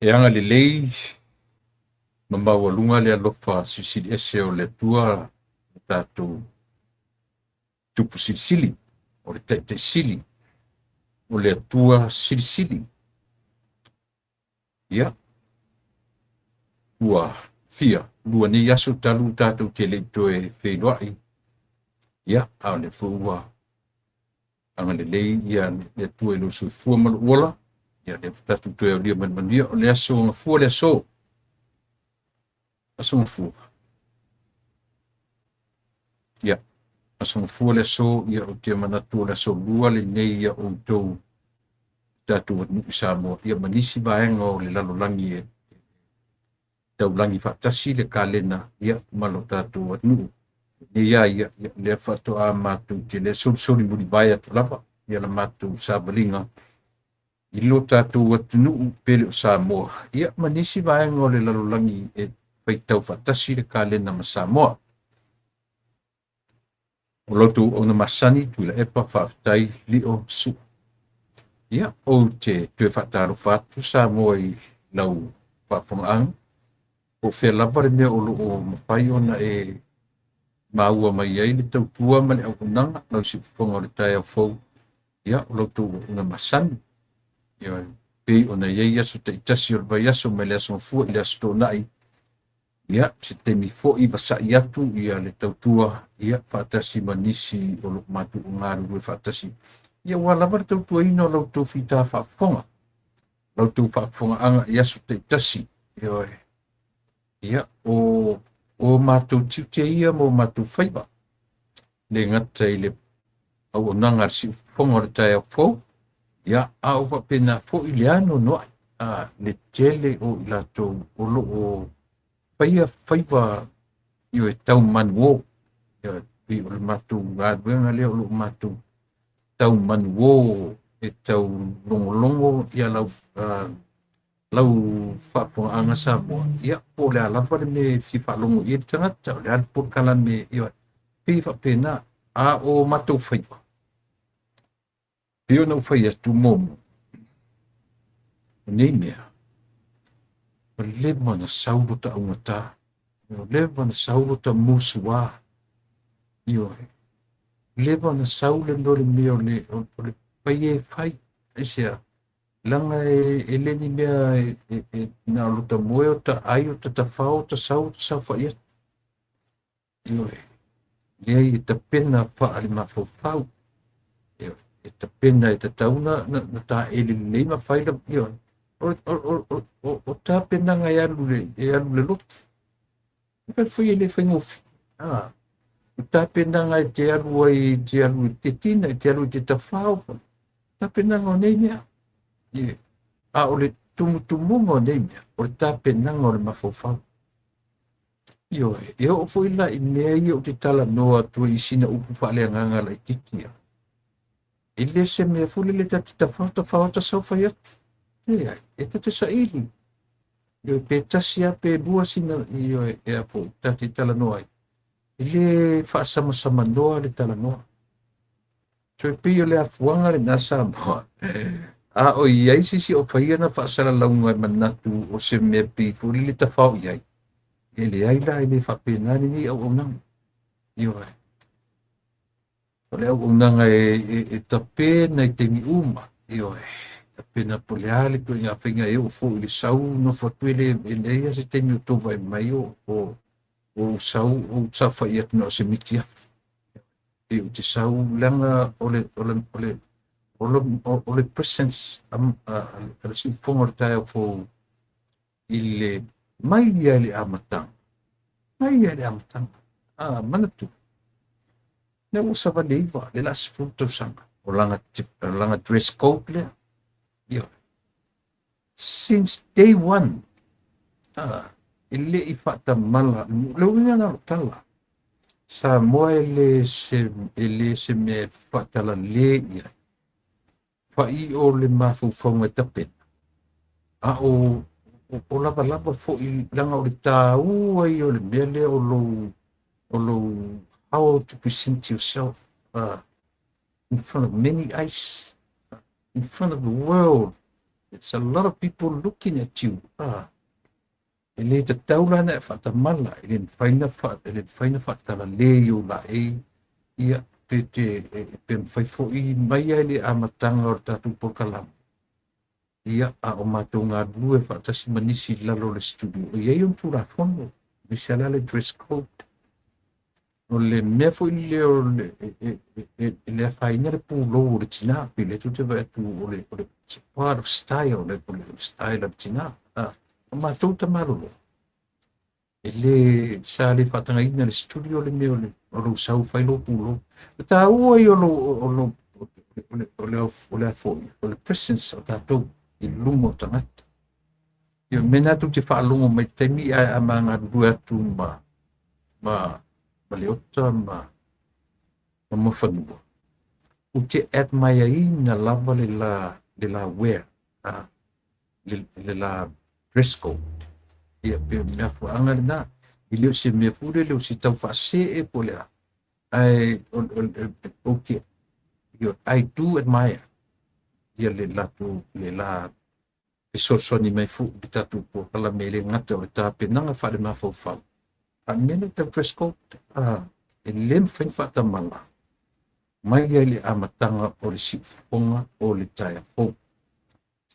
E agalelei ma maualuga le alofa silisili ese o le Atua, le tatou Tupu Silisili, o le Taitai Sili, o le Atua Silisili. Ia, ua fia lua nei aso talu tatou te le i toe feiloai. Ia, a o lea foi ua agalelei ia le Atua i lou soifua ma lou ola. Ia, lea foi tatou toe aulia mai le manuia. O le aso Gafua le aso. Aso Gafua. Ia, aso Gafua le aso, ia ou te manatu o le aso lua lenei ia outou tatou atunuu i Samoa, ia ma nisi vaega o le lalolagi e taulagi faatasi le kalena ia ma lo tatou atunuu. Nei a ia, ia lea faatoa matou te le solisoli mulivae atu lava ia la matou savaliga i lo tatou atunuu pele o Samoa, ia ma nisi vaega o le lalolagi e faitau faatasi le kalena ma Samoa. O la outou auauna masani Tuilaepa, faafetai Lio Sua. Ia, ou te toe faatalofa atu Samoa i lau faafofogaaga, po o fea lava le mea o lo o mafai ona e maua mai ai le tautua ma le auaunaga lau siufofoga o le taeao fou, ia, o la outou auauna masani. Ia, pei ona i ai aso taitasi o le vaiaso mai le aso Gafua i le aso Toonai, ia, se taimi foi vasa'i atu ia le tautua, ia, faatasi ma nisi o lo o matou galulue faatasi, ia ua lava le tautuaina o la outou fita faafofoga, la outou faafofogaaga i aso taitasi. Ioe. Ia, o matou tiute ia ma o matou faiva, le gata i le auaunaga a le siufofoga o le taeao fou, ia, a o faapena foi le anoanoai a le tele o i latou o lo o faia faiva, ioe, tau manuō. Ioe, pei o le matou galuega lea o lo o matou tau manuō e tau logologo ia lau lau faafofogaaga Samoa, ia, po o le a lava le mea e fia faalogo i ai le tagata, o le a le polokalame, ioe, pei e faapena. A o matou faiva, pei ona ou fai atu muamua, o nei mea, ua leva ona sau lota augata, ua leva ona sau lota musuā, ioe, leva ona sau le mea o le mea o le, o le paia e fai, aisea, leaga e le ni mea e na o lota moe o ta ai o ta tafao o ta sau o ta saofai atu. Ioe, leai e tapena faale-mafaufau. Ioe, e tapena e tatau na, na, na taele lelei ma fai la, ioe, o tapenaga e alu le lotu. E fai foi e le faigofie. Ah, o tapenaga e te alu ai, e te alu i te tina, e te alu i te tafao, tapenaga o nei mea. Ioe, a o le tumutumuga o nei mea, o le tapenaga o le mafaufau. Ioe, e oo foi la i mea ia ou te talanoa atu ai i sina upu faaleagaga laitiiti ia. E le se mea foi lele ta te tafao tafao ta saofai atu. Leai, e ta te saili. Ioe, pe tasi lava pe lua sina, ioe, e a foi, ta te talanoa ai. E le faasamasamanoa le talanoa. Toe pei o le afuaga lena Samoa. A o i ai se isi o faia na faasalalauga e manatu o se mea pei foi lele tafao i ai. E leai la, e le faapena lenei auaunaga. Ioe. O le auaunaga e tapena i taimi uma. Ioe. Tapena po o le a le ituaiga faiga e oo foi i le sau nofo atu e le e leai lava se taimi o tou vaai mai o sau o saofai atu na o se miti afu. E ou te sau leaga o le presence a le siufofoga o le taeao fou i le mai ia i le amataga. Mai ia i le amataga. Ah, manatu. Lea ua 79, le la 10 tausaga. O langa dress code lea. Ioe. Since day one, ah, e le i faatamala. Le uiga na o tala. Samoa e le se mea e faatalale i ai. Fai o le mafaufauga e tapena. A o lava lava foi leaga o le tāua ia o le mea lea o lou how to present yourself in front of many eyes, in front of the world. It's a lot of people looking at you. Ah, e le tatau la na e faatamala, e le mafai na fa, e le mafai na faatalale i ou laei, ia, pe te, e, pe mafai foi mai ai le amataga o le tatou polokalame. Ia, a o matou galulue faatasi ma nisi i lalo o le studio, e i ai ona Tulafono, aemaise lava la le dress code. O le mea foi lea o le, e, e, e, e le afaina le pulou o le tinā, pe lea tou te vaai atu o le, o le part of style, o le style a le tinā. Ah, o matou tamalolo, e le, sa le faatagaina le studio le mea o le, o lou sau fai lou pulou. O taua ia o lou, o lou, o le, o le, o le foi, o le presence o tatou i luma o tagata. Ia, mea na tou te faalogo mai taimi ae a ma galulue atu ma, ma, ma Leota ma, ma Moefanua, ou te admire-ina lava le la, le la wear, a, le, le la dress code. Ia, pe mea fuaanga lena. E le o se mea foi lele o se tau faasee po o le a. Ae, ou te, I do admire ia le latou, le la fesoasoani mai foi i le tatou polokalame e le gata o le tapenaga faale-mafaufau. A o le mea lea tau dress code, a, e le mafai ona faatamala mai ai le amataga o le siufofoga o le taeao fou.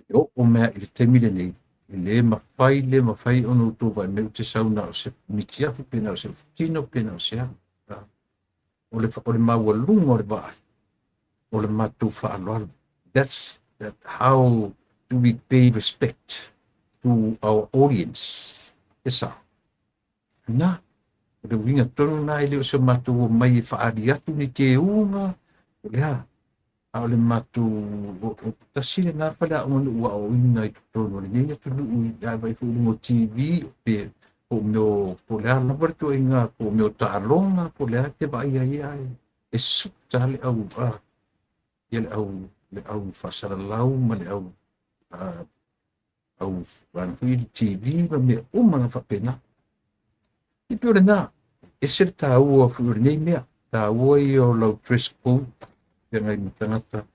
E oo mea i le taimi lenei, e le mafai, le mafai ona outou vaai mai ou te sau na o se mitiafu, pe na o se futino, pe na o se a. O le, o le maualuga o le vaai, o le matou faaaloalo. That's that how do we pay respect to our audience. E sao. Na, o le uiga tonu na e le o se matou omai e faaali atu ni teuga, o le a, a o le matou, o tasi lena faleaoga na ou aoaoina i totonu o lenei atunuu i a vaai foi i luga o TV, pe po o mea o, po o le a lava le ituaiga, po o mea o taaloga, po o le a e te vaai ai ai, e suta le au, a, ia le au, le au faasalalau ma le au, a, au vaega foi i le TV ma mea uma na faapena. E pei o lena, ese le taua foi o lenei mea, taua ia o lau dress code, feagai ma tagata,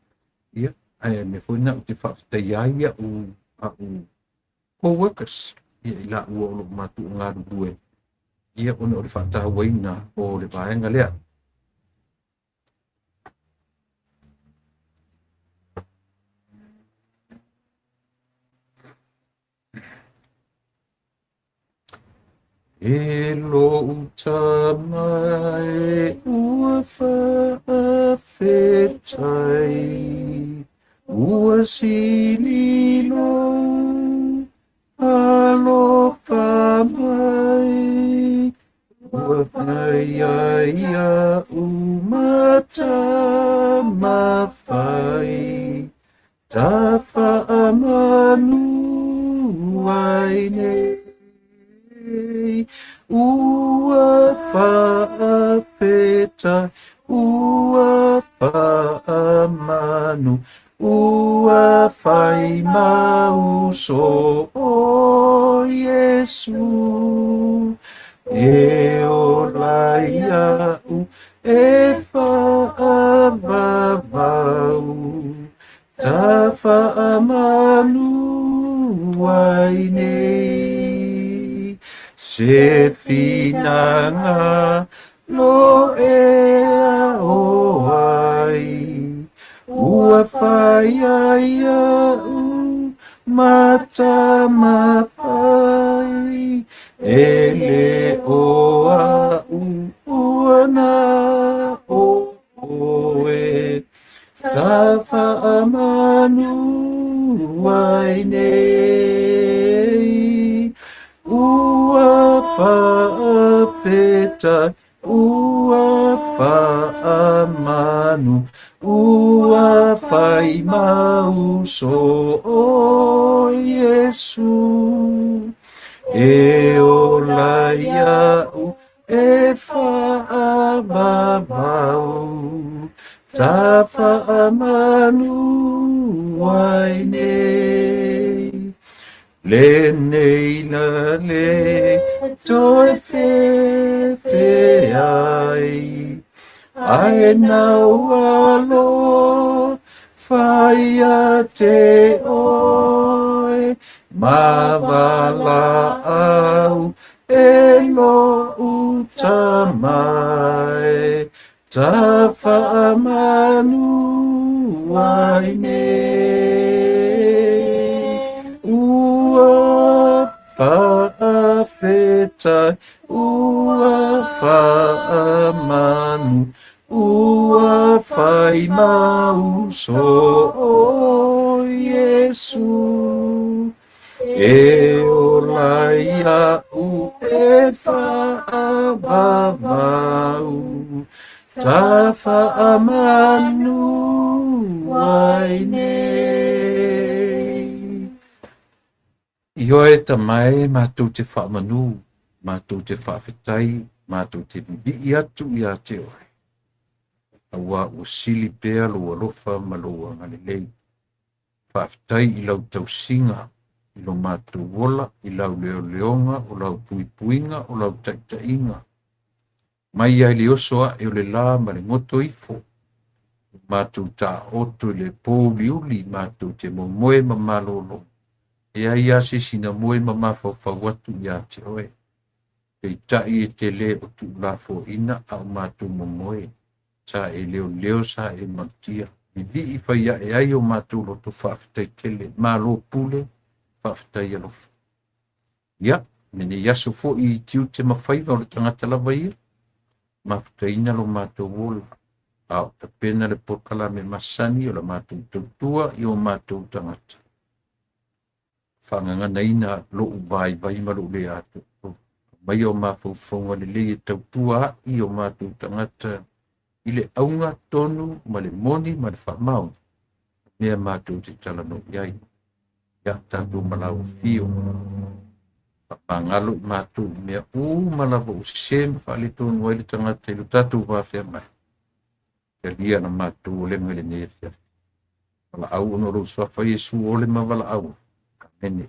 ia, ae mea foi na ou te faafetaia ai a'u, a'u co-workers, ia i laua o loo matou galulue, ia ona o le faatauaina o le vaega lea. E lou tama e ua faafetai, ua sili lou alofa mai, ua fai ai iaʻu mata mafai, Tafaamanu ai nei, ua faafetai, ua faamanu, ua fai mau so o Iesu. E ola iaʻu e faavavau, Tafaamanu ai nei, se finagalo e ao ai, ua fai ai iaʻu mata mafai, e le o aʻu ua na o ʻoe. Tafaamanu ai nei, ua faafetai, ua faamanu, ua fai mau so o Iesu. E ola iaʻu E faavavau, tafaamanu ai nei. Lenei la le toe fefe ai, ae nau alo whai a te oe. Ma valaau e lou tamai Tafaamanu ai nei Ua faafetai, ua faamanu Ua fai mau so o Iesu E ola iaʻu e faavavau Tafaamanu ai nei. Ioe tama e, matou te faamanu, matou te faafetai, matou te vivii atu iā te oe, auā ua sili pea lou alofa ma lou agalelei. Faafetai i lau tausiga, i lo matou ola, i lau leoleoga, o lau puipuiga, o lau taitaiga, mai ai le oso aʻe o le lā ma le goto ifo, ua matou taoto i le pōuliuli matou te momoe ma malōlō, e leai lava se isi na moe ma mafaufau atu iā te oe. Peitai e te lē o tuulafoaina a o matou momoe, sa e leoleo sa e malutia. Vivii fai aʻe ai o matou loto faafetai tele, malo pule, faafetai alofa. Ia, lenei aso foi i tiute ma faiva o le tagata lava ia, mafutaina lo matou ola, a o tapena le polokalame masani o la matou tautua i o matou tagata. Faagaganaina lou vaivai ma lou le atoatoa. Aumaia o mafaufauga lelei e tautua ai o matou tagata i le auga tonu ma le moni ma le faamaoni, mea matou te talanoa i ai. Ia tatou malaofio. Faamagalo i matou i mea uma lava ua sese ma faaletonu ai le tagata i lo tatou va feagai. Talia la matou olega i lenei afiafi. Valaau ona o lou suafa Iesu ole ma valaau. Amene.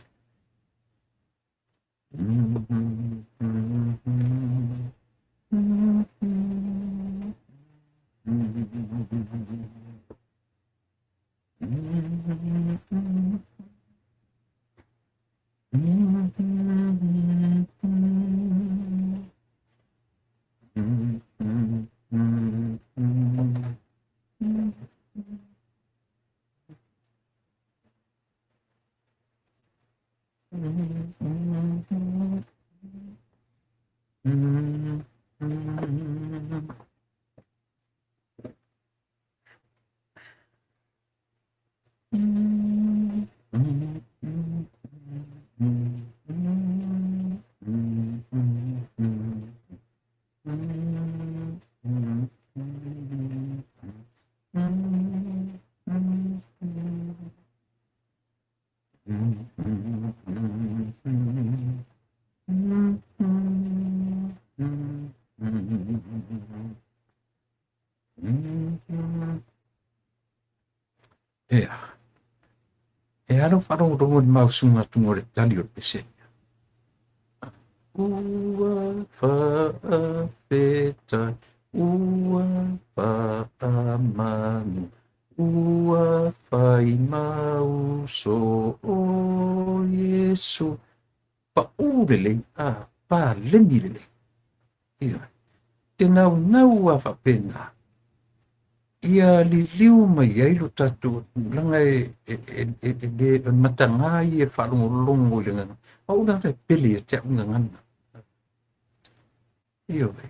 Ea. E alo whaalogologo i mau sunga tunga o le tali o le pesene. Ua faafetai, ua faamanu, ua fai mau so o Iesu. Paʻū lelei, a paleni lelei. Ioe. Te naunau a faapena, ia liliu mai ai lo tatou tulaga e, e, e, e, e, le e matagā ia e faalogologo i le gagana. A o lana e pele ia te au gagana. Ioe.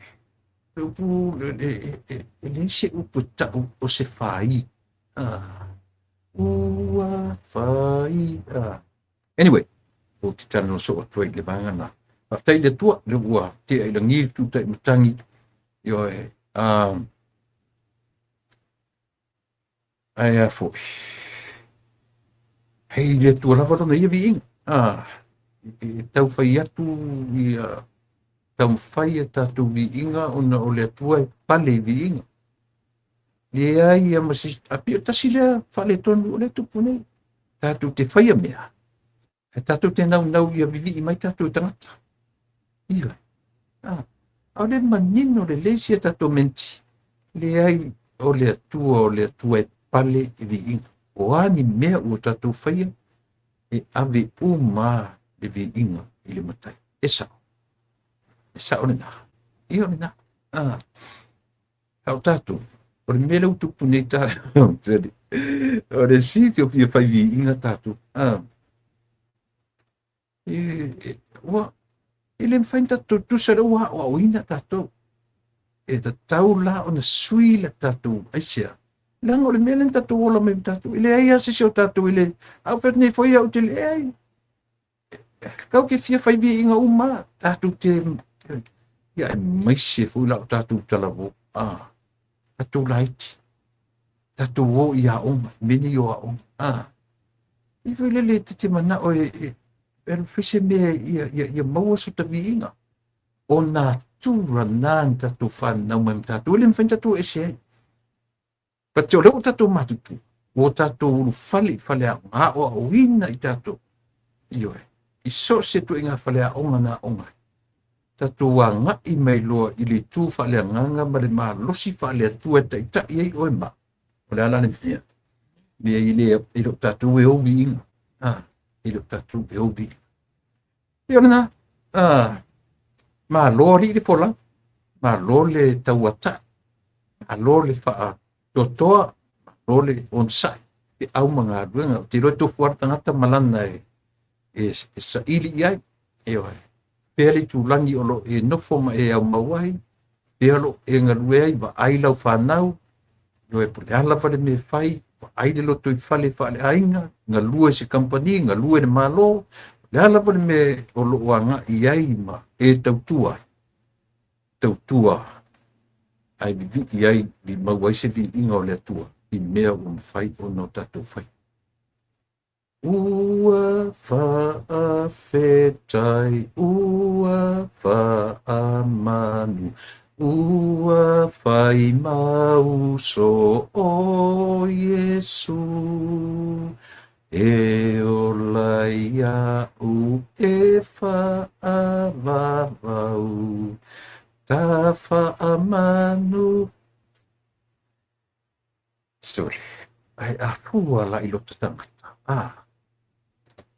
Le upu, e, e, e, e leai se upu e tau o se fai. Ah. Ua fai. Ah. Anyway, ou te talanoa soo atu ai i le vaega lena. Faafetai i le Atua, lea ua tea i lagi le tūtai matangi. Ioe, ae a foi. Hei le Atua lava lona ia viiga. Ah, e tau fai atu ia taumafai a tatou viiga ona o le Atua e pale i viiga. Leai ia ma se a pei o tasi lea faaletonu o lea e tupu nei. Tatou te faia mea, ae tatou te naunau ia vivii mai tatou e tagata. Ioe. A, ʻaʻole manino lelei sia tatou menti. Leai, o le Atua, o le Atua e pale i viiga. O a ni mea ua tatou faia, E ave uma le viiga i le Matai. E sao. E sao lena. Ia o lena. Ah. A o tatou, o le mea lea ua tupu nei ta, o le si fia fia fai viiga tatou. Ah. E, e, ua, e le mafai ona tatou tusa lea ua aoaoina tatou. E tatau la ona sui le tatou aisea. Leaga o le mea lea na tatou ola mai ma tatou. E leai lava se isi o tatou e le, a o fai atu nei foi au te leai. Kau ke fia fai viiga uma tatou te, ia aemaise foi la o tatou talavou. Ah, tatou laiti. Tatou o i aoga, mea nei o aoga. Ah, i foi lele te te manao e, e, e fai se mea ia, ia, ia maua so ta viiga. O natura na na tatou whanau mai ma tatou, e le mafai na tatou ese ai. But o lea ua tatou matutu, ua tatou ulufale i faleaoga, aoaoina i tatou, ioe, i so o se ituaiga faleaoga na aoga ai. Tatou agai mai loa i le itu faaleagaga ma le malosi faale-Atua e taitai ai oe ma au. O le a la le mea? Mea i le, e le o tatou e ou viiga. Ah, e le o tatou e ou viiga. Ia o lena, ah, malo alii le folau, malo le tauatai, malo le faatoatoa, malo le onosai, feau ma galuega. Ou te iloa e tofu lava le tagata ma lana e, e, e saili i ai. Ioe. Fea le itulagi o lo o e nofo ma e aumau ai, fea o lo o e galue ai, vaai lau fanau, ioe, po o le a lava le mea e fai, vaai le lotoifale faaleaiga, galue i se kamupani, galue i le Malo, o le a lava le mea o lo o agai i ai ma e tautua ai, tautua ae vivii ai, maua ai se viiga o le Atua i mea ua mafai ona o tatou fai. Ua faafetai, ua faamanu, ua fai mau uso o Iesu. E ola iaʻu e faavavau, ta faamanu. Sole, ae a fua la i lota tagata, a,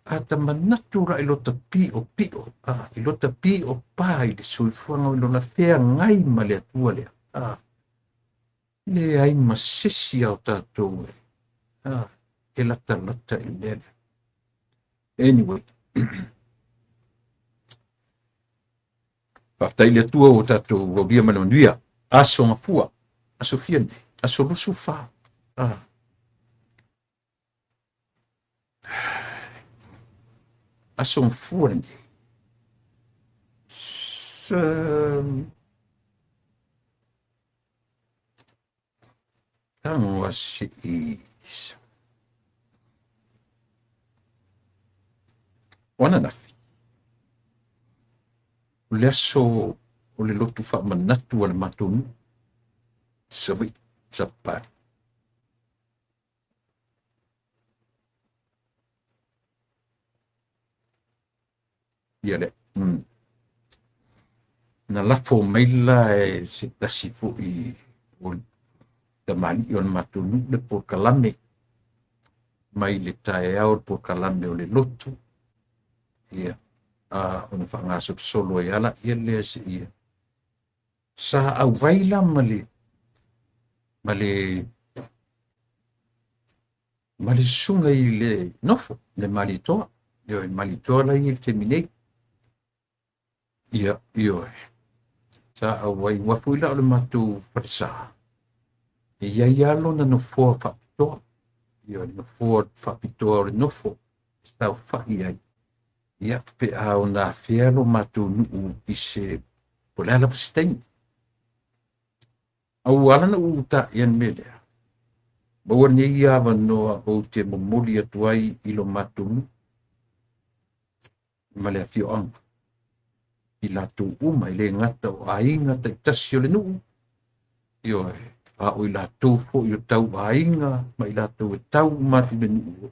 a ta manatu la i lota piʻopiʻo, a, i lota piʻo pā i le soifuaga o i lona feagai ma le Atua lea, a, leai ma sesi a o tatou e, a, e latalata i le mea lea. Anyway, Faafetai i le Atua ua tatou aulia ma le manuia. Aso Gafua, aso fia nei, aso 24. Ah. Aso Gafua lenei. Sa... Tago a seʻi. O ananafi, o le aso o le lotu faamanatu a le matou nuu, Savaii, Sapali. Ia lea. Mm. Na lafo mai la e se tasi foi o tamalii o le matou nuu le polokalame mai le taeao le polokalame o le lotu. Ia, a ona faagasolosolo ai ala ia lea se ia. Sa auvai la ma le ma le ma le susuga i le nofo, le Malietoa. Ioe, le Malietoa la i le taimi nei. Ia, ioe. Sa auai, ua foi la o le matou falesa. E i ai lava lona nofoa faapitoa. Ioe, le nofoa faapitoa o le nofo, e saofai ai. Ia, pe a ona afea lo matou nuu i se, po o le a lava se taimi. A ua ala ona ou utaia le mea lea, maua nei avanoa ou te momoli atu ai i lo matou nuu ma le afioaga, i latou uma, e le gata o aiga taitasi o le nuu, ioe, a o i latou foi o tau aiga ma i latou e tau uma atu i le nuu,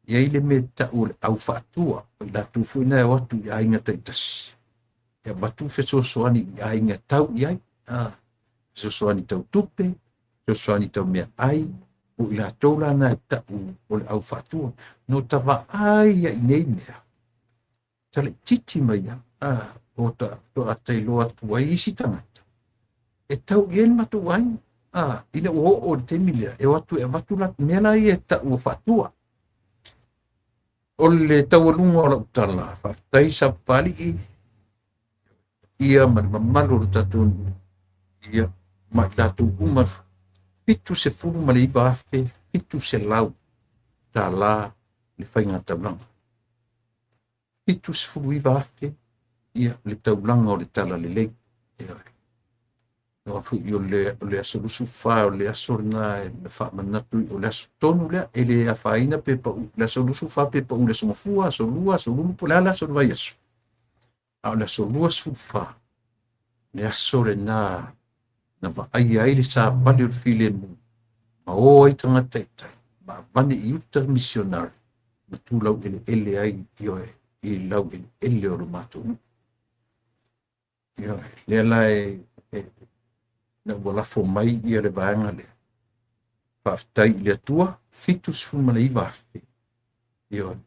e i ai le mea e tau o le au faatua, o i latou foi na e o atu i aiga taitasi, e avatu fesoasoani i aiga e tau i ai, a, fesoasoani tau tupe, fesoasoani tau meaai, O i latou la na e ta'u o le au faatua. Na ota vaai ia i nei mea, talaitiiti mai lava, a, o ta faatoa tailoa atu ai isi tagata e tau i ai le matou aiga. A, ina ua oo i le taimi lea, e o atu e avatu la mea la ia e ta'u o faatua. O le taualuga o lau tala, faafetai Sapapalii ia ma le mamalu o le tatou nuu, ia ma i latou uma $79,700 le faiga taulaga. 79,000 ia le taulaga o le Talalelei. Aua foi o le aso 24, o le aso lena e faamanatu, o le aso tonu lea, e le afaina pe pau le aso 24 pe pau le aso Gafua, aso Lua, aso Lulu, po o le a le aso o le vaiaso. A o le aso 24, le aso lena na vaaia ai le savali o le filemu, ma o ai tagata i tai, ma avane i uta misionari, ma tulau eleele ai ioe, i lau eleele o lo matou nuu. Ioe, lea la e na ua lafo mai ia le vaega lea. Faafetai i le Atua, 79,000, ioe,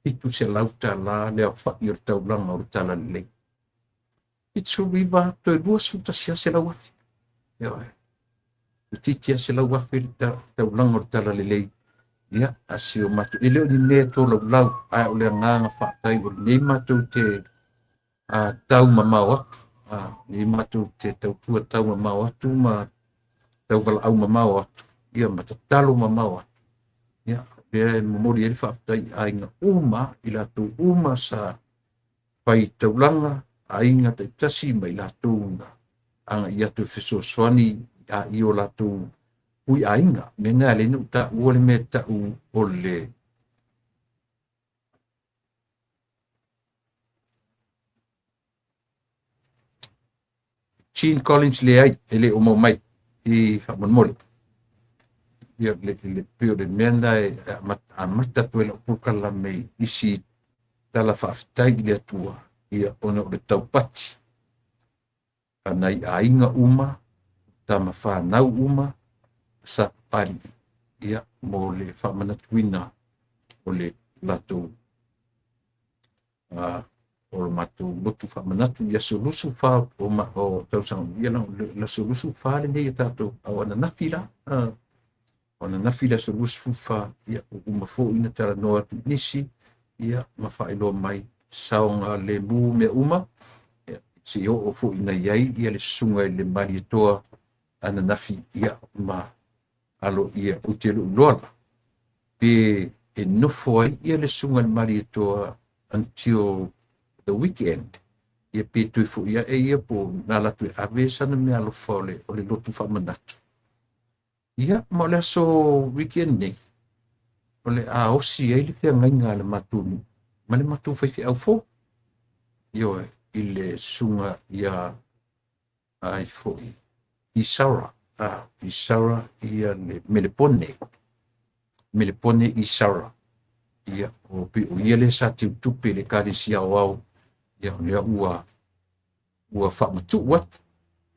$700 le aofa'i o le taulaga o le Talalelei. 79 toe 21,000. Ioe, itiiti lava 100,000 le taulaga o le Talalelei. Ia, a si o matou, e le o ni mea e tolaulau, ae o le agaga faafetai o lenei matou te tau mamao atu, lenei matou te tautua tau mamao atu ma tauvalaau mamao atu, ia ma tatalo mamao atu. Ia, lea e momoli ai le faafetai i aiga uma, i latou uma sa fai taulaga, aiga taitasi ma i latou na agai atu e fesoasoani i o latou hui aiga. Mea na e le na taua le mea ta'u o le Gene Collins, leai, e le o mau mai i faamolemole. Ia, le pei o le mea na e amata atu ai lau polokalame i isi tala faafetai i le Atua, ia ona o le taupati a nai aiga uma, tama whānau uma, Sapapalii, ia, mo le faamanatuina o le latou o le matou lotu faamanatu i aso 24 o tausaga ia le aso 24 lenei e tatou au ananafi la, o ananafi le aso 24, ia uma foi na talanoa atu i nisi, ia ma faailoa mai saoga lemu mea uma, ia se i oo foi na i ai ia le susuga i le Malietoa ananafi, ia ma alo ia ou te lou iloa la pe e nofo ai ia le susuga i le Malietoa until the weekend, ia pe toe foi ae ia po na ala atu e ave sana mea alofa o le lotu faamanatu. Ia, ma o le aso weekend nei, o le a osi ai le feagaiga a le matou nuu ma le matou faifeau fou. Ioe, i le susuga ia ai foi Isara, Isara ia le Melepone, Melepone Isara. Ia, o pe o ia le sa teutupe le Ekalesia Aoao, ia o lea ua faamatuu atu,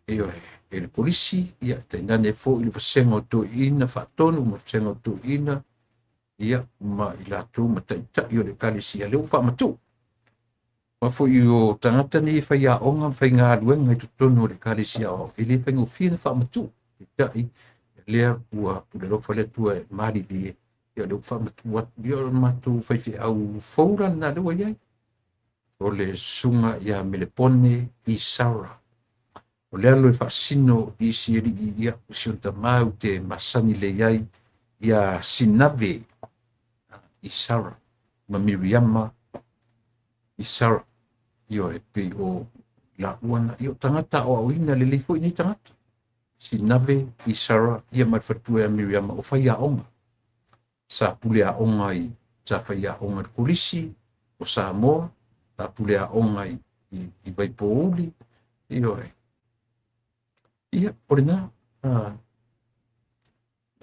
ioe, e le polisi, ia tainane foi le vasega o toeaiina faatonu ma vasega o toeaiina, ia ma i latou ma taitai o le Ekalesia, lea ua faamatuu. Ma foi o tagata nei e faiaoga ma faigaluega i totonu o le Ekalesia Aoao, e le faigofie na faamatuu. Peitai, lea ua pule alofa le Atua e malilie, ia lea ua faamatuu atu, ia o le matou faifeau fou la lena lea ua i ai. O le susuga ia Melepone Isara. O le alo e faasino i isi alii, ia o si ona tamā ou te masani lelei ai ia Sinave Isara ma Miriama Isara. Ioe, pei o laua na, ia o tagata aoaoina lelei foi nei tagata. Sinave Isara ia ma le faletua ia Miriama o faiaoga. Sa pule aoga i, sa faiaoga i le Kolisi o Samoa, sa pule aoga i Vaipouli, ioe. Ia, o lena,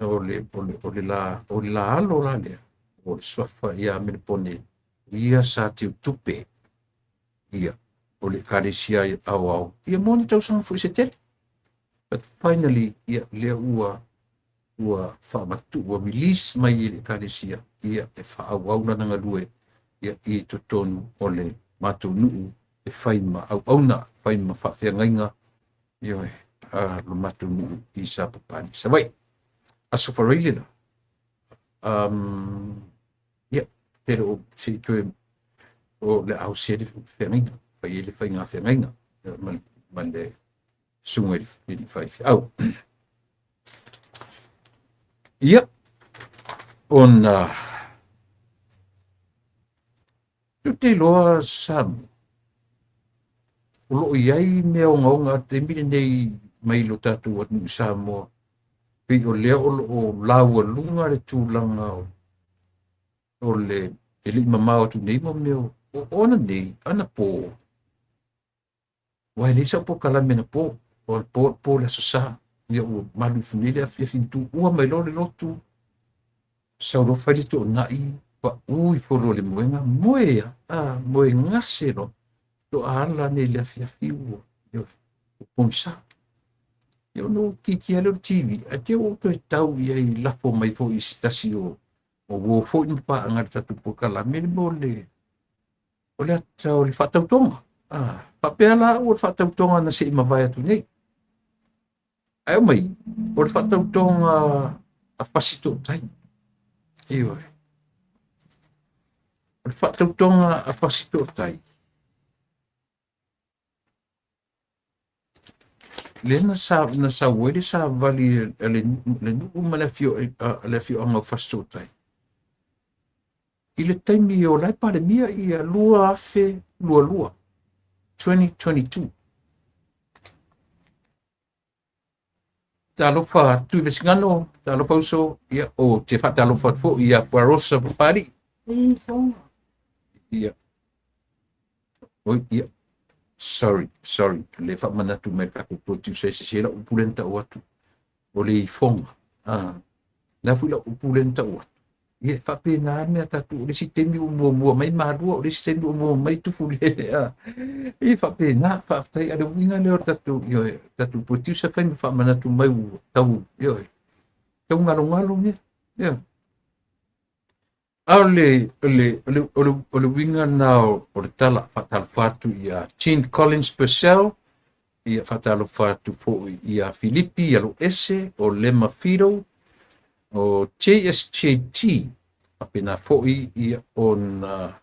o le la alo la lea, o le suafa ia Melepone, ia sa teutupe, ia, o le Ekalesia Aoao, ia mo ni tausaga foi se tele. But finally, ia, lea ua Ua faamatuu, ua release mai e le Ekalesia, ia, e faaauau lana galue, ia, i totonu o le matou nuu e fai ma auauna, fai ma faafeagaiga, ioe, a lo matou nuu i Sapapani, Savaii. Aso Faraile la. Ia, tele o se i toe o le ausia le feagaiga, fai ai le faiga feagaiga ma le susuga i le faifeau. Ia, ona tou te iloa Samoa, o lo o i ai mea ogaoga a le taimi lenei mai lo tatou atunuu i Samoa, pei o lea o lo o laualuga le tulaga o le e le i mamao atu nei mo mea o ana nei, ana pō. Aua e leai sau polokalame na pō, o le pō pō le Aso Sa. Ia ua malu ifo nei le afiafi na tuua mai loa le lotu, sau loa fai le toonai, pau ifo loa i le moega, moe a, a moe gase loa, toa ala ane i le afiafi ua, ua pogisa. Ia ona ou kikia lea o le TV, ae te i ua ou toe tau i ai lafo mai foi i se tasi o uo foi ma paaga i le tatou polokalame le mea o le o le ata o le faatautoga. Ah, faapea la au o le faatautoga na se i mavae atu nei. Ae omai, o le faatautoga a Fasi Tootai. Ioe. O le faatautoga a Fasi Tootai, lea na sa na sau ai le savali a le nuu ma le afioaga o Fasitootai i le taimi o la e Palemia ia 2022, 2022. Talofa Tuivesigano, talofa uso, ia ou te faatalofa atu foi ia Fuarosa Papalii. Ia. Oi, ia. Sorry, sorry. Le faamanatu mai le tatou producer e sese lau upu lea na tau atu. O le ifoga. Ah. La foi lau upu lea na tau atu. Ia, e faapena lava mea tatou, o le isi taimi ua muamua mai Malua, o le isi taimi ua muamua mai Tufulele, a. E faapena, faafetai, a o le uiga lea o le tatou, ioe, tatou producer fai ma faamanatu mai ua tau, ioe, tau galogalo mea, ioe. A o le, o le, o le, o le, o le uiga lena o, o le tala, faatalofa atu ia Jean Collins Purcell, ia faatalofa atu foi ia Filipi Aloese, o Lema Fido, o JSJT, faapena foi ia ona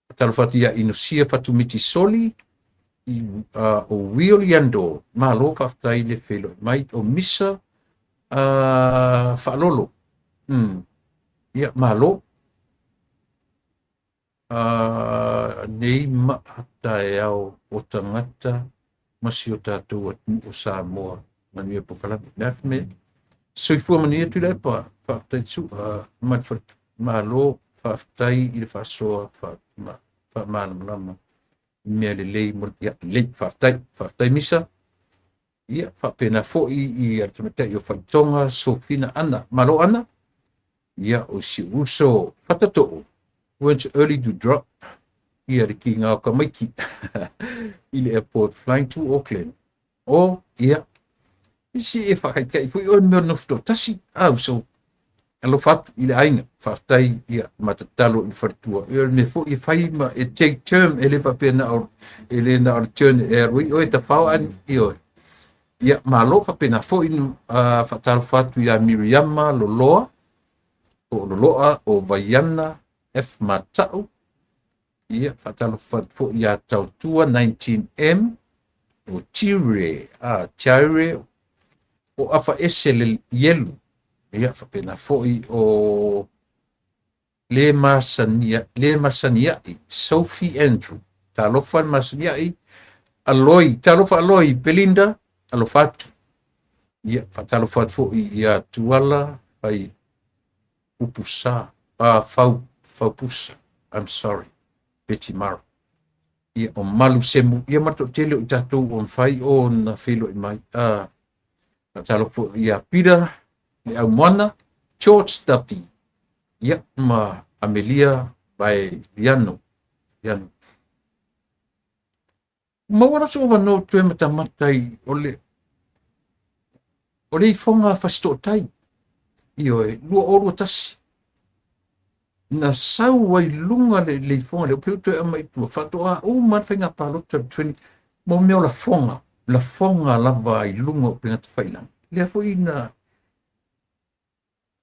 faatalofa atu ia Inosia Fatumiti Soli, i, o Will Yando, malo faafetai le feiloai mai, o Misa Faalolo, ia malo. Nei maa taeao o tagata ma si o tatou atunuu o Samoa. Manuia polokalame. Le afi me soifua manuia Tuilaepa. Faafetai su ma le malo, faafetai i le faasoa faamalamalama i mea lelei mo ia lelei. Faafetai, faafetai Misa. Ia faapena foi i le tamaitai o Faitoga Sofina Ana. Malo Ana. Ia o si uso Fatatoo went early to drop ia le kiga o Kamaiki i le airport flying to Auckland. O ia si e whakaikai foi o mea no toatasi a uso alofa atu i le aiga faafetai ia ma tatalo i le faletua. Ia o le mea foi e fai ma e take term e le faapea na o e le na o le turn e alu ai oe tafao an ioe. Ia malo faapena foi faatalofa atu ia Miriama Loloa po o Loloa o Vaiana F Mata'u. Ia faatalofa atu foi ia Tautua 19M o Tire, a Tire o Afaese le Ielu. Ia faapena foi o le masania, le masaniai Sophie Andrew. Talofa le masaniai Aloi, talofa Aloi Belinda, alofa atu. Ia faatalofa atu foi ia Tuala fai Upusa, fau, Faupusa, I'm sorry, Betty Mara. Ia, o Malu Semu, ia ma le toatele o i tatou o mafai ona feiloai mai. Faatalofa foi ia Peter le Aumoana, George Duffy, ia ma Amelia Vaeliano. Liano. Maua la sou avanoa toe matamata i o le O le ifoga Fasitootai, ioe, 2021, na sau ai luga le ifoga lea, pe toe aumai i tua, faatoa uma le faiga palota 20, mo mea o lafoga, lafoga lava i luga o upega tafailagi. Lea foi na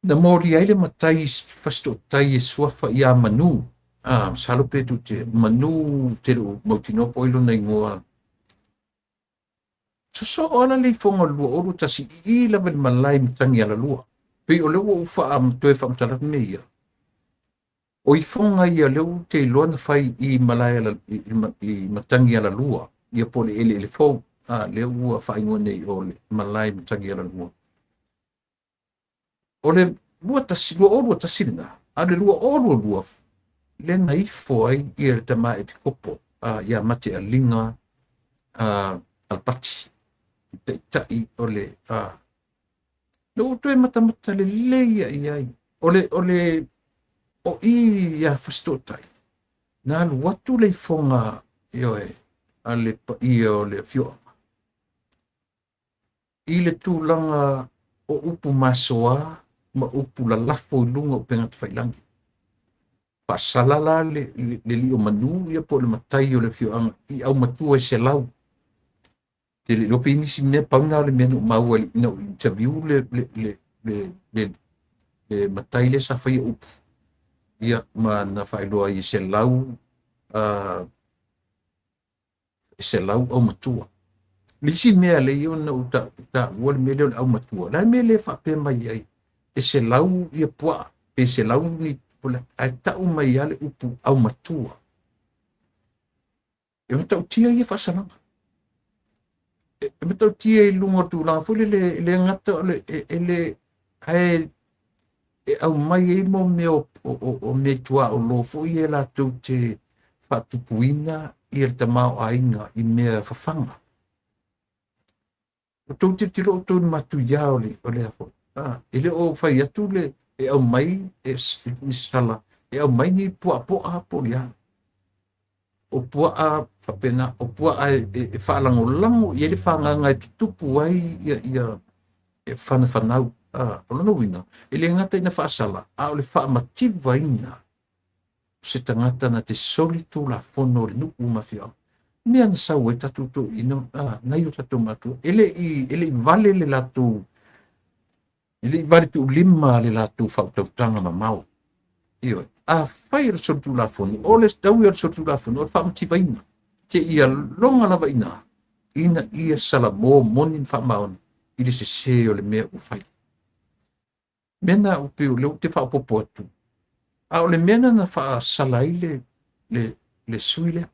molia ai le matai Fasitootai e suafa ia Manu. Masalo pe tou te Manu te le o mautinoa po o ai lona igoa. Sosoo ala le ifoga o le 2021 i lava i le malae i Matagialalua. Pei o lea ua ou toe faamatala atu mea ia. O ifoga ia lea ou te iloa na fai i malae i Matagialalua, ia po o le eleele fou. Lea ua faaigoa nei o le malae i Matagialalua. O le 2021 lena, a o le 2022, lea na ifo ai ia le tama epikopo ia Matealiga Alapati, taitai o le lea ua toe matamata lelei ia i ai. O i ia Fasitootai, na alu atu le ifoga ioe, a le paia o le afioaga i le tulaga o upu masoa ma upu lalafo i luga o upega tafailagi. Faasala la le lio Manu ia po o le matai o le afioaga i aumatua e 100. Te le iloa pe i nisi mea, pau na o le mea na ou maua ina ou interview le matai lea sa faia upu. Ia, ma na faailoa ai e 100 aumatua. Le isi mea lea ona ou taua le mea lea o le aumatua. La mea lea faapea mai ai, e 100 ia puaa, pe 100 ni, ae tau mai lava le upu aumatua. E matautia ia faasalaga. E matautia i luga o tulaga foi lele, le gata o le, e ae e aumai ai mo mea o mea tuaolo foi e latou te faatupuina ia le tamaoaiga i mea fafaga. O tou tilotilo outou i le matuia o le foi. E le o fai atu le e aumai e sala, e aumai ni puapoa po o le a. O puaa faapena, o puaa e faalagolago i ai le fagaga e tutupu ai ia e whanafanau. O lona uiga, e le gata ina faasala, a o le faamativaina o se tagata na te soli tulafono o le nuu ma afioaga. Mea na sau ai tatou toeaiina, nai o tatou matua, e le i vale le latou, e le i vale tuulima le latou faautautaga mamao. Ioe, a fai o le soli tulafono, o le taui o le soli tulafono, o le faamativaina, te ia loga lava ina, ina ia salamo moni ma faamaoni i le sese o le mea ua fai. Mea na o pe o lea ou te faaopoopo atu, a o le mea na faasala ai le sui lea.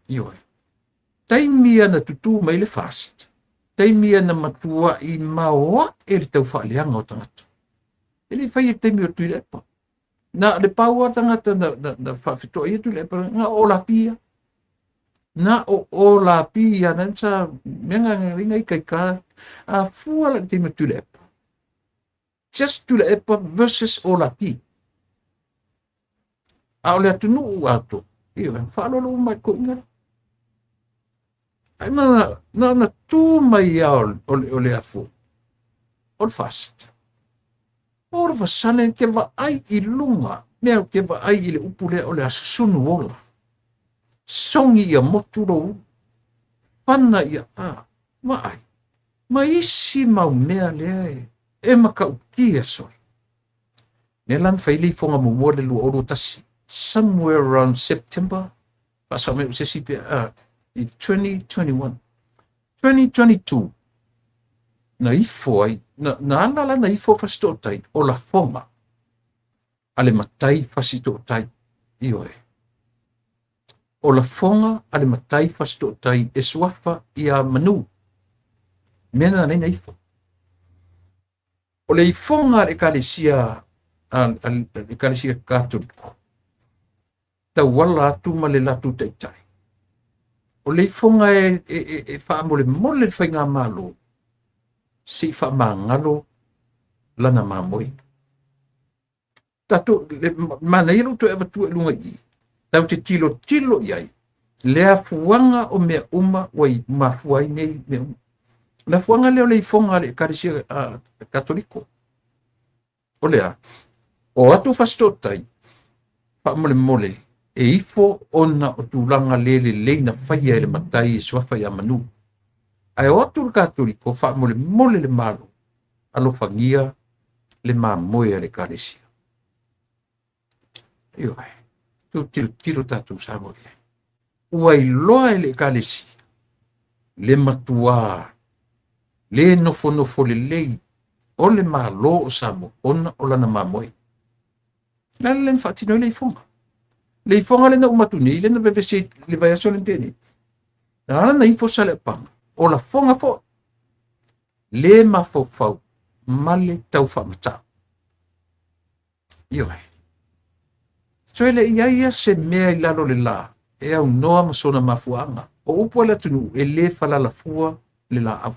Ioe. Taimi ia na tutu mai le fast, taimi ia na matuai maoae le taufaaleaga o tagata. E le fai e taimi o Tuilaepa. Na le pau a tagata na faafetoa ia Tuilaepa, na o lapia. Na o lapia, na sa mea ngā i kaika, a fua la le taimi o Tuilaepa. Just Tuilaepa versus o lapi. A o le atunuu ato, ia, faalolo uma i koʻiga. Ai na tu mai ia o le afu, o le fast. O le fasane ke vaai i luga, mea ke vaai i le upu lea o le asusunu ola. Songi ia motu lou, fana ia a, vaai. Ma isi mau mea lea e makautia soli. Mea la na fai le ifoga muamua le 2021, somewhere around September, faasao mai o se isi pe, i 2021. 2022, na ifo ai, na ala la na ifo Fasitootai, o lafoga a le matai Fasitootai. Ioe. O lafoga a le matai Fasitootai e suafa ia Manu. Mea na nei na ifo. O le ifoga a le ekalesia, a le ekalesia Katoliko, tauala atu ma le latou taitai. O le ifoga e faamolemole le faigamalo, se i faamagalo lana mamoe. Tatou, le manaia lou toe avatua i luga i i, tau te tilotilo i ai, le afuaga o mea uma ua i mafua ai nei mea uma. O le afuaga lea o le ifoga a le Ekalesia Katoliko. O le a? O atu Fasitootai, faamolemole, e ifo ona o tulaga le lelei na faia e le matai e suafa ia Manu. Ae o atu le Katoliko, faamolemole le Malo, alofagia le mamoe a le Ekalesia. Ioe, tou tilotilo tatou Samoa i ai. Ua iloa e le Ekalesia le matuā le nofonofo lelei o le Malo o Samoa ona o lana mamoe. Le ala lea na faatino ai le ifoga. Le ifoga lea na uma atu nei, lea na vevesi ai le vaiaso lea na tea nei. Na ala na ifo Saleapaga, o lafoga foi, le mafaufau ma le tau faamatau. Ioe. So e le i ai ia se mea i lalo o le la e aunoa ma sona mafuaaga. O upu a le atunuu, e le falalafua le laau.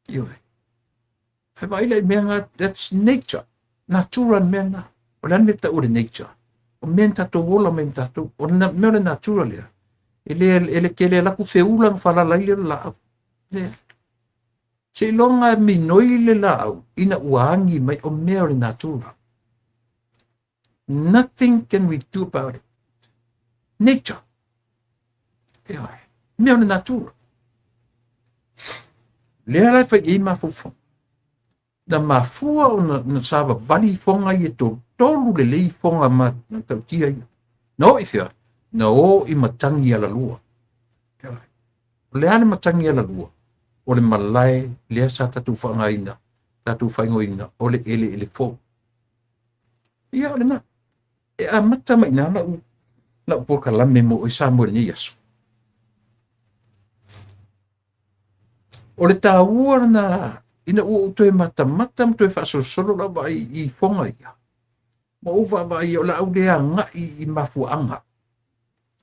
Ioe. Ae vaai la i mea na, that's nature. Natura le mea na. O le a le mea tau o le nature? O mea na tatou ola mai ma tatou. O le mea o le natura lea. E le, e le tele alu atu feula na falala ai lea o le laau. Lea. Seiloga e minoi le laau ina ua agi mai o mea o le natura. Nothing can we do about it. Nature. Ioe. Mea o le natura. Lea la e fai i ai mafaufauga. Na mafua ona na savavali ifoga ia e tolu, tolu lelei ifoga ma matautia ia. Na o i fea? Na o i matagi alalua. Ioe. O le a le matagi alalua? O le malae lea sa tatou faaaogaina, tatou faaigoaina o le eleele fou. Ia, o lena. E amata mai i ina lau, lau polokalame mo oe Samoa i lenei aso. O le taua lena ina ua ou toe matamata ma toe faasolosolo lau vaai i ifoga ia, ma ou vaavaai o le a ou le agai i mafuaaga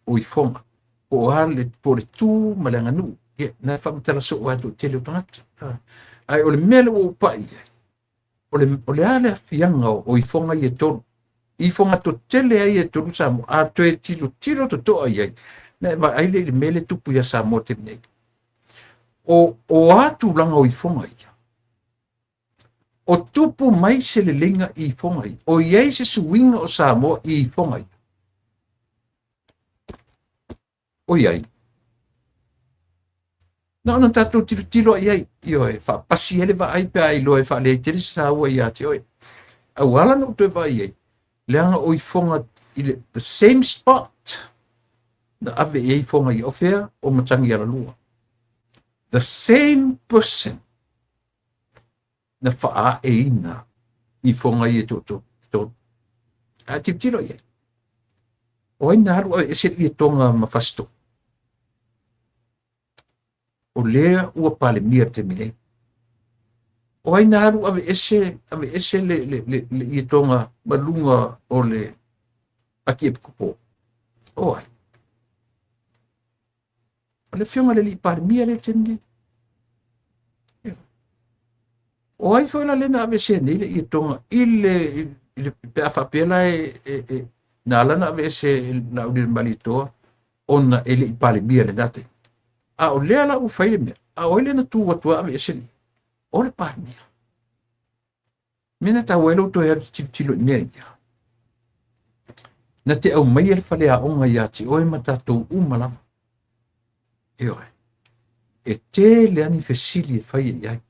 o ifoga, po o a le, po o le tu ma le aganuu. Ia, na faamatala soo ai le toatele o tagata. Ae o le mea lea ua ou pai i ai, o le, o le a le afiaga o ifoga ia e tolu. Ifoga totele ai e tolu Samoa, a toe tilotilo totoa i ai, na e vaai lea i le mea lea e tupu ia Samoa taimi nei. O, o a tulaga o ifoga ia? O tupu mai se leleiga i ifoga ia? O i ai se suiga o Samoa i ifoga ia? ʻOiai, na ona tatou tilotilo i ai, ioe, faapasi ai le vaai pe a iloa e faaleai tele se saua ia te oe. A ua ala ona ou toe vaai i ai, leaga o ifoga i le the same spot na ave i ai ifoga ia. O fea? O Matagialalua. The same person na faaaeina ifoga ia toatolu. A tilotilo i ai, o ai na alu aveese le ietoga ma Fasitoo? O lea ua Palemia i le taimi nei. O ai na alu aveese, aveese le, le, le, le ietoga ma luga o le Akiepikopo? O ai? O le afioga i le alii Palemia lea i le taimi nei. O ai foi la lea na aveesea nei le ietoga i le, i le pe a faapea la e, e, e na ala na aveese e Laaulialemalietoa ona e le i Palemia i lena taimi. A o lea la ua fai le mea, a o ai lea na tu atu a aveese le, o le Palemia. Mea na taua ai lou toe alu tilotilo i mea ia. Na te aumaia le faleaoga ia te oe ma tatou uma lava. Ioe. E tele lava ni fesili e faia i ai.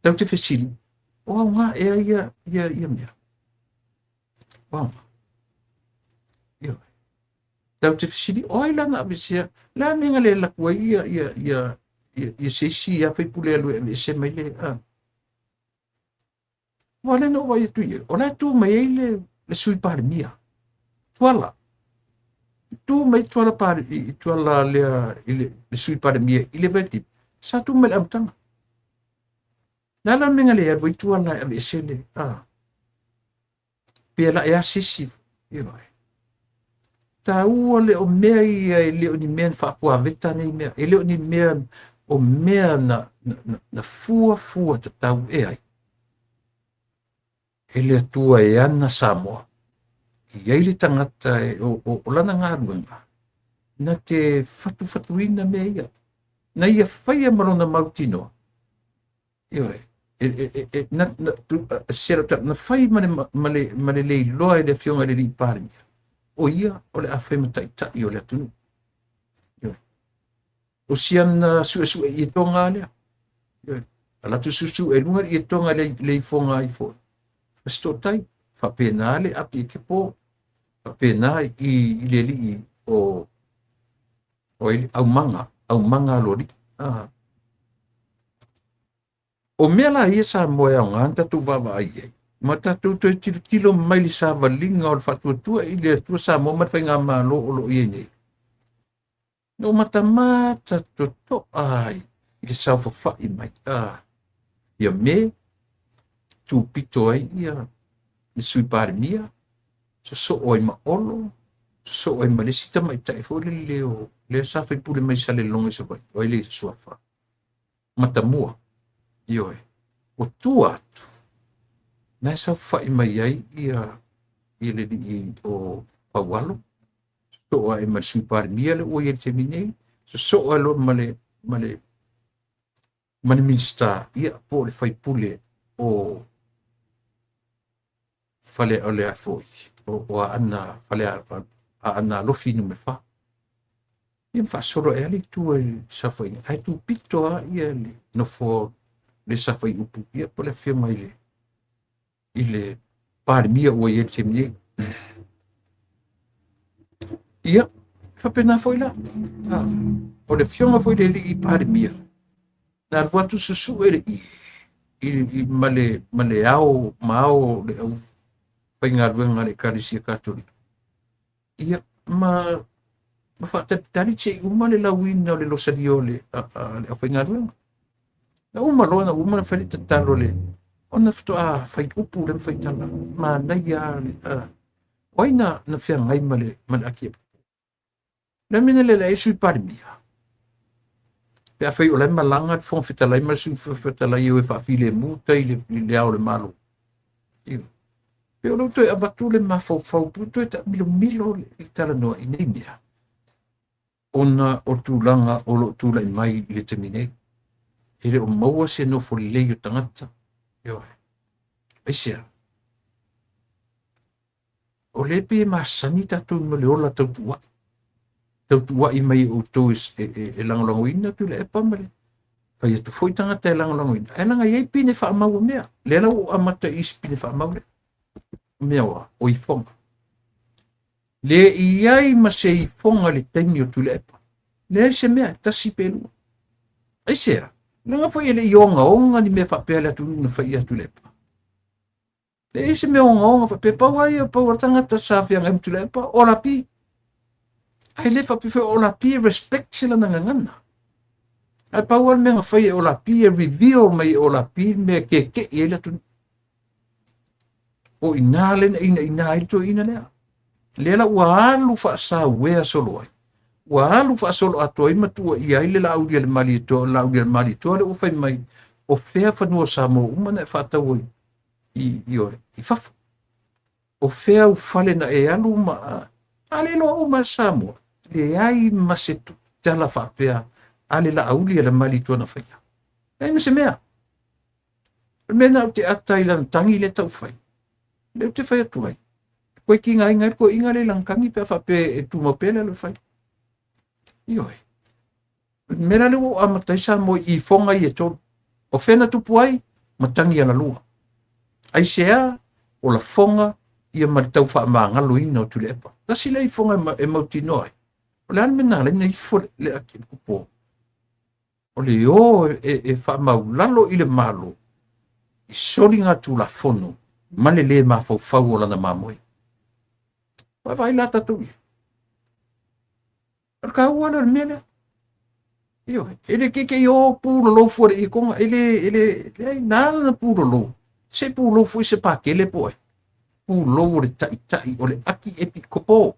Tatou te fesili, o aoga ea ia, ia, ia mea? O aoga. Ioe. Tatou te fesili, o ai la na aveesea? Le a mea na le alu atu ai ia, ia, ia, ia, ia se isi ia faipule alu e aveese mai le... A. Aua lea na ou vaai atu i ai, o la e tu mai ai le, le sui Palemia, Tuala. Tu mai Tuala, Pale, i, Tuala lea i le, le sui Palemia i le vaitaimi, sa tu mai le amataga. Le a la le mea na le alu ai Tuala e aveese le, a, pe la e asisi, ioe. Taua le o mea ia e le o ni mea na faafuaveta nei mea, e le o ni mea o mea na, na, na, na fuafua tatau e ai. E le Atua e ana Samoa. I ai le tagata e, o, o, o lana galuega, na te fatufatuina mea ia. Na ia faia ma lona mautinoa, Ioe, e, e, e, e, na, na, tu, se na fai ma le, ma le, ma le leiloa e le afioga i le alii Palemia, o ia o le a fai ma taitai o le atunuu. Ioe. O siana suesue ietoga lea. Ioe. Ala atu susu e luga le ietoga le, le ifoga ai foi. Fasitootai, faapena le api e ke pō, faapena i, i le alii o, o ai, aumaga, aumaga aloalii. Ah. O mea la ia Samoa e aoga ona tatou vaavaai i ai, ma tatou toe tilotilo mai le savaliga o le faatuatua i le Atua Samoa ma le faigamalo o lo o i ai nei. Na ou matamata totoa ai i le saofafai mai a ia me tupito ai ia le sui Palemia, sosoo ai ma Olo, sosoo ai ma le isi tamaitai foi le leo, lea sa faipule mai Salelologa i Savaii, o ai le suafa. Matamua. Ioe. O tua atu, na e saofafai mai ai ia, ia le alii o Faualo, sosoo ae ma le Sui Palemia le ua i ai i le taimi nei, sosoo ae loa ma le, ma le, ma le Minisita, ia, po o le faipule o fale o le a foi, o, o Aana, fale a, Aana Alofi Nu.4. Ia ma faasolo ae le itu ai le saofaiga, ae tupito lava ia le nofo le safai upu, ia po o le afioga i le i le Palemia ua i ai le taimi nei. Ia, faapena foi la. Ah, o le afioga foi le alii Palemia, na alu atu susue le i, i, i ma le, ma le ao, ma ao le au faigaluega a le Ekalesia Katoliko. Ia, ma, ma faatalitali se i uma le lauina o le losalia o le, a, a, le aufaigaluega. Na uma loa, na uma na fai le tatalo le, ona faatoa fai upu le ma fai tala, manaia le, a, o ai na, na feagai ma le, ma le aki Le mea na lele ai Sui Palemia. Pe afai o la e malaga le Fofoga Fetalai ma le Sui Fetalai e o e faafilemu tai i le, i le ao o le Malo. Ioe. Pe o lea ua toe avatu le mafaufau, pe ua toe taamilomilo le talanoa i nei mea, ona o tulaga o lo o tulai mai i le taimi nei. E le o maua se nofo lelei o tagata. Ioe. Aisea? O lea pei e masani tatou ma le ola tautuua'i. Tautuua'i mai e outou e, e, e, e lagolagoina Tuilaepa ma le fai atu foi tagata e lagolagoina. Ae leaga e i ai pine faamau o mea. Lea la ua ou amata i isi pine faamau lea. O mea oa, o ifoga. Le i ai ma se ifoga i le taimi o Tuilaepa. Leai se mea, tasi pe lua. Aisea? Leaga foi e le i ogaoga ni mea faapea le atunuu na fai ia Tuilaepa. Leai se mea ogaoga faapea, pau lava ia, pau lava le tagata sa feagai ma Tuilaepa, o Lapi. Ae le faapea foi o Lapi e respect se lana gagana. Ae pau lava le mea na fai e Olapi e reveal mai e Olapi le mea e keke'i ai le atunuu. O i ina le na inaina ai le toeaina lea. Lea la ua alu faasauea solo ai. Ua alu faasolo atoa ai ma tuuaia ai le Laaulialemalietoa, o le Laaulialemalietoa lea ua fai mai, o fea fanua o Samoa uma na e faatau ai i, i, i fafo. O fea au fale na e alu ma a le iloa uma e Samoa. Leai ma se tala faapea a le Laauli a le Malietoa na faia. Leai ma se mea. O le mea na ou te ata i lana tagi lea tau fai. Lea ou te fai atu ai. Koe kiga inga koe inga le lana tagi pe a faapea e tumau pea le alu e fai. Ioe. O le mea la lea ua ou amata ai Samoa i ifoga ia e tolu. O fea na tupu ai? Matagi alalua. Aisea? O lafoga ia ma le tau faamagaloina o Tuilaepa. Tasi lea ifoga e mautinoa ai. O le a le mea na ala ai ona ifo le Akiepikopo? O le o e, e faamaulalo i le Malo i soligatulafono ma le lē mafaufau o lana mamoe. Vaavaai la tatou ia. O le taua lea o le mea lea. Ioe, e le keikei o pulolou fua le ietoga, e le, e le, leai, na ala na pulolou. Se pulou foi se pakele po ai. Pulou o le taitai, o le aki epikopo.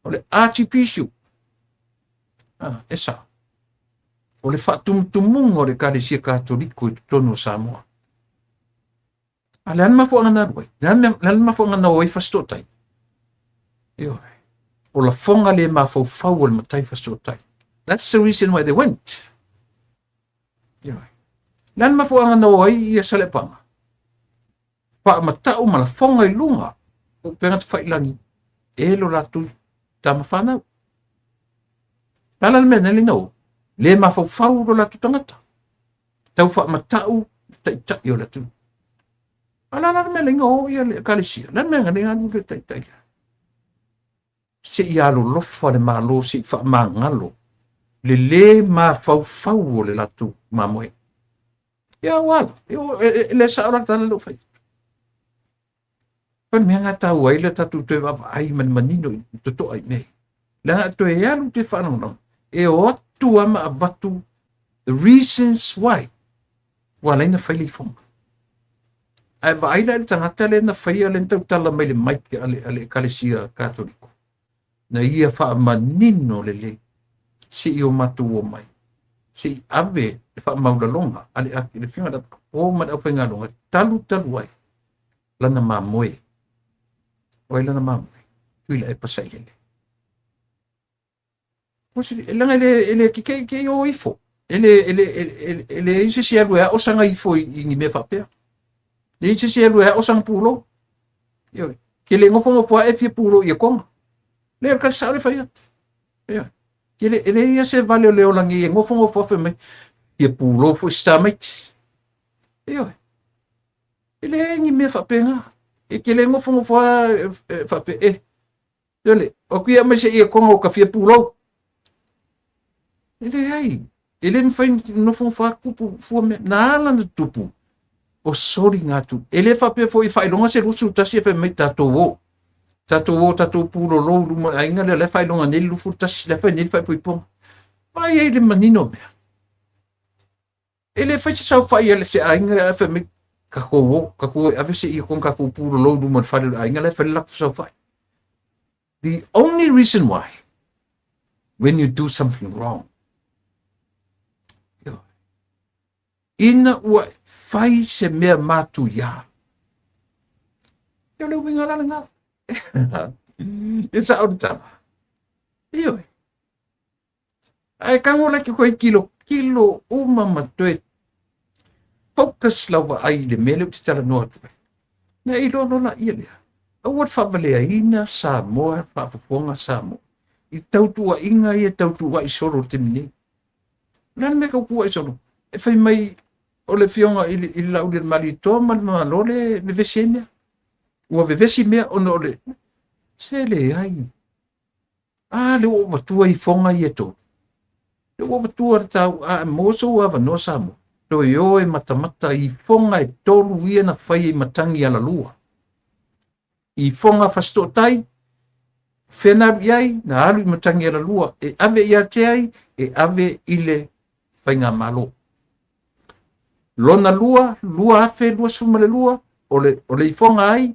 O le archibishop. Ah, e sao. O le faatumutumuga o le Ekalesia Katoliko i totonu o Samoa. A le a le mafuaaga na alu ai? Le a le mafuaaga na o ai Fasitootai? Ioe. O lafoga le mafaufau o le matai Fasitootai. That's the reason why they went. Ioe. Le a le mafuaaga na o ai ia Saleapaga? Faamatau ma lafoga i luga o upega tafailagi e lo latou tama fanau. Le a la le mea na le na o? Le mafaufau lo latou tagata. Tau faamatau taitai o le atunuu. A la la le mea na o ia le ekalesia. Le mea na le alu le taitai lea. Se i alolofa le Malo se i faamagalo le lē mafaufau o le latou mamoe. Ia ua ala, e le sao la tala lea ua fai. O le mea na taua ai le tatou toe vaavaai ma le manino i totoa i mea. Leaga e toe alu te faalagolago, e o atu lava ma avatu the reasons why ua ala ai ona fai le ifoga. Ae vaai la i le tagata lea na faia lea na tautala mai le mic a le Ekalesia Katoliko, na ia faamanino lelei se i o matou omai, se i ave le faamaualaloga a le afioga i le Apikopo ma le aufaigaluega talu talu ai lana mamoe. O ai lana mamoe? Tuilaepa Sailele. Leaga e le kekei ke i o ifo. E leai se isi e alu e ao sana ifo i ni mea faapea. Leai se isi e alu e ao sana pulou. Ioe. Ke le nofonofo ae fia pulou i Koga. Le o le sao le fai atu. Ioe. Ke le e leai ia se vale o le ola nei e nofonofo afe mai fia pulou foi se tamaiti. Ioe. E leai ni mea faapena. E ke le nofonofo a faapea e Ioe, o atu ia mai se ia Koga o ka fia pulou. E leai, e le mafai ona nofonofo lava tupu fua mea. Na ala ona tupu, o soliga atu. E le faapea foi e faailoga se 21 e fai mai tatou o. Tatou o, tatou pulolou i luma o le aiga lea, o la e faailoga nei le 21, la e fai nei le faaipoipoga. Vaai ai le manino o mea. E le fai se saofai a le se aiga ae fai mai tatou o, tatou o e ave se ia kona tatou pulolou i luma o le fale o le aiga la e fai le latou saofai. The only reason why, when you do something wrong, ina ua fai se mea matuia, ia o le uiga la lena. E sao le tala. Ioe. Ae tago la ke koe kilo kilo uma ma toe focus lau vaai i le mea lea ou te talanoa atu ai. Na e iloa loa laia lea. Aua le faavaleaina Samoa, faafofoga Samoa i tautuuaiga ia e tautuuai solo i le taimi nei. O le a le mea e tautuuai solo? E fai mai o le afioga i le, i le Laaulialemalietoa ma le Malo le vevesi ai mea. Ua vevesi mea ona o le... Se leai. A, lea ua ou avatua ifoga ia e tolu. Lea ua avatua le tau, a maua sou avanoa Samoa. Toe o e matamata i ifoga e tolu ia na faia i matagi alalua. Ifoga Fasitootai, fea na alu i ai? Na alu i matagi alalua. E ave ia te ai? E ave i le Faigamalo. Lona lua, 2022, o le, o le ifoga ai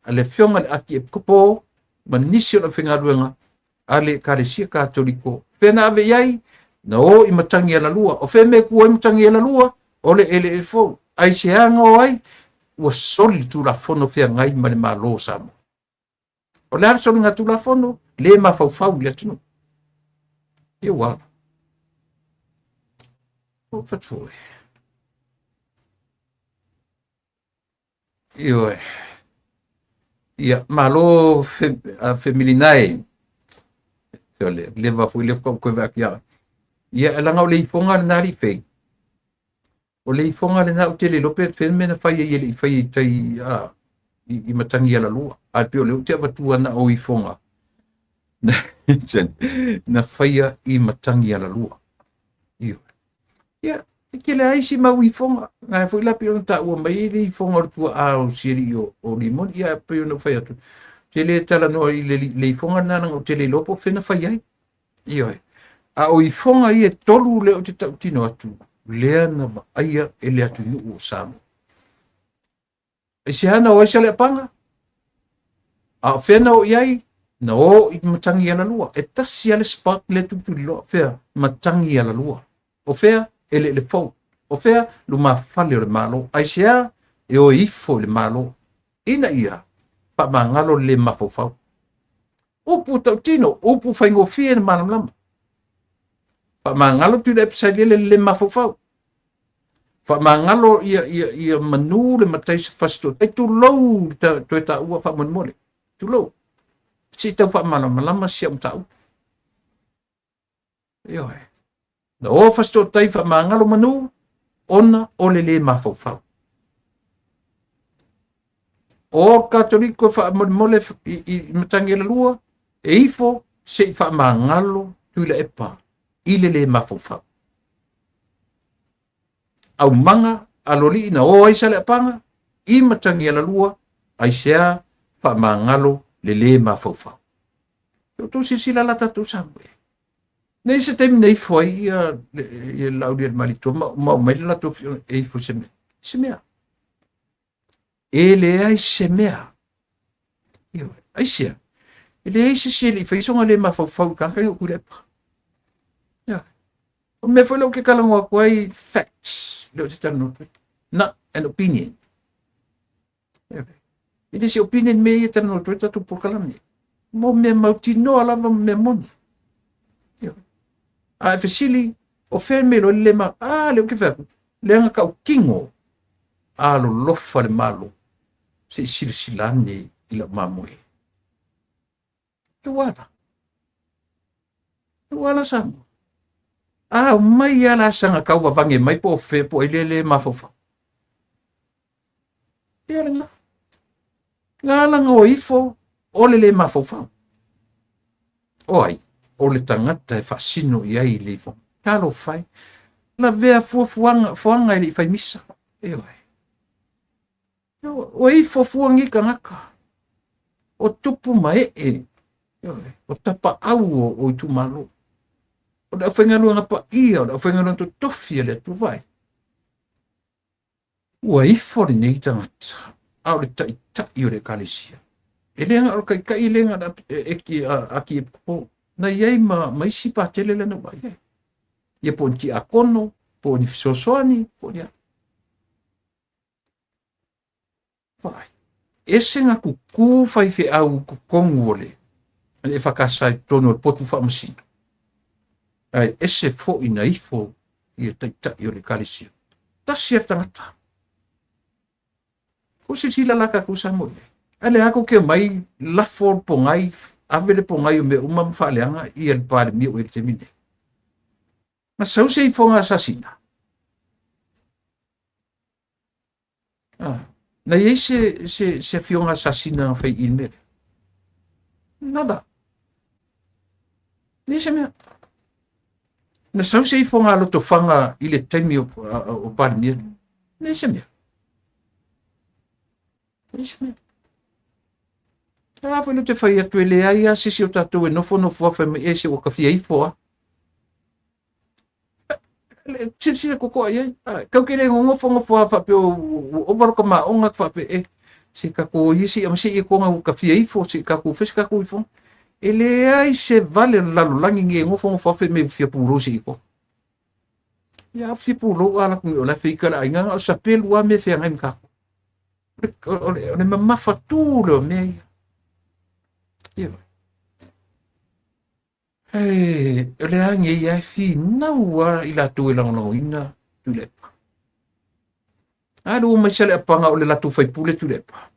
a le afioga i le Akiepikopo ma nisi o le aufaigaluega a le Ekalesia Katoliko. Fea na ave i ai? Na o i matagi alalua. O fea mea e tu ai matagi alalua? O le eleele fou. Aisea na o ai? Ua soli le Tulafono feagai ma le Malo o Samoa. O le a le soliga Tulafono? Le mafaufau i le atunuu. Ia ua ala. O fatu e. Ioe. Ia, malo fe, a femilina e. Se o le leva foi lea faatoa ou toe vaai atu ia oe. Ia, leaga o le ifoga lena alii fei. O le ifoga lena ou te le iloa pe fea le mea na fai ai e le i fai i tai a, i matagi alalua. Ae pei o lea ou te avatua na o ifoga na faia i matagi alalua. Ioe. Ia, e tele lava isi mau ifoga. Na foi la pei ona taua mai le ifoga o le tuaa o si alii o Limoni. Ia, pei ona ou fai atu, te le talanoa i le ifoga lena leaga ou te le iloa po o fea na fai ai. Ioe. A o ifoga ia e tolu lea ou te tautino atu, lea na vaaia e le atunuu o Samoa. Aisea na o ai Saleapaga? A o fea na o i ai? Na o i matagi alalua. E tasi lava le spot lea tulituliloa. Fea? Matagi alalua. O fea? Eleele fou. O fea? Lumafale o le Malo. Aisea? E o ifo i le Malo ina ia faamagalo le le mafaufau. Upu tautino, upu faigofie na malamalama. Faamagalo Tuilaepa Sailele le le mafaufau. Faamagalo ia ia ia manu le matai se Fasitoouta. Tulou toe taua faamolemole. Tulou. Se i tau faamalamalama si au mataupu. Ioe. Na o Fasitoouta i faamagalo manu ona o le lē mafaufau. O Katoliko faamolemole i Matagialalua e ifo se i faamagalo Tuilaepa i le lē mafaufau. Aumaga alolii na o ai Saleapaga i Matagialalua aisea? Faamagalo le lē mafaufau. Outou silasila la tatou Samoa. Nei se taimi na ifo ai ia le Laaulialemalietoa ma aumai le latou e ifo i se mea. Se mea. E leai se mea. Aisea? E leai se isi e le i faia sona le mafaufau i tagata ia o Tuilaepa. Ia. O mea foi lea ou te talanoa atu ai, facts, lea ou te talanoa atu ai. Not an opinion. E le se opinion mea ia talanoa atu ai tatou polokalame. Mo mea mautinoa lava ma mea moni. A e fesili, o fea mea iloa le le ma... A, lea ou te fai atu, leaga tautino alolofa le Malo se i silasila ane i lau mamoe. E ua ala. E ua ala Samoa. A mai ala saga tau vavage mai po o fea po o ai lea le mafaufau. Ia lena. Na ala na o ifo o le le mafaufau. O ai, o le tagata e faasino i ai le ifo. Talofa e. Lavea fuafuaga foaga e le i fai misa. Ioe. Ua ifo fua nei tagata. O tupu ma ee. Ioe. O tapaau o itumalo. O le aufaigaluega paia, o le aufaigaluega totofi a le Atua vaai. Ua ifo lenei tagata, a o le taitai o le ekalesia. E le na o le taitai, e le na o le akiepikopo. Na i ai ma isi patele lea na vaai ai. Ia po o ni tiakono, po o ni fesoasoani, po o ni a. Vaai. Ese na kukū faifeau i totonu o le EFKS i totonu o le potu faamasino. Ae ese foi na ifo ia taitai o le ekalesia. Tasi a le tagata. Ko silasila la tatou Samoa i ai. Ae le a tou te omai lafo le pogai, ave le pogai o mea uma ma faaleaga ia le Palemia o i le taimi nei. Na sau se ifoga asasina. Ah, na i ai se afioga asasina na fai i le mea lea. Nada. Leai se mea. Na sau se ifoga a Lotofaga i le taimi o Palemia. Leai se mea. Leai se mea. A foi lea ou te fai atu e leai lava se isi o tatou e nofonofo lava fai mai, e se ua ta fia ifo lava. Silasila totoa i ai. Kau te le nofonofo lava faapea ua ova lota maoga faapea e se tatou o ia se i se i toga ua ta fia ifo se i tatou fai se tatou ifoga. E leai se vale o le lalolagi nei e nofonofo lava fai mai ua fia pulou se i toga. Ia a fia pulou a latou nei o la e feita le aiga na o sapelu lava mea e feagai ma tatou. O le mamafa tu lea o mea ia. Ia. E, o le a nei e finau a i latou e lagolagoina Tuilaepa. A le ua mai Saleapaga o le latou faipule Tuilaepa.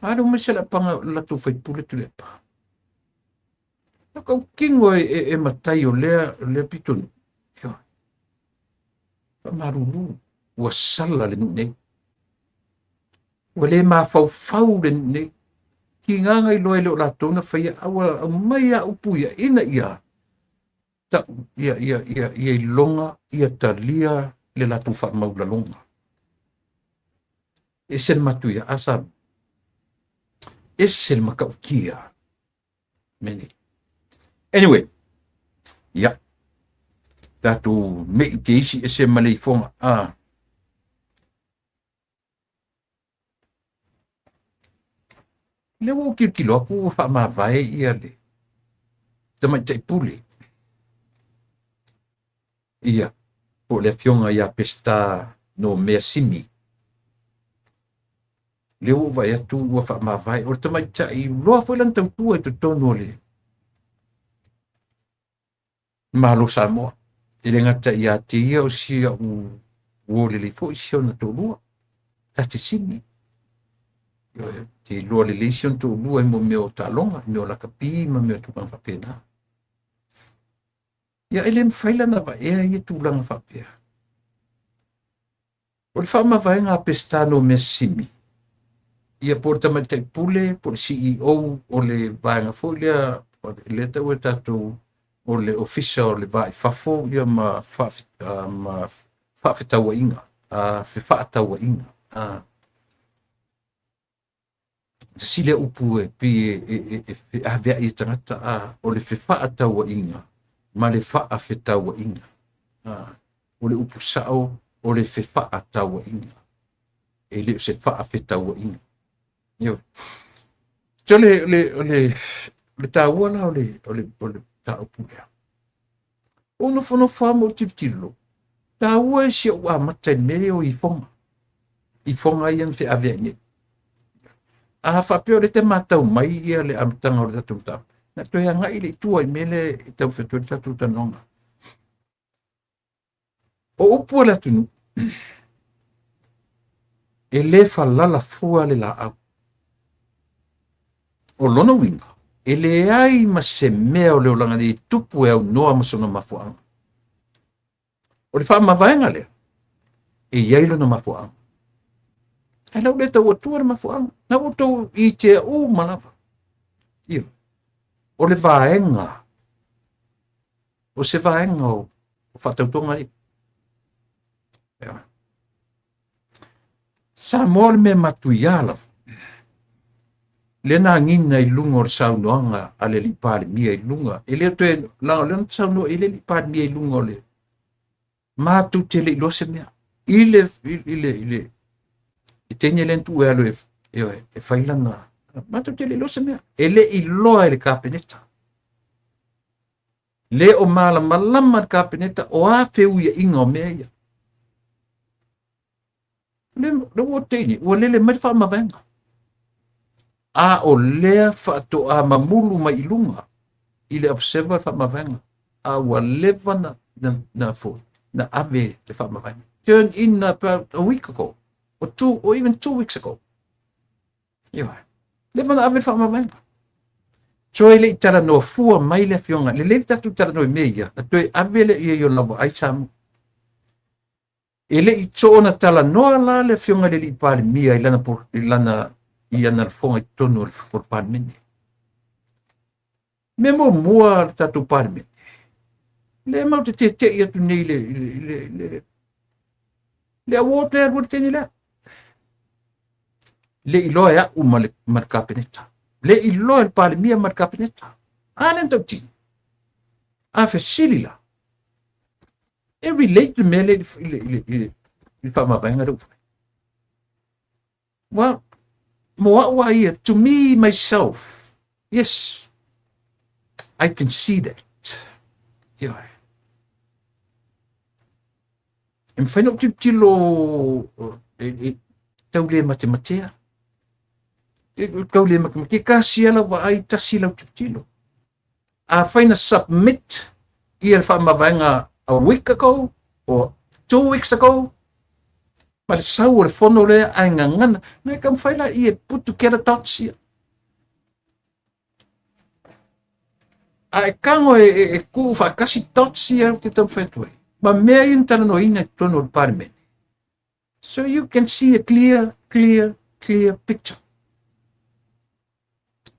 A le ua mai Saleapaga o le latou faipule Tuilaepa. Na kau kingo e matai o lea pitonu. Ioe. Faamalulu, ua sala le nuu nei. Ua le mafaufau le nuu nei. Tigaga iloa e le o latou na faia, a ua aumai lava upu ia ina ia tau ia ia ia ia iloga ia talia le latou faamaualaloga. Ese le matuia, a Samoa. Ese le matautia. Mea nei. Anyway, ia, tatou mei te isi ese ma le ifoga. Ah. Lea ua ou tilotilo atu ua faamavae ia le tamaitai pule. Ia, po o le afioga ia Peseta Nomea Simi. Lea ua ou vaai atu ua faamavae. O le tamaitai loa foi lana tautua i totonu o le Malo Samoa. E le gata ia te ia o si a'u uo lelei foi si ona toalua, ta te sini. Ioe, te iloa lelei si ona toalua i mo mea o taaloga, i mea o lakapi ma mea o tulaga faapena. Ia e le mafai la ona vaea ia tulaga faapea. O le faamavaega a Peseta no mea simi, ia po o le tamaitai pule, po o le CEO o le vaega foi lea, lea tau e tatou o le ofisa o le va i fafo ia ma faafetauaiga, fefaatauaiga. Tasi lea upu e pei e feaveai e tagata, o le fefaatauaiga ma le faafetauaiga. O le upu sao o le fefaatauaiga, e le o se faafetauaiga. Ioe. So le taua la o le mataupu lea. O nofonofo lava ma ou tilotilo, taua e si ou amata i le mea lea o ifoga. Ifoga ia na feaveai nei. A faapea o lea te matau mai ia le amataga o le tatou mataupu, na toe agai le i tua i mea lea e taumafai atu ai le tatou talanoaga. O upu a le atunuu, e le falala fua le laau. O lona uiga, e leai ma se mea o le olaga nei e tupu e aunoa ma sona mafuaaga. O le faamavaega lea, e i ai lona mafuaaga. Ae lau le tau atua le mafuaaga. Na ua outou itea uma lava. Ia. O le vaega, o se vaega o faatautoga ia. Ia. Samoa o le mea matuia lava. Le na agina i luga o le saunoaga a le alii Palemia i luga. E le toe, laga o lea na saunoa i le alii Palemia i luga o le matou te le iloa se mea. I le teine lea na tuu e alu e fai lana, matou te le iloa se mea. E le iloa e le Kapeneta. Le o malamalama le Kapeneta o a feuiaiga o mea ia. Le ua teine, ua lele mai le faamavaega. A o lea faatoa mamulu mai i luga i le observer le faamavaega. A ua leva na ave le faamavaega. Turn in about a week ago, or two, or even 2 weeks ago. Ioe. Leva na ave le faamavaega. So e le i talanoa fua mai le afioga. Lelei le tatou talanoa i mea ia, na toe ave le ia i ona vaai Samoa. E le i soona talanoa la le afioga i le alii Palemia i lana i ana lafoga i totonu o le Palemene. Mea muamua le tatou Palemene. Le mau te tetei atu nei le award lea alu le teine lea. Le iloa e au ma le Kapeneta. Le iloa e le Palemia ma le Kapeneta. A lea na tautino. A fesili la. E relate le mea lea i le faamavaega lea ua fai. Well, mo au a ia, to me myself, yes, I can see that. Ioe. E mafai na ou tilotilo e tau le matematea. E tau le matematea. Kasi lau vaai, tasi lau tilotilo. A fai na submit ia le faamavaega a week ago or 2 weeks ago, ma le sau o le fono lea ae gagana, na e taumafai la ia e put together dots ia. A e tago e tuu faatasi dots ia te taumafai atu ai. Ma mea ia na talanoaina i totonu o le Palemene. So you can see a clear, clear, clear picture.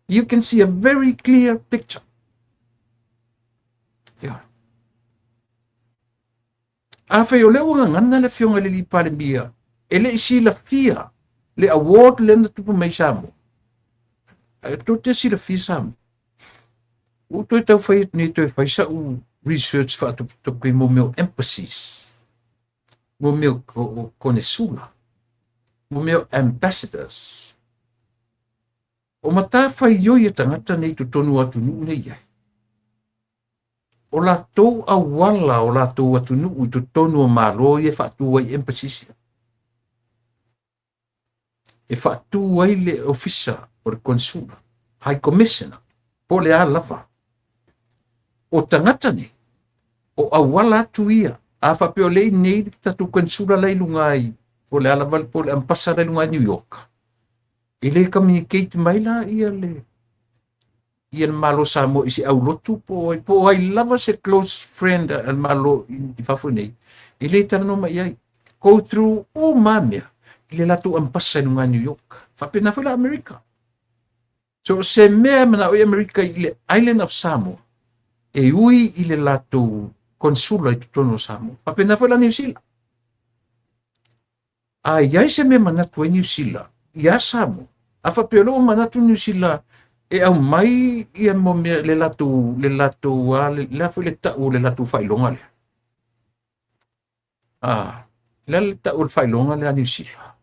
You can see a very clear picture. Yeah. A fai o lea ua gagana le afioga i le alii Palemia, e le i silafia le award lea na tupu mai Samoa. Ae tou te silafia Samoa. Ua toe tau fai atu nei toe fai sa'u research faatopetope mo mea o embassies, mo mea o konesula, mo mea o ambassadors. O matafaioi e tagata nei totonu o atunuu nei ai. O latou auala o latou atunuu i totonu o Malo ia e faatu ai embassies ia. E faatu ai le ofisa o le consula, high commissioner, po o le a lava. O tagata nei, O auala atu ia, a faapea o lea i inei le tatou konsula la i luga i, po o le a lava, po o le ambassador la i luga i New York, e le communicate mai la ia le ia le Malo Samoa i se aulotu po o ai lava se close friend a le Malo i fafo nei, e le talanoa mai i ai. Go through uma mea i le latou ambassador i luga i New York. Faapena foi la Amerika. So se mea e manao i Amerika i le Island of Samoa, e ui i le latou konsula i totonu o Samoa. Faapena foi la Niu Sila. A i ai se mea manatu ai Niu Sila iā Samoa, a faapea o lea ua manatu Niu Sila e aumai ia mo mea le latou le latou a le, le a foi le tau o le latou faailoga lea. Ah, le a le tau o le faailoga lea a Niu Sila.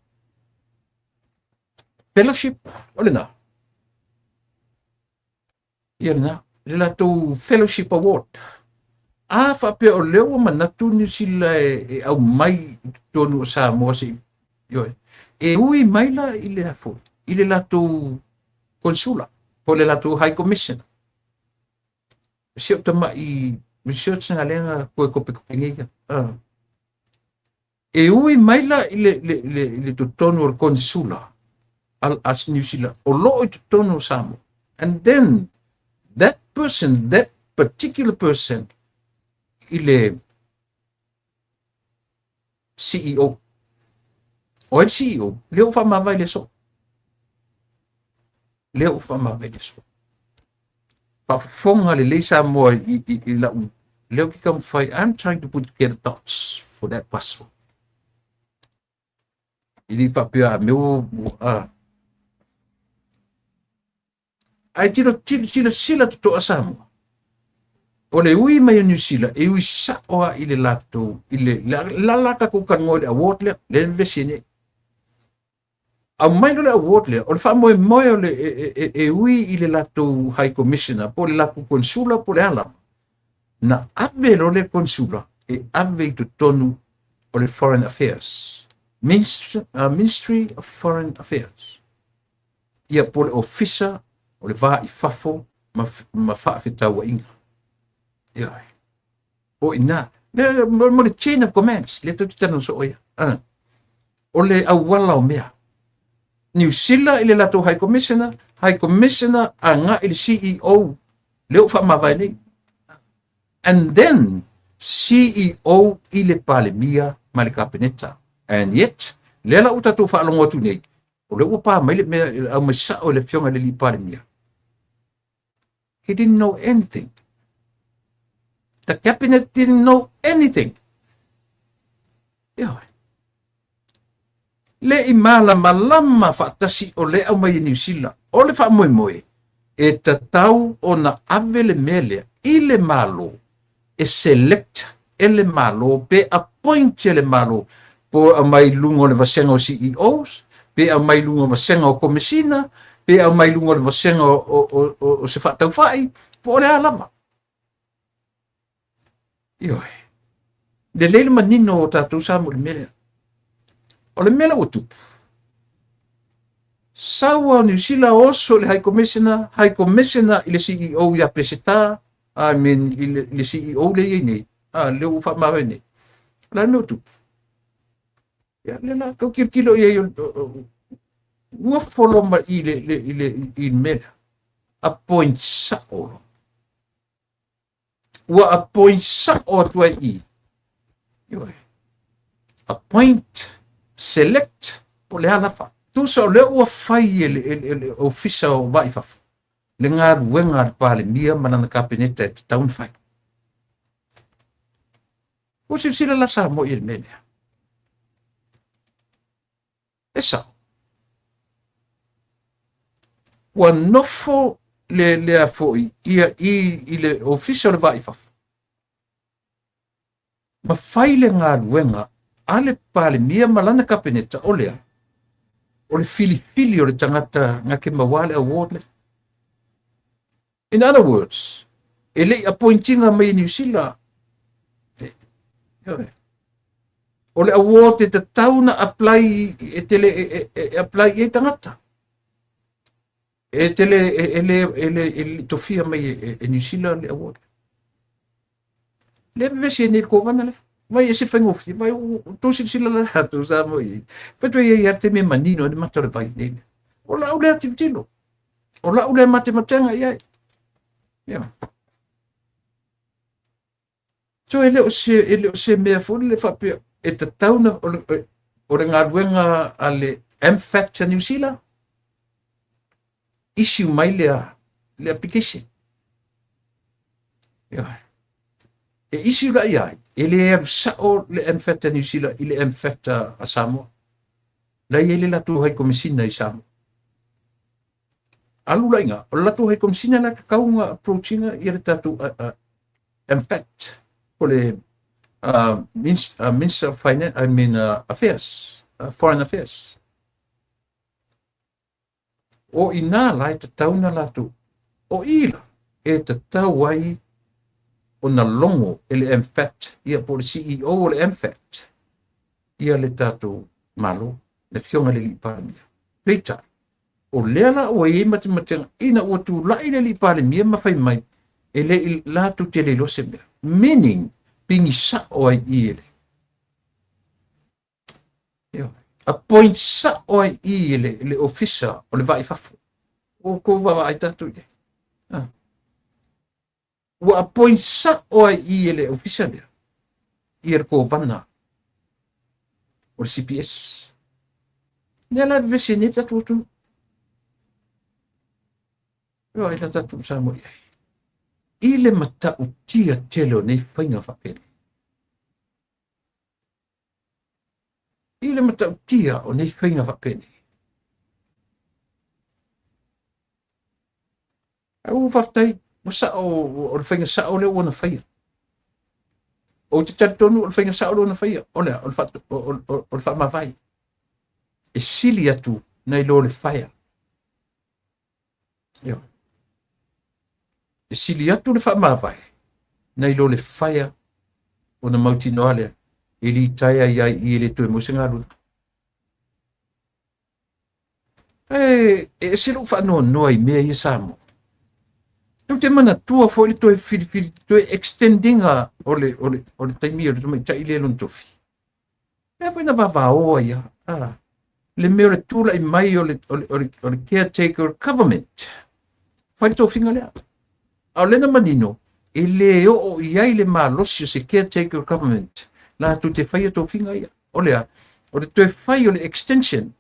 Fellowship, o lena. Ia lena, le latou Fellowship Award. A faapea o lea ua manatu Niu Sila e, e aumai i totonu o Samoa se ioe, e ui mai la i le foi, i le latou konsula, po o le latou High Commissioner. Si ou tama'i research na lea koe kopekope nei ia. E ui mai la i le, le, le, le totonu o le konsula a New Zealand, o loo i totonu o Samoa. And then, that person, that particular person, i le CEO. O ai le CEO? Lea ua faamavae i le aso. Lea ua faamavae i le aso. Faafofoga lelei Samoa i, i, i lau lea ou te taumafai. I'm trying to put together dots for that puzzle. I le faapea a mea ua Ae tilo tilo silasila totoa Samoa. O le ui mai o Niu Sila, e ui sa'o a i le latou, i le, la la tatou talanoa i le award lea, lea e vevesi ai nei. Aumai loa le award lea, o le faamoemoe o le, e, e, e, e ui i le latou High Commissioner, po o le latou Consula, po o le a lava, na ave loa le Consula e ave i totonu o le Foreign Affairs, Ministry, Ministry of Foreign Affairs. Ia po o le Ofisa o le Va i Fafo ma, ma Faafetauaiga. Ioe. O ina, le, mo le chain of commands, le tou te talanoa soo ia. O le auala o mea. Niu Sila i le latou High Commissioner, High Commissioner agai i le CEO, lea ua faamavae nei. And then, CEO i le Palemia ma le Kapeneta. And yet, lea la ua tatou faalogo atu nei, o lea ua pa mai le mea, aumai sao i le afioga i le alii Palemia. He didn't know anything. The cabinet didn't know anything. Ioe. Le i malamalama faatasi o le aumai e Niu Sila. O le faamoemoe, e tatau ona ave le mea lea i le Malo e select e le Malo pe appoint e le Malo po aumai i luga o le vasega o CEOs, pe aumai i luga o vasega o Komesina, pe aumai i luga o le vasega o, o, o, o, o se faataufai, po o le a lava. Ioe. Lelei le manino o tatou Samoa i le mea lea. O le mea la ua tupu, sau a Niu Sila oso i le High Commissioner, High Commissioner i le CEO ia Peseta, I mean, i le, le CEO lea i ai nei, a, lea ua faamavae nei. O le a le mea ua tupu? Ia, lea la, tau tilotilo i ai, ua follow mai i le, le, i le, i le mea lea. Appoint sa'o loa. Ua appoint sa'o atu ai i. Ioe. Appoint, select, po o le a lava. Tusa o lea ua fai e le, e le, e le ofisa o Va i Fafo le galuega a le Palemia ma lana Kapeneta e tatau ona fai. Ua silasila la Samoa i le mea lea. E sao. Ua nofo le lea foi ia i, i le ofisa o le Va i Fafo ma fai le galuega a le Palemia ma lana Kapeneta o lea, o le filifili o le tagata na ke mauā le award lea. In other words, e le i appointinga mai e Niu Sila. O le award e tatau na apply e te le e, e, e apply i ai tagata. E te le e, e le e le e le tofia mai e, e Niu Sila le award. Lea e vevesi ai nei le kovana lea. Vai e ese le faigofie, vai tou silasila la tatou Samoa i ai. Fai toe i ai lava le taimi e manino ai le mata o le vai i nei mea. O lau lea tilotilo. O lau lea matemateaga i ai. Ia. So e le o se, e le o se mea foi lele faapea e tatau na, o le galuega a le MFAT a Niu Sila, issue mai le, le application. Ia. E issue la i ai, e le alu sao le MFAT a Niu Sila i le MFAT a Samoa. La i ai le latou High Commissioner i Samoa. Alu la iga, o le latou High Commissioner la tatau ona approach ina ia le tatou MFAT, po le Minister of Finance, I mean Affairs, Foreign Affairs. O inā la e tatau na latou, o i la e tatau ai ona logo e le MFAT, ia po o le CEO o le MFAT, ia le tatou Malo, le Afioga i le Alii Palemia. Peitai, o lea la ua i ai matematega ina ua tulai le Alii Palemia ma fai mai e le i latou te le iloa se mea. Meaning, pigi sao ai i e le appoint sao ai i e le ofisa o le Va i Fafo. O kou vaavaai tatou i ai. Ah. Ua appoint sao ai i e le ofisa lea ia le kovana o le CPS. Lea la vevesi ai nei le tatou atunuu. Ua ai la tatou Samoa i ai. I le matautia tele o nei faiga faapenei. I le matautia o nei faiga faapenei. Ae ua faafetai, ua sao, o le faiga sao lea ua na faia. Ou te talitonu o le faiga sao lea ua na faia, o le a, o le, o le faamavae. E sili atu nai lo le faia. Ioe. E sili atu le faamavae nai lo le faia ona mautinoa lea e litaea ai ai i e le toe maua se galuega. Ae e ese lou faanoanoa i mea ia Samoa. Tou te manatua foi le toe filifili, toe extend ina o le, o le, o le taimi o le tamaitai lea lona tofi. Mea foi na vavao ai a, a, le mea o le tulai mai o le, o le, o le, o le caretaker government. Fai le tofiga lea. A o lea na manino, e le oo i ai le malosi o se caretaker government latou te faia tofiga ia. O le a? O le toe fai o le extension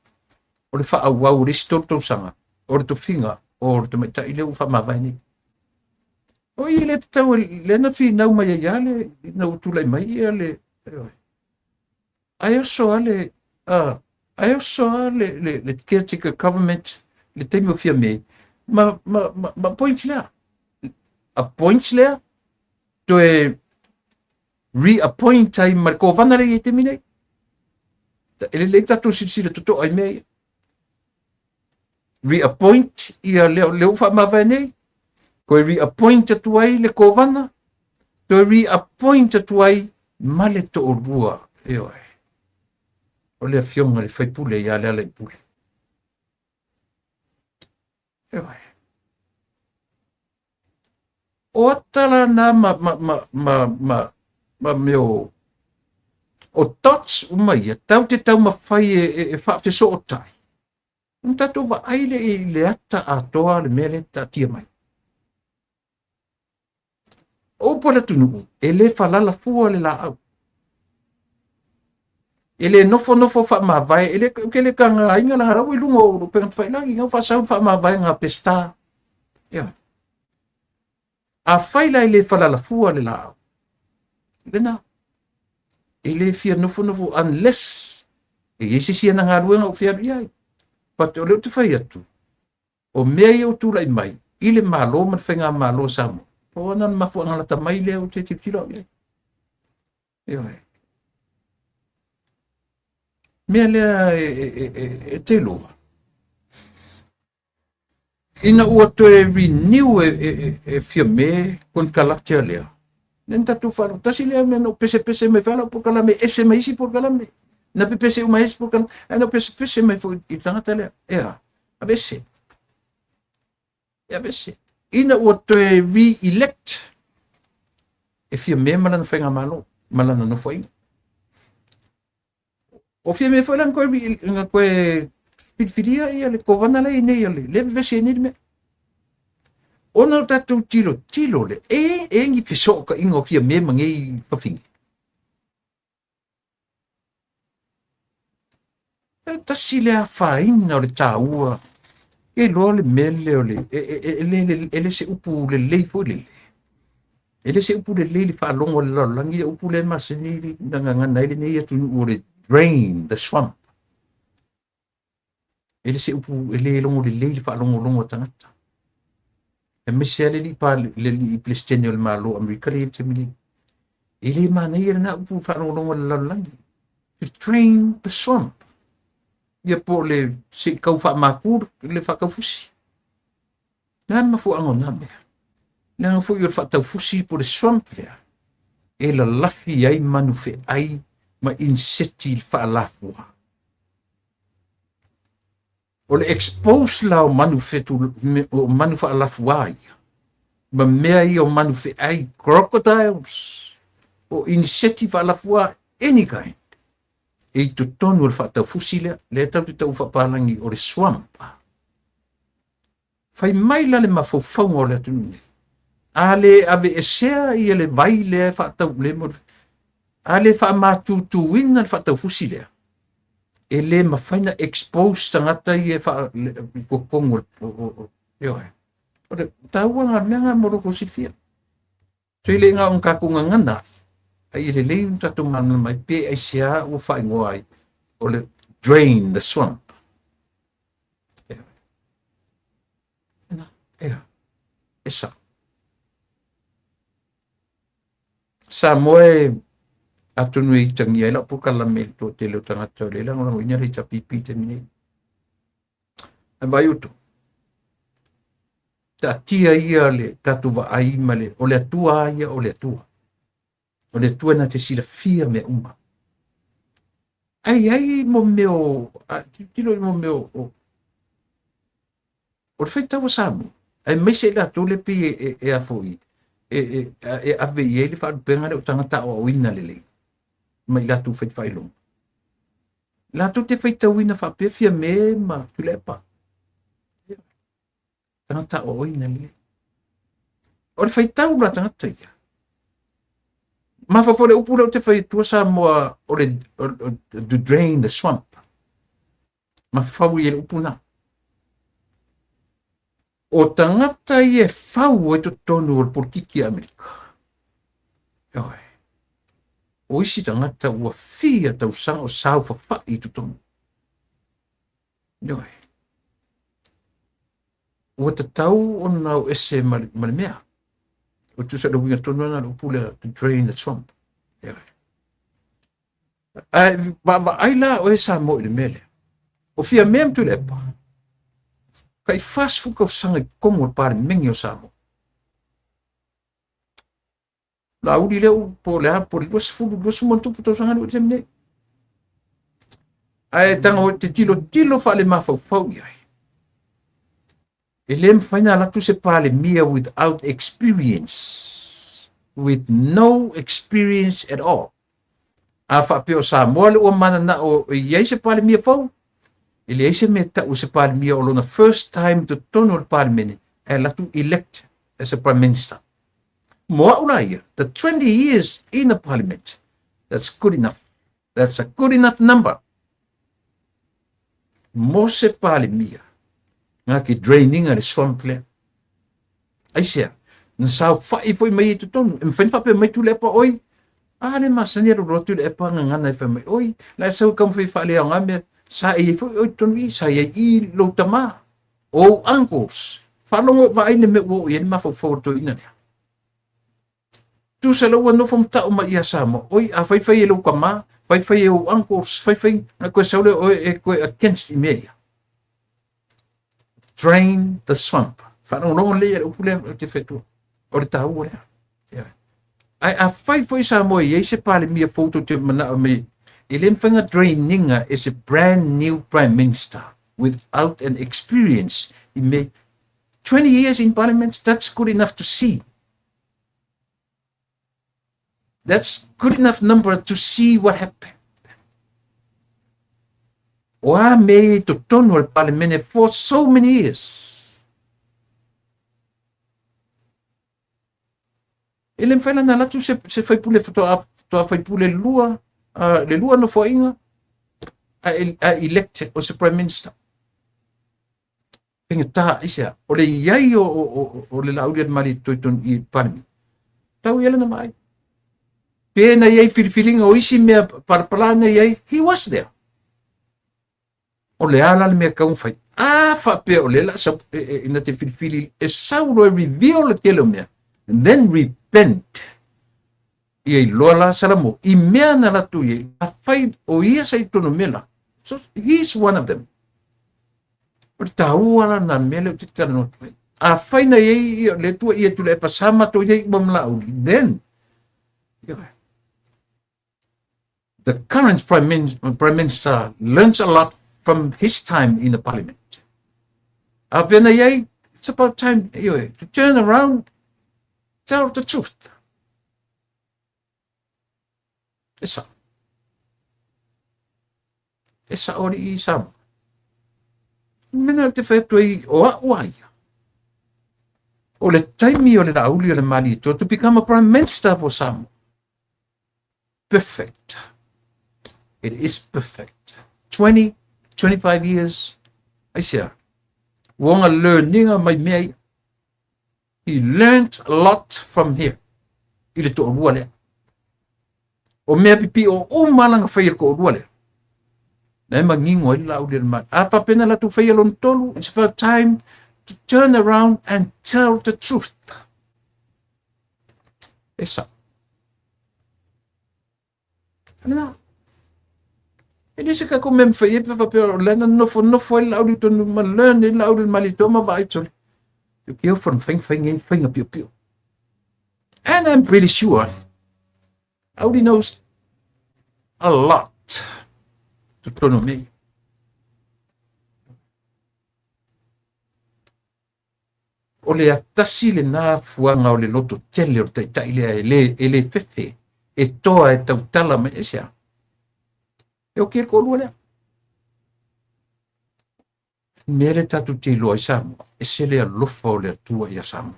o le faaauau o le isi 3 tausaga o le tofiga o le tamaitai lea ua faamavae nei. O ia lea tatau, lea na finau mai ai lava le, ina ua tulai mai ia le, ae oso lava le, ae oso lava le, le, le caretaker government le taimi o Fiame, ma, ma, ma, ma appoint lea. Appoint lea, toe reappoint ai ma le kovana lea i ai taimi nei. E lelei tatou silasila totoa i mea ia. Reappoint ia lea, lea ua faamavae nei, toe reappoint atu ai le kovana, toe reappoint atu ai ma le toalua, ioe, o le afioga i le faipule ia Lealailepule. Ioe. O ata la na ma, ma, ma, ma, ma, ma mea o, o dots uma ia, tau te taumafai e, e, e faafesootai. Ona tatou vaai lea i le ata atoa le mea lea e taatia mai. O upu a le atunuu, e le falala fua le laau. E le nofonofo faamavae, e le, ou te le tagaina leaga la ua i luga o upega tafailagi, na ua faasau le faamavaega a Peseta. Ia. Afai la e le falala fua le laau, lena, e le fia nofonofo unless e i ai se isi ana galuega ua fia alu i ai. But o lea ou te fai atu, o mea ia ua tulai mai i le Malo ma le Faigamalo o Samoa, pau lava lena o le mafuaaga lata mai lea ou te tilotilo au i ai. Ioe. Mea lea e, e, e, e te iloa. Ina ua toe renew e, e, e, e Fiame konekarate lea, lea na tatou faalogo. Tasi lea mea na ou pesepese mai foi lau polokalame, ese mai isi polokalame. Na pepese uma isi polokalame, ae na ou pesepese mai foi i le tagata lea. Ea, aveese. E aveese. Ina ua toe re-elect E Fiamē ma lana faigamalo ma lana nofoaiga. O Fiamē foi la na toe, na toe filifilia ia le kovana la i nei o le le vevesi ai nei le mea. Ona o tatou tilotilo le e e ni fesootaiga o Fiamē ma nei fafine. E tasi le afaina o le taua e iloa le mea lea o le e, e, e, e, le, e le se upu lelei foi lele. E le se upu lelei le faalogo a le lalolagi, le upu lea e masani na gagana ai lenei atunuu o le drain the swamp. E le se upu e le logo lelei le faalogologo a tagata. Aemaise lava le alii pa le alii Peresetene o le Malo o Amerika lea e i ai i le taimi nei. E le manaia lena upu faalogologo a le lalolagi. To drain the swamp. Ia po o le se i tau faamatu le faataufusi. Le a le mafuaaga o na mea? Leaga foi o le faataufusi po o le swamp lea, e lalafi ai manu feai ma inseti faalafua. O le expose la o manu fetu, o manu faalafuā ia, ma mea ia o manu feai, crocodiles, o iniseti faalafuā, any kind, e i totonu o le faataufusi lea, lea tatou te tau faapalagi o le swamp. Fai mai la le mafaufauga o le atunuu nei, a le aveesea ia le vai lea e faatau le mo a le faamatutuina le faataufusi lea, e le mafai na expose tagata ia e faa i totonu o ioe. O le taua lena o le mea lena mo lo outou silafia. So e le na o tatou gagana ai, ai e lelei ona tatou malamalama ai pe aisea ua faaigoa ai o le drain the swamp. Ea, e sao. Samoa e atonu e itagia ai lau polokalame i le toatele o tagata o lea e lagolagoina le HRPP i le taimi nei. Ae vaai outou, taatia ia le tatou vaai ma le, o le Atua lava ia o le Atua. O le Atua na te silafia mea uma. Ae i ai mo mea o, tilotilo i mo mea o, o le faitau a Samoa, aemaise i latou lea pei e, e, e a foi, e, e, e ave i ai le faalupega lea o tagata aoaoina lelei ma i latou fai faailoga. Latou te faitauina faapea Fiamē ma Tuilaepa. Tagata aoaoina lelei. O le faitau la tagata ia. Mafaufau le upu lea ou te fai atua Samoa o le to drain the swamp. Mafaufau i le upu na. O tagata ia e fau ai totonu o le polokiki a Amerika. Ioe. O isi tagata ua fia tausaga o saofafai i totonu. Ioe. Ua tatau ona o ese ma le, ma le mea. O tusa le uiga tonu ana le upu lea, to drain the swamp. Ioe. Ae vaavaai la oe Samoa i le mea lea. O Fiamē ma Tuilaepa, tai 40 tausaga i totonu o le Palemene o Samoa. Laauli lea po o le a, po o le 20, 20 ma ona tupu tausaga lea ua i le taimi nei. Ae tago te tilotilo faalemafaufau i ai. E le mafai ona alu atu se Palemia without experience, with no experience at all. A faapea o Samoa le ua mananao e i ai se Palemia fou, e leai se mea e tau se Palemia o lona first time i totonu o le Palemene ae alu atu elect as a Prime Minister. Mo au la ia, the 20 years in the Parliament, that's good enough. That's a good enough number. Mo se Palemia, ngā ke draininga le swamp lea. Aisea, na saofai foi mai i totonu, e mawhai na whapea mai Tuilaepa oi, a le masani a lolo Tuilaepa ngangana e whai mai, oi, la e sau e kaumawhai whaalea o ngā mea, sa e i foi oi totonu i, sa i ai i lou tamā, ou uncles, whaalongo vaai le mea ua oo i ai le mafaufau o le toeaina lea. Tusa la ua nofo ma tau mai ia Samoa, oi, a faifai e lou tama, faifai e ou uncles, faifai, na koe sau lea oe e koe against i mea ia. Drain the swamp. Whaalongolongo lea ia le upu lea o te whetua. O le tāua lea. Yeah. Ai a fai foi Samoa i ai se palemia fou tou te manao mai, e le mawhai nga draininga is a brand new prime minister without an experience i me 20 years in parliament, that's good enough to see. That's good enough number to see what happened. O a mea i totonu o le Palemene for so many years. E le mafai la ona alu atu se, se faipule faatoa faatoa faipule lua, le lua nofoaiga, a, a elect o se Prime Minister. Faigata, aisea? O le i ai o, o, o, o le Laaulialemalietoa i totonu i Palemene. Tau ia lana vaai. Pe na i ai filifiliga o isi mea palapala na i ai, he was there. O le a la le mea kau fai? A faapea o le la sa e, e, ina te filifili e sau loa e reveal le tele o mea. And then repent. Ia iloa la Salamo i mea na latou i ai, afai o ia sa i totonu o mea la. So he is one of them. O le taua la na mea lea ou te talanoa atu ai. Afai na i ai ia le Atua ia Tuilaepa sa matou i ai uma ma Laauli, then the current Prime Minister learns a lot from his time in the parliament. A pena i ai, it's about time ioe, to turn around, tell the truth. E sao. E sao alii i Samoa. Mena o te whai atu ai o a'u a ia. O le taimi o le Laauli o le Malietoa to become a Prime Minister for Samoa. Perfect. It is perfect. 20, 25 years. Aisea. Ua ona learninga mai mea ia. He learnt a lot from here. I le to'alua lea. O mea pipi'o uma lana faia i le to'alua lea. Na e manino ai le Laauli a le Malo. A faapena latou faia lona tolu, it's about time to turn around and tell the truth. E sa'o. Lena. E le se tatou mea mafai ai pe faapea o lea na nofonofo ai le Laauli tonu ma learn ai le Laauli le Malietoa ma vaai tole. Te keo whan whainga whainga i whainga pio pio. And I'm pretty sure Audi knows a lot totonu mea ia. O le atasi lena fuaga o le loto tele o le taitai lea e le, e le fefe, e toa e tautala mai aisea. E oki e le toalua lea. Mea lea tatou te iloa ai Samoa, ese le alofa o le Atua ia Samoa.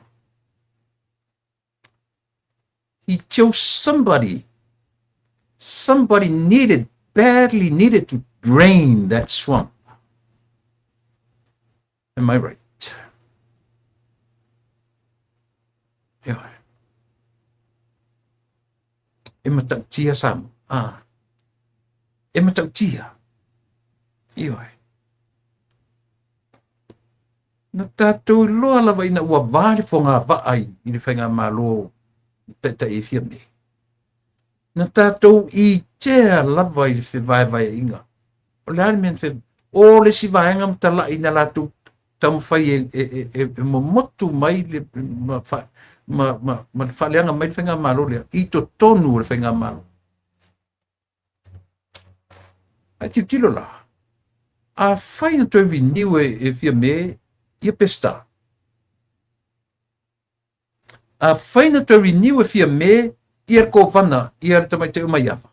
He chose somebody. Somebody needed, badly needed to drain that swamp. Am I right? Ioe. E matautia Samoa. Ah. E matautia. Ioe. Na tatou iloa lava ina ua va le fogavaa i le faigamalo taitai e fia nei. Na tatou itea lava i le fevaevaeaiga. O le a le mea na fe... O le isi vaega ma tala'i na latou taumafai e, e, e, e, e momotu mai le, ma, fa, ma, ma, ma le faaleaga mai le faigamalo lea i totonu o le faigamalo. Ae tilotilo la, afai na toe renew e, e Fiame ia Peseta. Afai na toe renew e Fiame ia le Kovana ia le tamaitai o Maiava.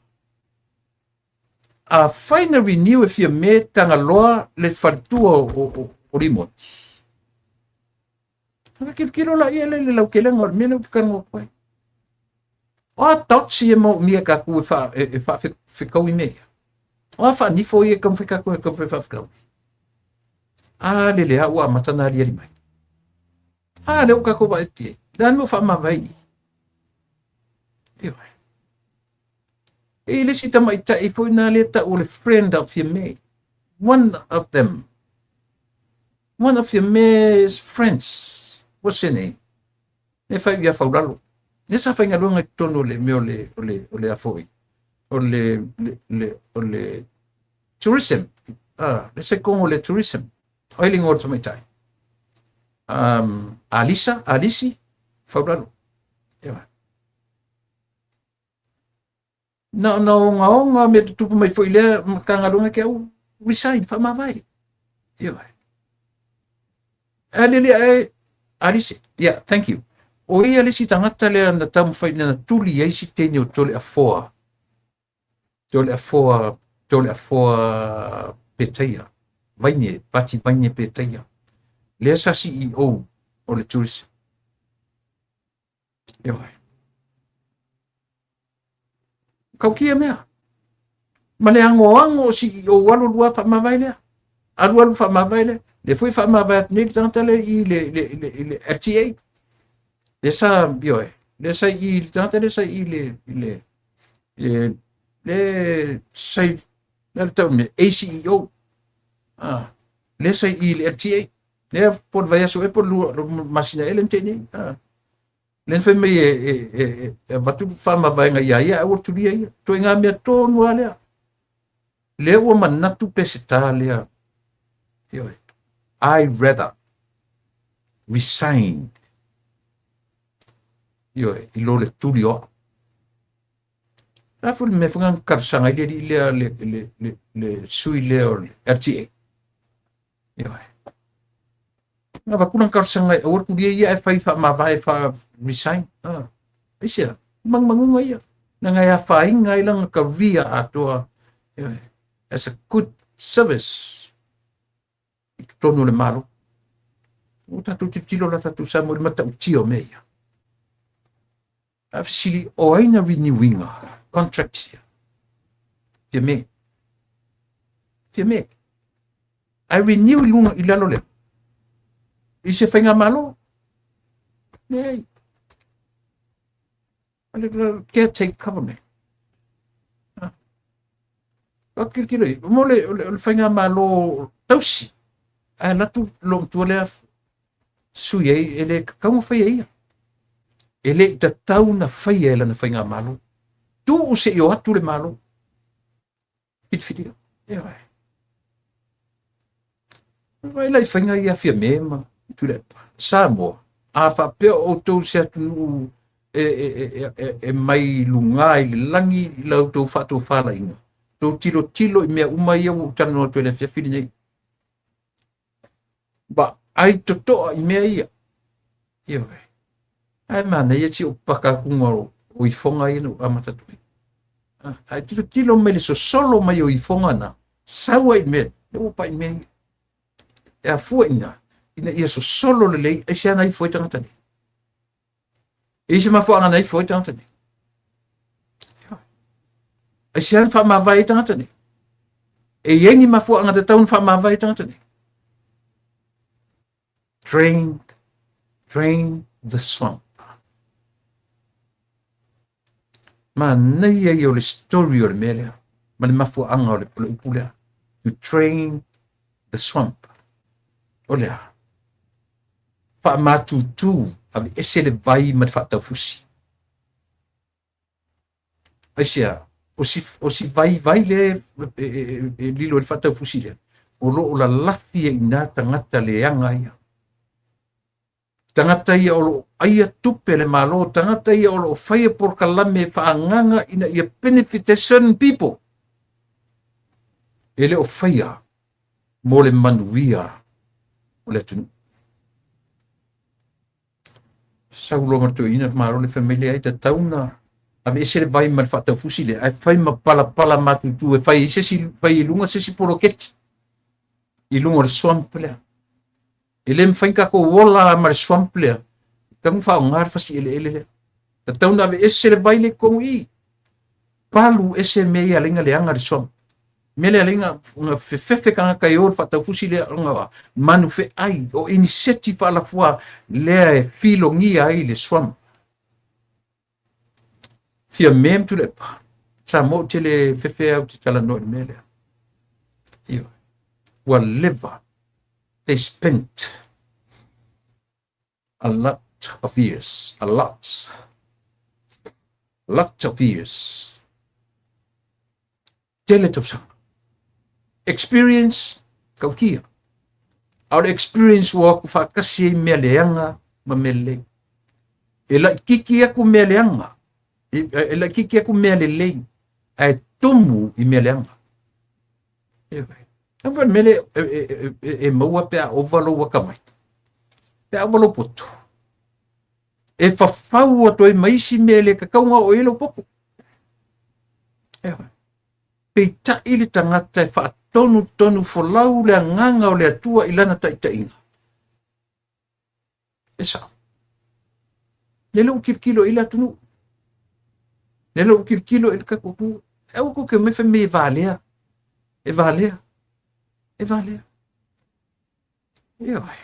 Afai na renew e Fiame Tagaloa le faletua o, o, o, o Rimoni. Ona kilokilo laia lea i le lautelega o le mea lea ou te talanoa atu ai. O a dots ia maomia e tatou e, wha, e, e whaawhekau i mea ia? O a whaanifo ia e taumafai tatou e taumafai whaawhekau? A lele a ua amata na aliali mai. A lea ua tatou vaai atu i ai. Le a le mea ua faamavae i i? Ioe. E i le isi tamaitai foi na lea tau o le friend of Fiame. One of them. One of Fiame's friends. What's her name? E whai ia Faulalo. Ne sa whaingaluega i totonu o le mea o le, o le, o le afoi. O le, le, le, o le tourism. Ah, le sekongo o le tourism. O ai le ingoa o le tamaitai? Um, Alisa, Alisi, Faulalo. Ewa. Na ona ogaoga mea tutupu mai foi i lea Matagaluega ke au resign, faamavae. Ioe. A lele ae, Alice, yeah, thank you. O ia le isi tagata lea na taumafai na tuli ai si teine o Toleafoa, Toleafoa, Toleafoa Petaia, Vaine, Pati Vaine Petaia, lea sa CEO o le Tourism. Ioe. Kaukia mea. Ma le agoago o CEO alu lua faamavae lea. Alu alu faamavae lea. Le foi faamavae atu nei le tagata lea i le LTA. Le sa, ioe, le sa i le tagata le sa i le sai le tau me ACEO. Ah, le sa i le LTA. Le po le vaiaso e po lua masina ele nteni. Ah. Le fai mai e avatu faamavaega ia ia aua tulia ia. Toi ngā mea tonu a lea. Le ua manatu Peseta lea. Ioe. I rather resign. Ioe, i lo le tuli o. La fu le mea whangang karusanga i le lea le sui lea o le RTA. Ioe. Ngā wakuna karusanga i aua kulia ia e whai wha mavae wha resign. Ah. Aisea, mangmangunga ia. Na ngai a whainga i langa career atoa. Ioe. As a good service. I tonu le malo. O tātou te tilo la tātou sa mo le mata utio me ia. A whisili o aina renewinga contract ia. Fia me. Fia me. Ai renew i lunga i lalo lea. I se whainga malo. Nei. A le caretaker government. Ka kilkilo i. Mo le whainga malo tausi. Ai latu long tua lea sui ei e le kakaunga whai ia. E le i tatau na whai e lana whainga malo. Tu o se i o atu le malo. Whitiwhitia. E wai. Vai lai whainga i a whia mema. Tulepa. Samoa. A whapea o tau se atu e mai lunga i le langi i lau tau whātou whala inga. Tau tilo tilo i mea uma ia o tana noa tuele whia whiri nei. Ba, ai totoa i mea ia. Ia wai. Ai mana ia ti o pakakunga o ifonga ia no amatatui. Ai tilo tilo mai le sosolo mai o ifonga na. Saua i mea. Le upa i mea ia. E a fua ina. Ina ia sosolo le lei. Ai se ana ifo i tangata nei. E se mafuanga na ifo i tangata nei. Ai se ana whaamavae i tangata nei. E iengi mafuanga te taun whaamavae i tangata nei. Drain, drain the swamp. Ma nei ai o le story o le mea lea. Ma le mafuanga o le upu lea. To drain the swamp. O lea. Whaamatutu ave ese le vai ma le whaataufusi. Aisea, o si vai vai le e lilo le whaataufusi lea. O lo o la lafi e ina tangata le anga ia. Tangata ia o lo aia tupe le malo, tangata ia o lo whaia por kalame whaanganga ina ia benefit certain people. E le o whaia mo le manuia o le atunu. Saulo matu ina maro le familia ai te tauna. Ave ese le vai ma le whaataufusi le. Ai whai ma pala pala matutu e whai se si whai i lunga se si poroketi. I lunga le swamp lea. E le mwhain kako wola ma le swamp lea. Kangu wha o ngā whasi ele ele lea. Ta tauna ave ese le vai le kongu i. Palu ese me ia lenga le anga le swamp. Me le lenga nga fefefe kanga kai o whaataufusi lea nga manu whe ai. O iniseti whaalafua lea e filongia ai le swamp. Fia mem tu le pa. Sa mo te le fefe au te tala noa le mea. Iyo. Ua leva. They spent a lot of years. A lot. Lot of years. Tele tausanga. Experience, kaukia. Our experience ua ku whakasi e mea leanga ma mea lei. E lai kiki aku mea leanga. E lai kiki aku mea le lei. Ae tumu i mea leanga. E vai. Awa mele e maua pea ovalo waka mai. Pea ovalo poto. E fafau atu ai ma isi mea e le tatau ona oo i ai lou poto. Ioe. Peitai le tagata e faatonutonu folau le agaga o le Atua i lana taitaiga. E sao. Lele ua tilotilo i le atunuu. Lele ua tilotilo i le tatou atunuu. Aua tou te omai fai mai e valea. E valea. E valea. Ioe.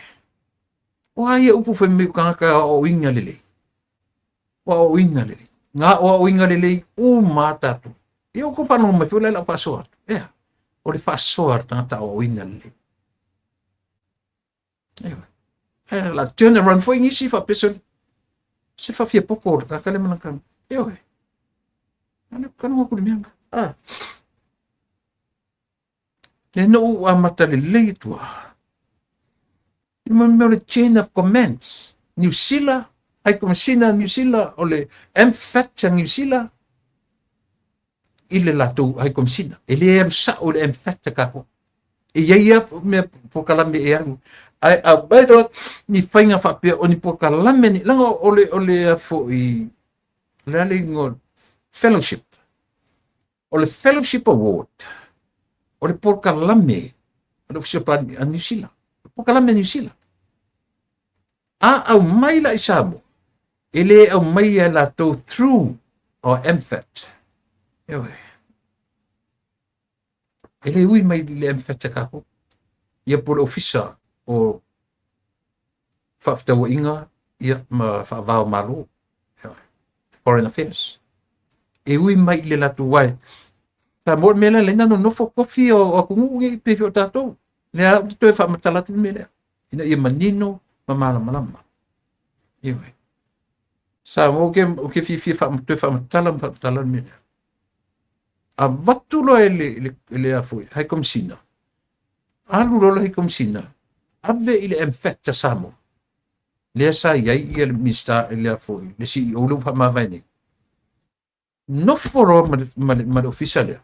O a ia upu fai mai o tagata e aoaoina lelei? O aoaoina lelei. Na aoaoina lelei uma a tatou. Ia ua tou faalogo mai foi la i lau faasoa atu. Ea, o le faasoa a le tagata aoaoina lelei. Ioe. Ae la turn around foi nisi faapea se se faafiapoto o le tagata lea ma lana tala. Ioe. Ana kanu aku le mea. Ah. Lea na ou amata lelei atu lava. I mo mea o le chain of commands. Niu Sila, High Commissioner Niu Sila, o le MFAT a Niu Sila, i le latou High Commissioner. E le alu sao i le MFAT a tatou. E i ai lava mea polokalame e alu. Ae aumai loa ni faiga faapea o ni polokalame ni, leaga o le, o le a foi, o le a le igoa, fellowship. O le Fellowship Award, o le polokalame a le Ofisa a Niu Sila, polokalame a Niu Sila. A aumai la i Samoa, e le aumai e latou through o MFAT. Ioe. E le ui mai i le MFAT a kākou. Ia po le ofisa o faafetauaiga ia, ma faava o Malo, Foreign Affairs. E ui mai i le latou wae. Sa mo le mea lea lena nonofo tofi o atunuu nei pei foi o tatou. Lea ou te toe faamatala atu le mea lea, ina ia manino ma malamalama. Ioe. Sa mo ke, o ke fiafia toe faamatala ma faamatala le mea lea. Avatu loa e le, le, le a foi, High Commissioner, alu loa le High Commissioner, ave i le MFAT a Samoa. Lea sa i ai ia le Minista, le a foi, le CEO lea ua faamavae nei. Nofo loa ma le, ma le, ma le ofisa lea.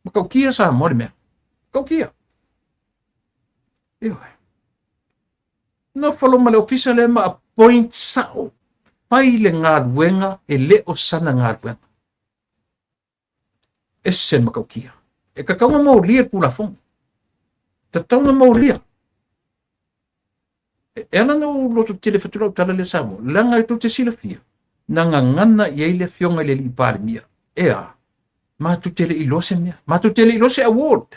Matautia Samoa le mea. Matautia. Ioe. Nofo loa ma le ofisa lea ma appoint sao. Fai le galuega e le o sana galuega. Ese le matautia. E tatau ona molia le Tulafono. Tatau ona molia. E ala ona ou loto tele fatu lau tala lea Samoa, leaga e tou te silafia, na gagana i ai le afioga i le alii Palemia. E a? Matou te le i iloa se mea. Matou te le i iloa se award.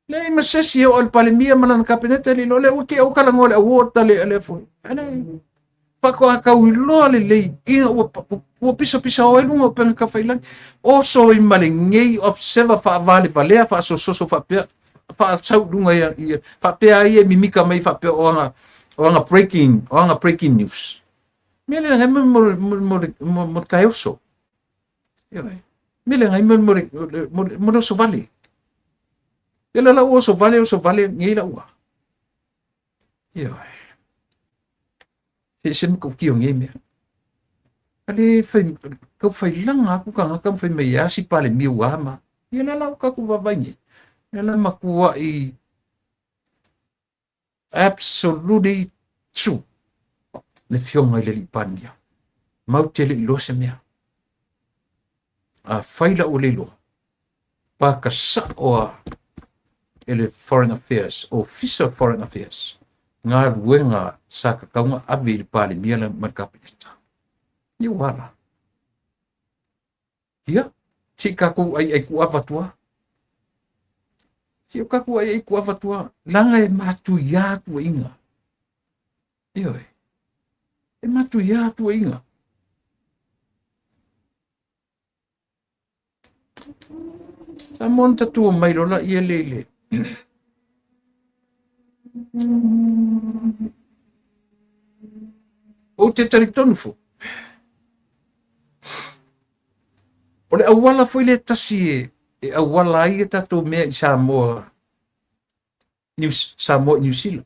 Leai ma se isi e oo i le Palemia ma lana Kapeneta e le iloa lea ua te talanoa le award a le a le foi. Ale faatoa tau iloa lelei ina ua ua pisapisa o ai luga o upega tafailagi. Oso ai ma lenei observer faavalevalea faasososo faapea faasau i luga ia, ia faapea ai e mimika mai faapea o aga o aga breaking o aga breaking news. Mea le ngai mo mo mo mo mo le oso. Ioe. Me le ngai mo mo mo mo le oso vale. E la lau oso vale oso vale ngei lau a. Ioe. Se se mo kio ngei mea. Ale fai kau fai langa aku ka ngaka fai mai asi pale miu ama. Ia la lau ka ku vavai nei. Ia la makua i Absolutely true. Le fioga i le alii Palemia. Mau te le iloa se mea. A fai la ua le iloa, paka sao a e le Foreign Affairs, Ofisa of Foreign Affairs, galuega sa tatau ona ave i le Palemia ma le Kapeneta. Ia ua ala. Ia, se i tatou aiai kuava atu lava. Se i tatou aiai kuava atu lava. Leaga e matuia tuuaiga. Ioe. E matuia tuuaiga. Sa mo na tatua mai lola ia le le. Ou te talitonu foi. O le auala foi lea tasi e, e auala ai a tatou mea i Samoa, New, Samoa i New Zealand.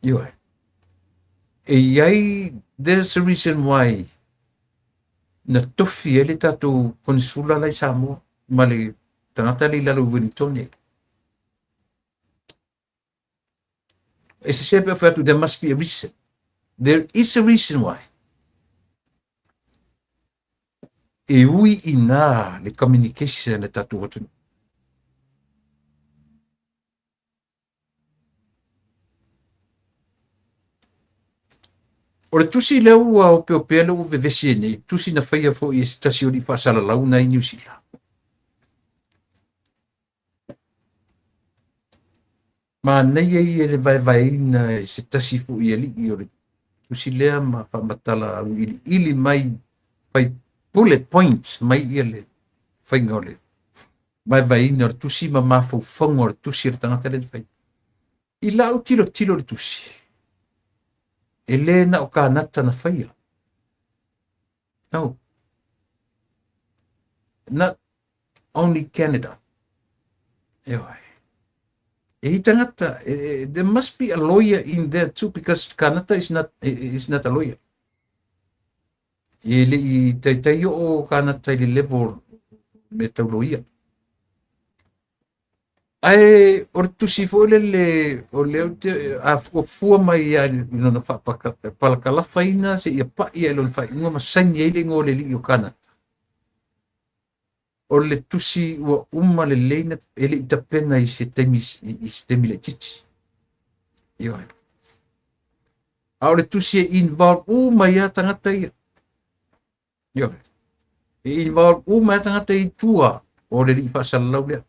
Ioe. E i ai, there's a reason why na tofi ai le tatou konsula la i Samoa ma le tagata le i lalo i Wellington. E sese pe fai atu, there must be a reason. There is a reason why. E ui inā le communication a le tatou atunuu. O le tusi lea ua opeopea lea ua vevesi ai nei, tusi na faia foi e se tasi o alii faasalalau na i Niu Sila. Manaia ia le vaevaeina e se tasi foi alii o le tusi lea ma faamatala auiliili mai, fai bullet points mai ia le faiga o le vaevaeina o le tusi ma mafaufauga o le tusi o le tagata lea na fai. I lau tilotilo i le tusi, e le na o Kanata na faia. No. Not only Canada. Ioe. E i tagata, there must be a lawyer in there too because Kanata is not a lawyer. E le i taitai o Kanata i le level me tau loia. Ae o le tusi foi lele o lea ou te a fuafua mai ia i lona faapalakalafaina seia pa'i ai lona faaiuga ma saini ai le igoa o le alii o Kanata. O le tusi ua uma lelei na e le i tapena i se taimi laitiiti. Ioe. A o le tusi e involve uma ia tagata ia. Ioe. E involve uma ia tagata i tua o le alii faasalalau lea.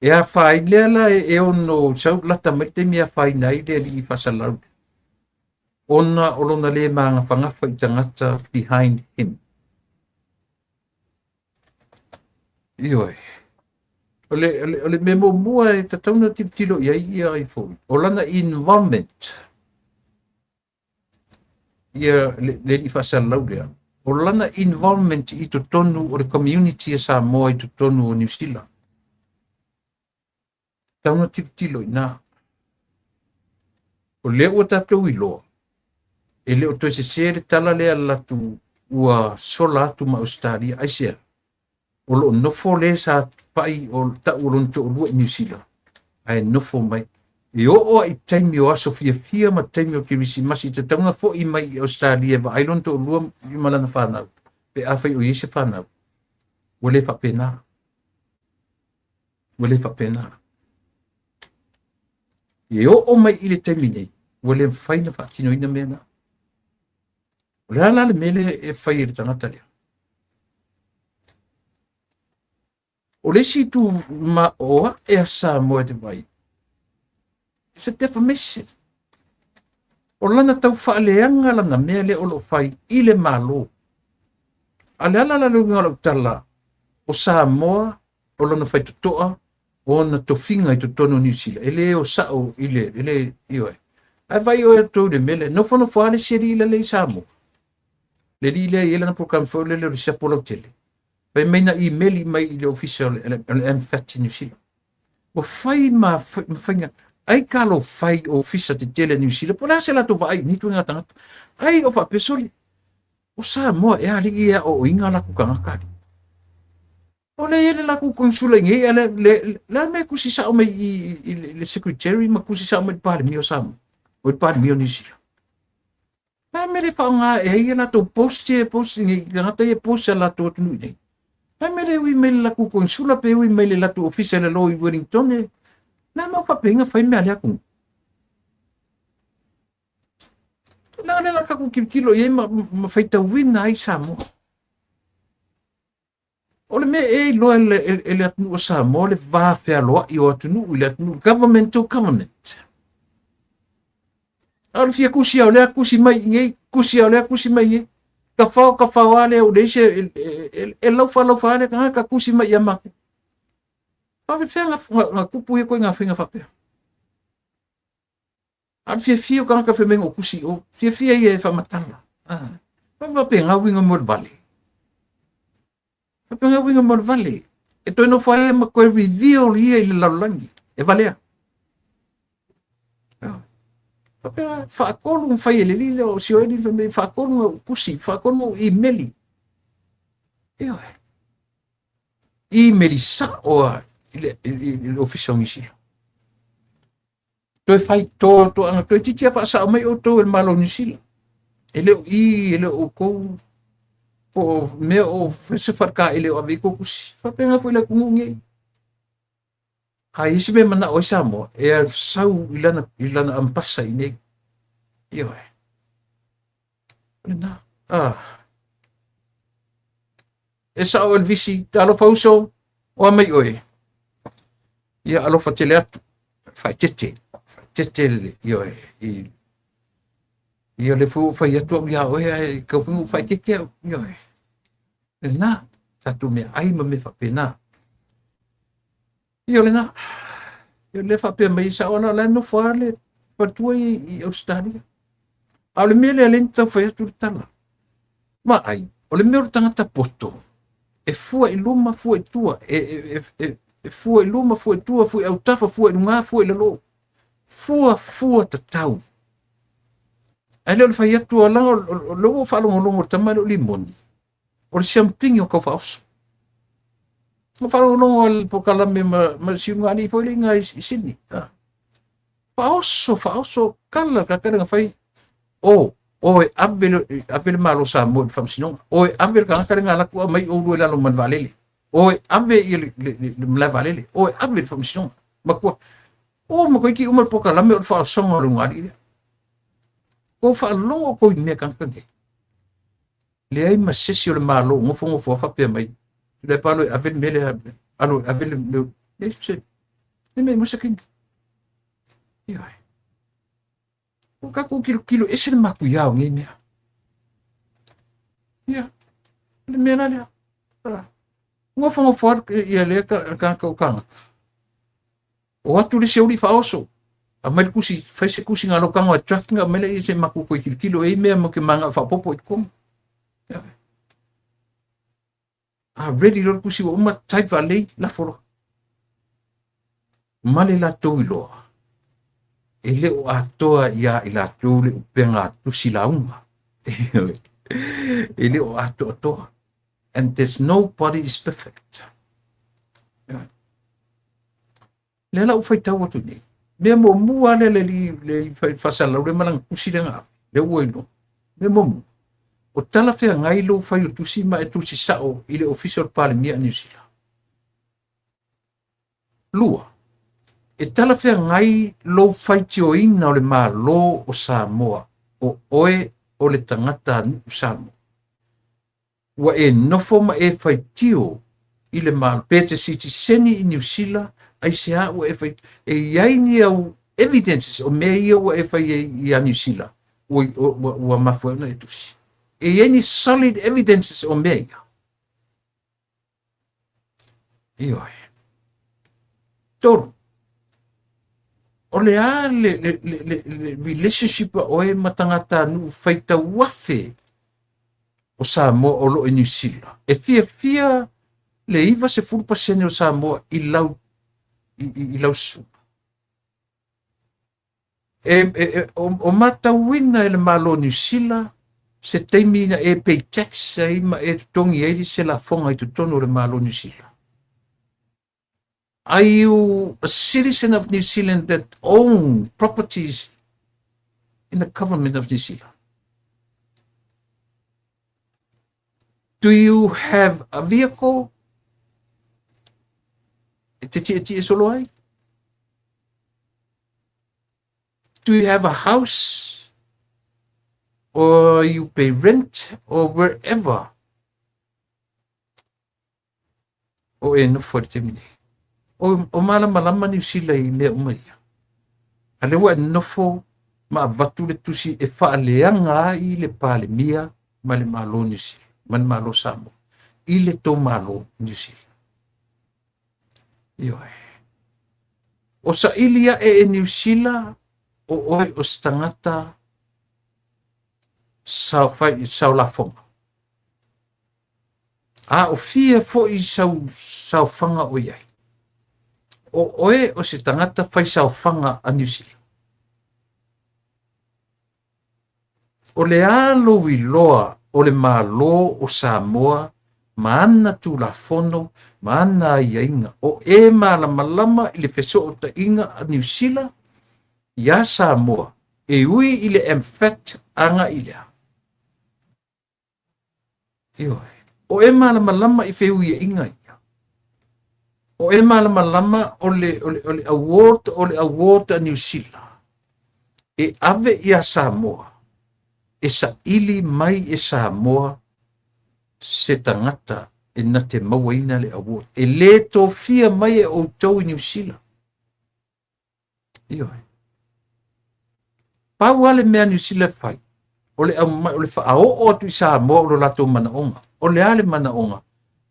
E afaina lea la e ono sau lata mai le taimi e afaina ai le alii faasalalau lea, ona o lona le magafagafa i tagata behind him. Ioe. O le mea muamua e tatau ona tilotilo i ai ia ai foi, o lana involvement ia le alii faasalalau lea, o lana involvement i totonu o le community a Samoa i totonu o Niu Sila. Tatau ona tilotilo i ina. O lea ua tatou iloa, e le o toe sese le tala lea latou ua sola atu ma Ausetalia. Aisea? O lo o nofo le sa fai o tau o lona toalua i Niu Sila, ae nofo mai. E oo ai i taimi o aso fiafia ma taimi o Kerisimasi, tatau ona foi mai i Ausetalia e vaai lona toalua ma lana fanau, pe afai o i ai se fanau. Ua le faapena. Ua le faapena. E oo mai i le taimi nei, ua le mafai ona faatinoina mea na. O le a la le mea lea e fai e le tagata lea? O le isi itu ma o ae a Samoa e te vai, it's a defamation. O lana tau faaleaga lana mea lea o lo o fai i le Malo. A le ala la le uiga o lau tala, o Samoa o lona faitotoa o ona tofiga i totonu o Niu Sila, e le o sao i le, e le, ioe. Ae vai oe atu i le mea lea, nofonofo lava le isi alii lea i Samoa. Le alii lea e i ai lana program foi lele o le siapo lautele. Fai mai na email mai i le ofisa o le MFAT i Niu Sila. Ua fai ma faiga, ai kalo fai ofisa tetele a Niu Sila, po o le a se latou vaai i ni ituaiga tagata. Ai o faapea sole, o Samoa e alii e aoaoina latou tagata alii. O lea e i ai le latou consula i nei, a le a mea e tusi sao mai i le secretary ma tusi sao mai i le Palemia o Samoa, o le Palemia o Niu Sila. Le a mea le faaaoga e ai ia latou post e post nei tagata ia e post a latou atunuu i nei. Le a mea le ui mai le latou consula pe ui mai le latou ofisa i lalo i Wellington e. Le a mea o faapea fai mea a le atunuu. Leaga lea la tatou tilotilo i ai ma faitauina ai Samoa. O le mea e iloa e le atunuu o Samoa le va fealoai o atunuu i le atunuu, government to government. A o le fia tusi a o lea tusi mai i nei, tusi a o lea tusi mai i nei. Tafao tafao a lea o le isi e laufa laufa a lea tagata tusi mai ia matou. Faafefea na tupu ia ituaiga faiga faapea? A o le fiafia o tagata fai mai na ou tusi i o. Fiafia ia e faamatala. Ah. Faapena uiga mo le vale. Faapena uiga mo le vale. E toe nofo ai ma toe reveal ia i le lalolagi. E valea. Faapea faatolu na fai e le alii lea o Sioeli fai mai faatolu na ou tusi, faatolu na ou email. Ioe. Email sao lava i le ofisa o Niu Sila. Toe fai to toaga toeitiiti lava faasao mai outou e le Malo o Niu Sila. E le o i, e le o outou po o mea o se faletaele o ave i tou tusi. Faapena foi le atunuu nei. A i se mea manao ai Samoa, e sau i lana ambasa i nei. Ioe. O lena. Ah. E sao Elvisi, talofa uso, o a mai oe. Ia alofa tele atu, faaeteete, faaeteete le, ioe, i, ia le foi ua fai atu au iā oe, ae tau fai ua faaeteete au, ioe. Lena, tatou meaai ma mea faapena. Ia o lena, ia lea faapea mai sao ala, o la e nofo lava le faletua i Ausetalia. A o le mea lea lea na tau fai atu le tala. Vaai, o le mea o le tagata poto, e fua i luma, fua i tua, e fua i luma, fua i tua, fua i autafa, fua i luga, fua i lalo. Fua, fua tatau. Ae le o le fai atu, leaga o lea ua ou faalogologo i le tama lea o Limoni, o le siamupini o tau faaoso. Na faalogologo le polokalame ma siuga alii foi le iga i Sydney. Faaoso, faaoso, kala tagata na fai, o, o e ave le Malo Samoa i le faamasinoga. O e ave le tagata le alatu aumai oulua i lalo ma le vaalele. O e ave ia le malae vaalele. O e ave le faamasinoga. Matua, o ma koiki uma le polokalame o le faaosoga o le ulugalii lea. Kou faalogo kou i mea tagata nei. Leai ma se isi o le Malo nofonofo a faapea mai. Le pa alo e ave le mea lea, alo e ave le mea, le se, le mea mo se kini. Ioe. O tatou tilotilo ese le matuia o nei mea. Ia, le mea la lea. Nofonofo atu ia lea tagata o tagata. O atu le isi auli faaoso. Aumai le tusi, fai se tusi ngā lokango e draft nga aumai le ia se matou toe tilotilo e i mea mo ke manga faaopoopo i totonu. Ia. A ready loa le tusi ua uma, type faalelei, lafo loa. Ma le latou iloa, e le o atoa iā i latou le upega tusi lauga. E le o atoatoa. And there's nobody is perfect. Lea la ua faitau atu nei. Mea muamua lea le le faasalalau le ma lana tusi lea na ave. Lea ua iloa. Mea muamua. O talafeagai lou fai o tusi ma e tusi sao i le ofisa o le Palemia a Niu Sila. Lua, e talafeagai lou faitioina o le Malo o Samoa, o oe o le tagata nuu Samoa. Ua e nofo ma e faitio i le Malo, pe te sitiseni i Niu Sila, ai se a ua e fai, e iai ni au evidences o mea ia ua e fai ai ia Niu Sila, ua mafua ai ona e tusi. E iai ni solid evidences o mea ia. Ioe. Tolu, o le a le relationship a oe ma tagata nuu faitau afe o Samoa o lo o i Niu Sila. E fiafia le 90% o Samoa i lau susuga. O matauina e le Malo o Niu Sila se taimi na e pay tax ai ma e totogi ai se lafoga i totonu o le Malo o Niu Sila. Are you a citizen of New Zealand that own properties in the government of New Zealand? Do you have a vehicle? E te tietie solo ai? Do you have a house? Or you pay rent or wherever? O e nofo i le taimi nei. O malamalama Niu Sila i mea uma ia. A lea ua e nofo ma avatu le tusi e faaleaga ai le Palemia ma le Malo Niu Sila, ma le Malo Samoa, i le tou Malo Niu Sila. Ioe. O saili ae e Niu Sila o oe o se tagata sao fai sao lafoga. A o fia foi sau saofaga o iai. O oe o se tagata fai saofaga a Niu Sila. O le a lou iloa o le Malo o Samoa ma ana Tulafono ma ana aiaiga. O e malamalama i le fesootaiga a Niu Sila. Iā Samoa e ui i le MFAT agai lea. Ioe. O e malamalama i feuiaiga ia. O e malamalama o le, o le, o le award, o le award a Niu Sila e ave iā Samoa, e saili mai e Samoa se tagata e na te mauaina le award. E lē tofia mai e outou i Niu Sila. Ioe. Pau lava le mea Niu Sila e fai, o le aumai, o le faaoo atu i Samoa o lo latou manaoga. O le a le manaoga?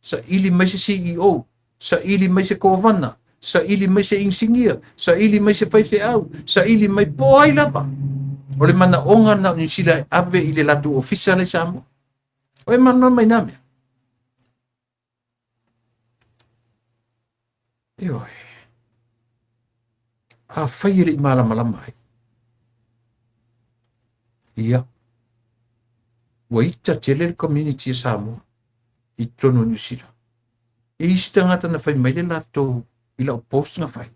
Saili mai se CEO, saili mai se kovana, saili mai se inisinia, saili mai se faifeau, saili mai po o ai lava. O le manaoga na o Niu Sila e ave i le latou ofisa la i Samoa. O e malamalama i nā mea. Ioe. Afai e le i malamalama ai. Ia. Ua ita tele le community e Samoa i totonu o Niu Sila. E isi tagata na fai mai le latou i lau post na fai.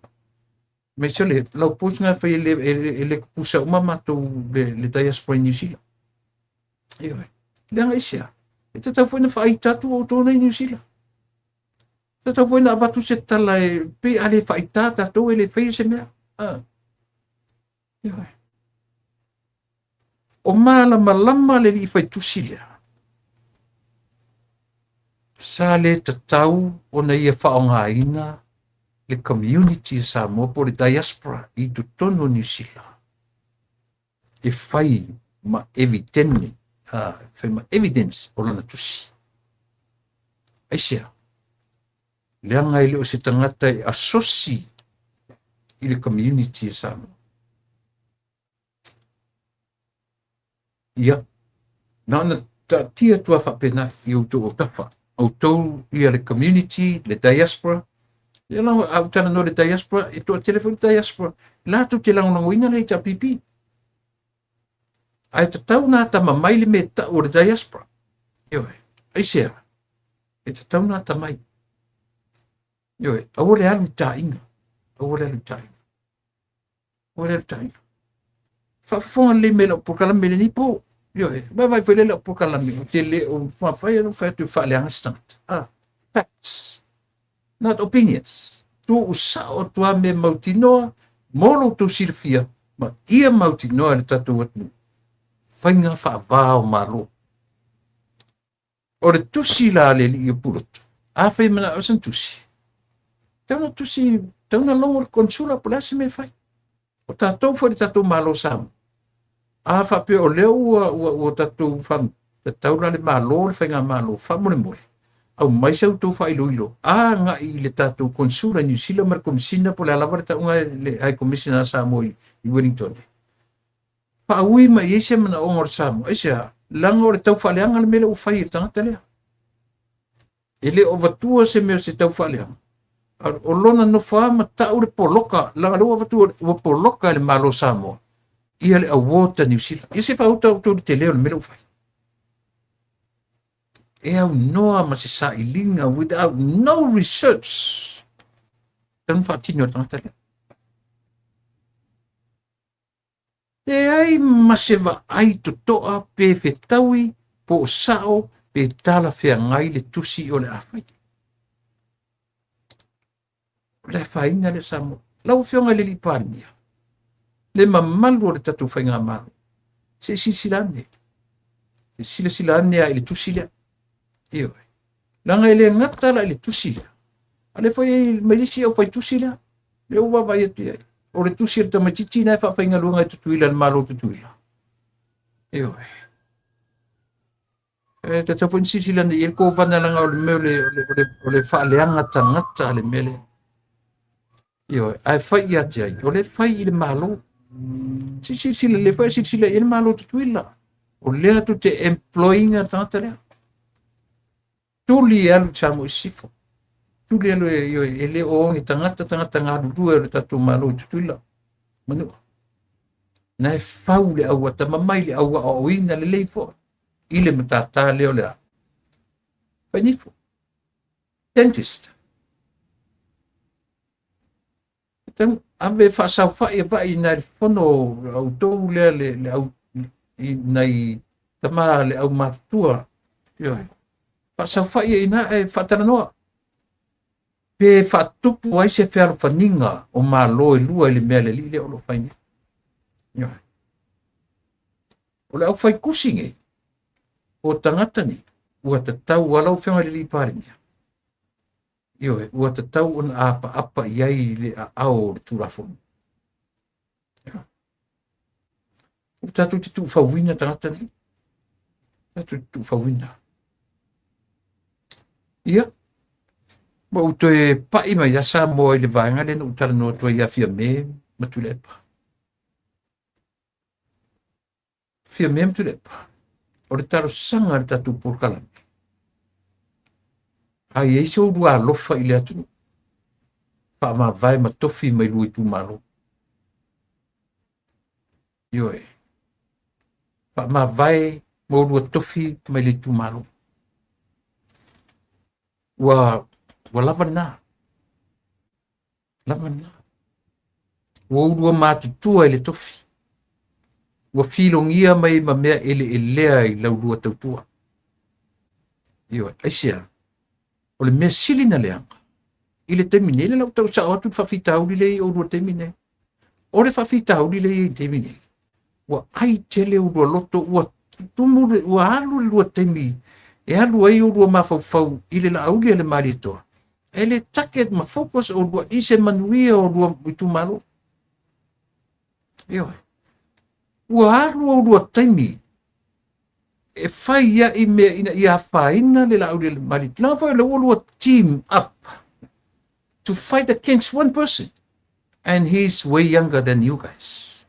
Mai se le lau post na fai e le, e le, e le kukusa uma matou le, le diaspora i Niu Sila. Ioe. Leaga i sea. E tatau foi na faaita atu outou nei Niu Sila. Tatau foi na avatu se tala e pe a le faaita tatou e le faia se mea. Ah. Ioe. O malamalama le alii faitusi lea. Sa le tatau ona ia faaaogaina le community a Samoa po o le diaspora i totonu o Niu Sila e fai ma evidene, fai ma evidence o lana tusi. Aisea? Leaga e le o se tagata e asosi i le community a Samoa. Ia, na ona taatia atu lava faapena i outou autafa, outou ia le community, le diaspora, ia la, a ou talanoa i le diaspora, e toatele foi le diaspora, latou te lagolagoina le HRPP. Ae tatau ona atamamai le mea e tau o le diaspora. Ioe, aisea? E tatau ona atamai. Ioe, aua le alu i taaiga. Aua le alu i taaiga. Aua le alu i taaiga. Faafofoga lelei mai lau polokalame i lenei po. Ioe, vaavaai foi lea lau polokalame, ou te le o mafai ona fai atu e faaleaga se tagata. Ah, facts, not opinions. Tuu sao atu lava mea mautinoa mo lo outou silafia ma ia mautinoa e le tatou atunuu faiga faava o Malo. O le tusi la a le alii o Pulotu, afai e manao sana tusi, tau na tusi, tau na logo le konsula po o le a se mea e fai. O tatou foi le tatou Malo Samoa, a faapea o lea ua, ua, ua tatou tatau la le Malo, le Faigamalo, faamolemole, aumai sa outou faailoilo agai i le tatou konsula i Niu Sila ma le Komisina po o le a lava le tauga le High Commissioner a Samoa i Wellington. Faaui mai i ai se manaoga o le Samoa. Aisea? Leaga o le tau faaleaga le mea lea ua fai e le tagata lea. E le o avatua se mea o se tau faaleaga. O lona nofo lava ma tau le poloka, leaga lea ua avatua, ua poloka e le Malo o Samoa ia le award a Niu Sila. Ia se faauta outou i le tele o le mea lea ua fai. E aunoa ma se sailiga without no research. Tau na faatino e le tagata lea. Leai ma se vaai totoa pe fetaui po o sao pe talafeagai le tusi o le a fai. O le afaina lea Samoa. Lau Afioga i le Alii Palemia, le mamalu o le tatou Faigamalo, se i silasila ane, se i silasila ane lava i le tusi lea. Ioe. Leaga e le gata la i le tusi lea, a lea foi e mai le isi aufaitusi lea, lea ua vaavaai atu i ai. O le tusi a le tamaitiiti lena e faafaigaluega i Tutuila, le Malo o Tutuila. Ioe. E tatau foi ona silasila ane i ai le Kovana leaga o le mea o le, o le, o le, o le faaleaga tagata le mea lea. Ioe, ae fai ia te ai, o lea e fai i le Malo. Se i silasila, lea foi e silasila i ai le Malo o Tutuila. O lea tou te employ ina le tagata lea. Tuli e alu i Samoa i Sisifo. Tuli e alu e, ioe, e le o oge tagata, tagata galulue o le tatou Malo i Tutuila. Manua. Na e fau le au atamamai, le au aoaoina lelei foi i le matata lea o le a. Fainifo. Dentist. Ave faasaofa'i ava'i i nai le fono a outou lea le, le au, i nai tama le aumatutua. Ioe. Faasaofa'i ai i ina ae faatalanoa. Pe faatupu ai se fealofaniga o Malo e lua i le mea a le Alii lea o lo o fai nei. Ioe. O le aufaitusi nei, o tagata nei, ua tatau a lau Afioga i le Alii Palemia, ioe, ua tatau ona apaapa i ai le aao o le Tulafono. Ua tatou te tuufauina tagata nei. Tatou te tuufauina. Ia, ma ou toe pai mai ia Samoa i le vaega lea na ou talanoa atu ai ia Fiame ma Tuilaepa. Fiame ma Tuilaepa, o le talosaga a le tatou polokalame, a i ai se oulua alofa i le atunuu, faamavae ma tofi mai lua itumalo. Ioe. Faamavae ma oulua tofi mai le itumalo. Ua, ua lava lena. Lava lena. Ua oulua matutua i le tofi. Ua filogia mai ma mea eleelea i laulua tautua. Ioe. Aisea? O le mea sili na leaga i le taimi nei, lea la ua tau sao atu le faafitauli lea i oulua taimi nei. O le faafitauli lea i le taimi nei, ua ai tele oulua loto, ua tumu, ua alu le lua taimi e alu ai oulua mafaufau i le Laauli a le Malietoa, e le target ma focus oulua i se manuia o lua itumalo. Ioe. Ua alu oulua taimi e fai ai mea ina ia afaina le Laauli a le Malietoa. Leaga foi o lea ua lua team up to fight against one person and he's way younger than you guys.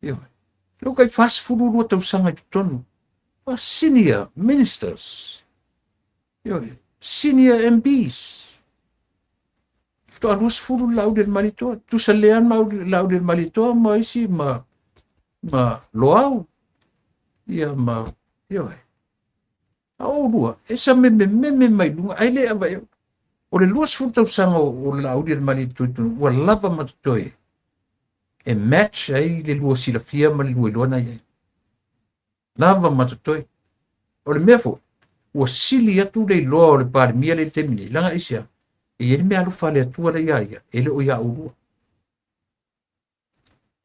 Ioe. Lea ua kai 42 tausaga i totonu. Senior ministers. Ioe. Senior MPs. Faatoa 20 le Laauli a le Malietoa. Tusa lea le Laauli a le Malietoa ma isi ma, ma Loau. Ia ma, ioe. A o lua, e sa memememe mai luga, ai le ava e, o le 20 tausaga o le Laauli a le Malietoa i totonu, ua lava ma totoe e match ai le lua silafia ma le lua iloa na i ai. Lava ma totoe. O le mea foi, ua sili atu le iloa o le Palemia lea i le taimi nei, leaga aisea? E i ai le mea alofa a le Atua lea ia ia, e le o ia oulua.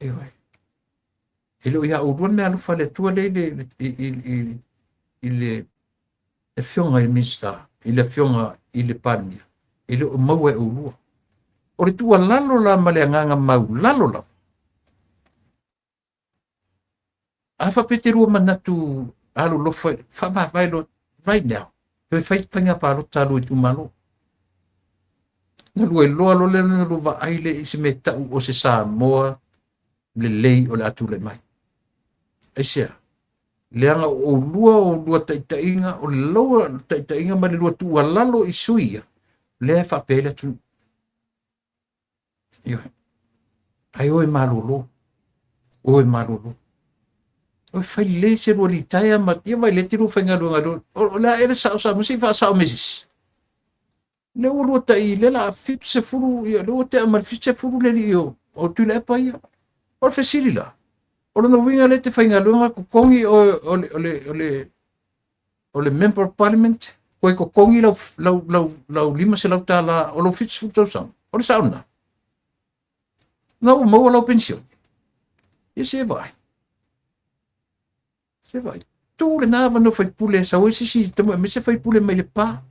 Ioe. E le o ia oulua le mea alofa a le Atua lea i le, i, i, i, i le afioga i le Minisita, i le afioga i le Palemia, e le o maua e oulua. O le tuualalo la ma le agaga maulalo lava, a faapea te lua manatu alolofa, faamavae loa right now, toe fai faiga palota a lua itumalo. Na lua iloa loa lea na lua vaai lea i se mea tau o se Samoa lelei o le a tulai mai. Aisea? Leaga o oulua o lua taitaiga, o le loa taitaiga ma le lua tuualalo i sui ia, lea e faapea ai le atunuu. Ioe. Ai oe malolo. Oe malolo. Oe fai lelei se lua litaea ma ia vai le te lua faigaluega lua. O le a ele sao sa masi faasao me sisi. Le ua lua tai le la 70 ia le ua tea ma le 70 le lii o o Tuilaepa ia. O le fesili la. O lona uiga le te faigaluega totogi o o le o le o le o le Member of Parliament, koe totogi lau, lau, lau, lau 500 tala o lou 70 tausaga. O le sao lena. Na ua maua lau penisione. Ia se vaai. Se vaai. Tu lena avanoa faipule e sau ai se isi tama me se faipule mai le pa.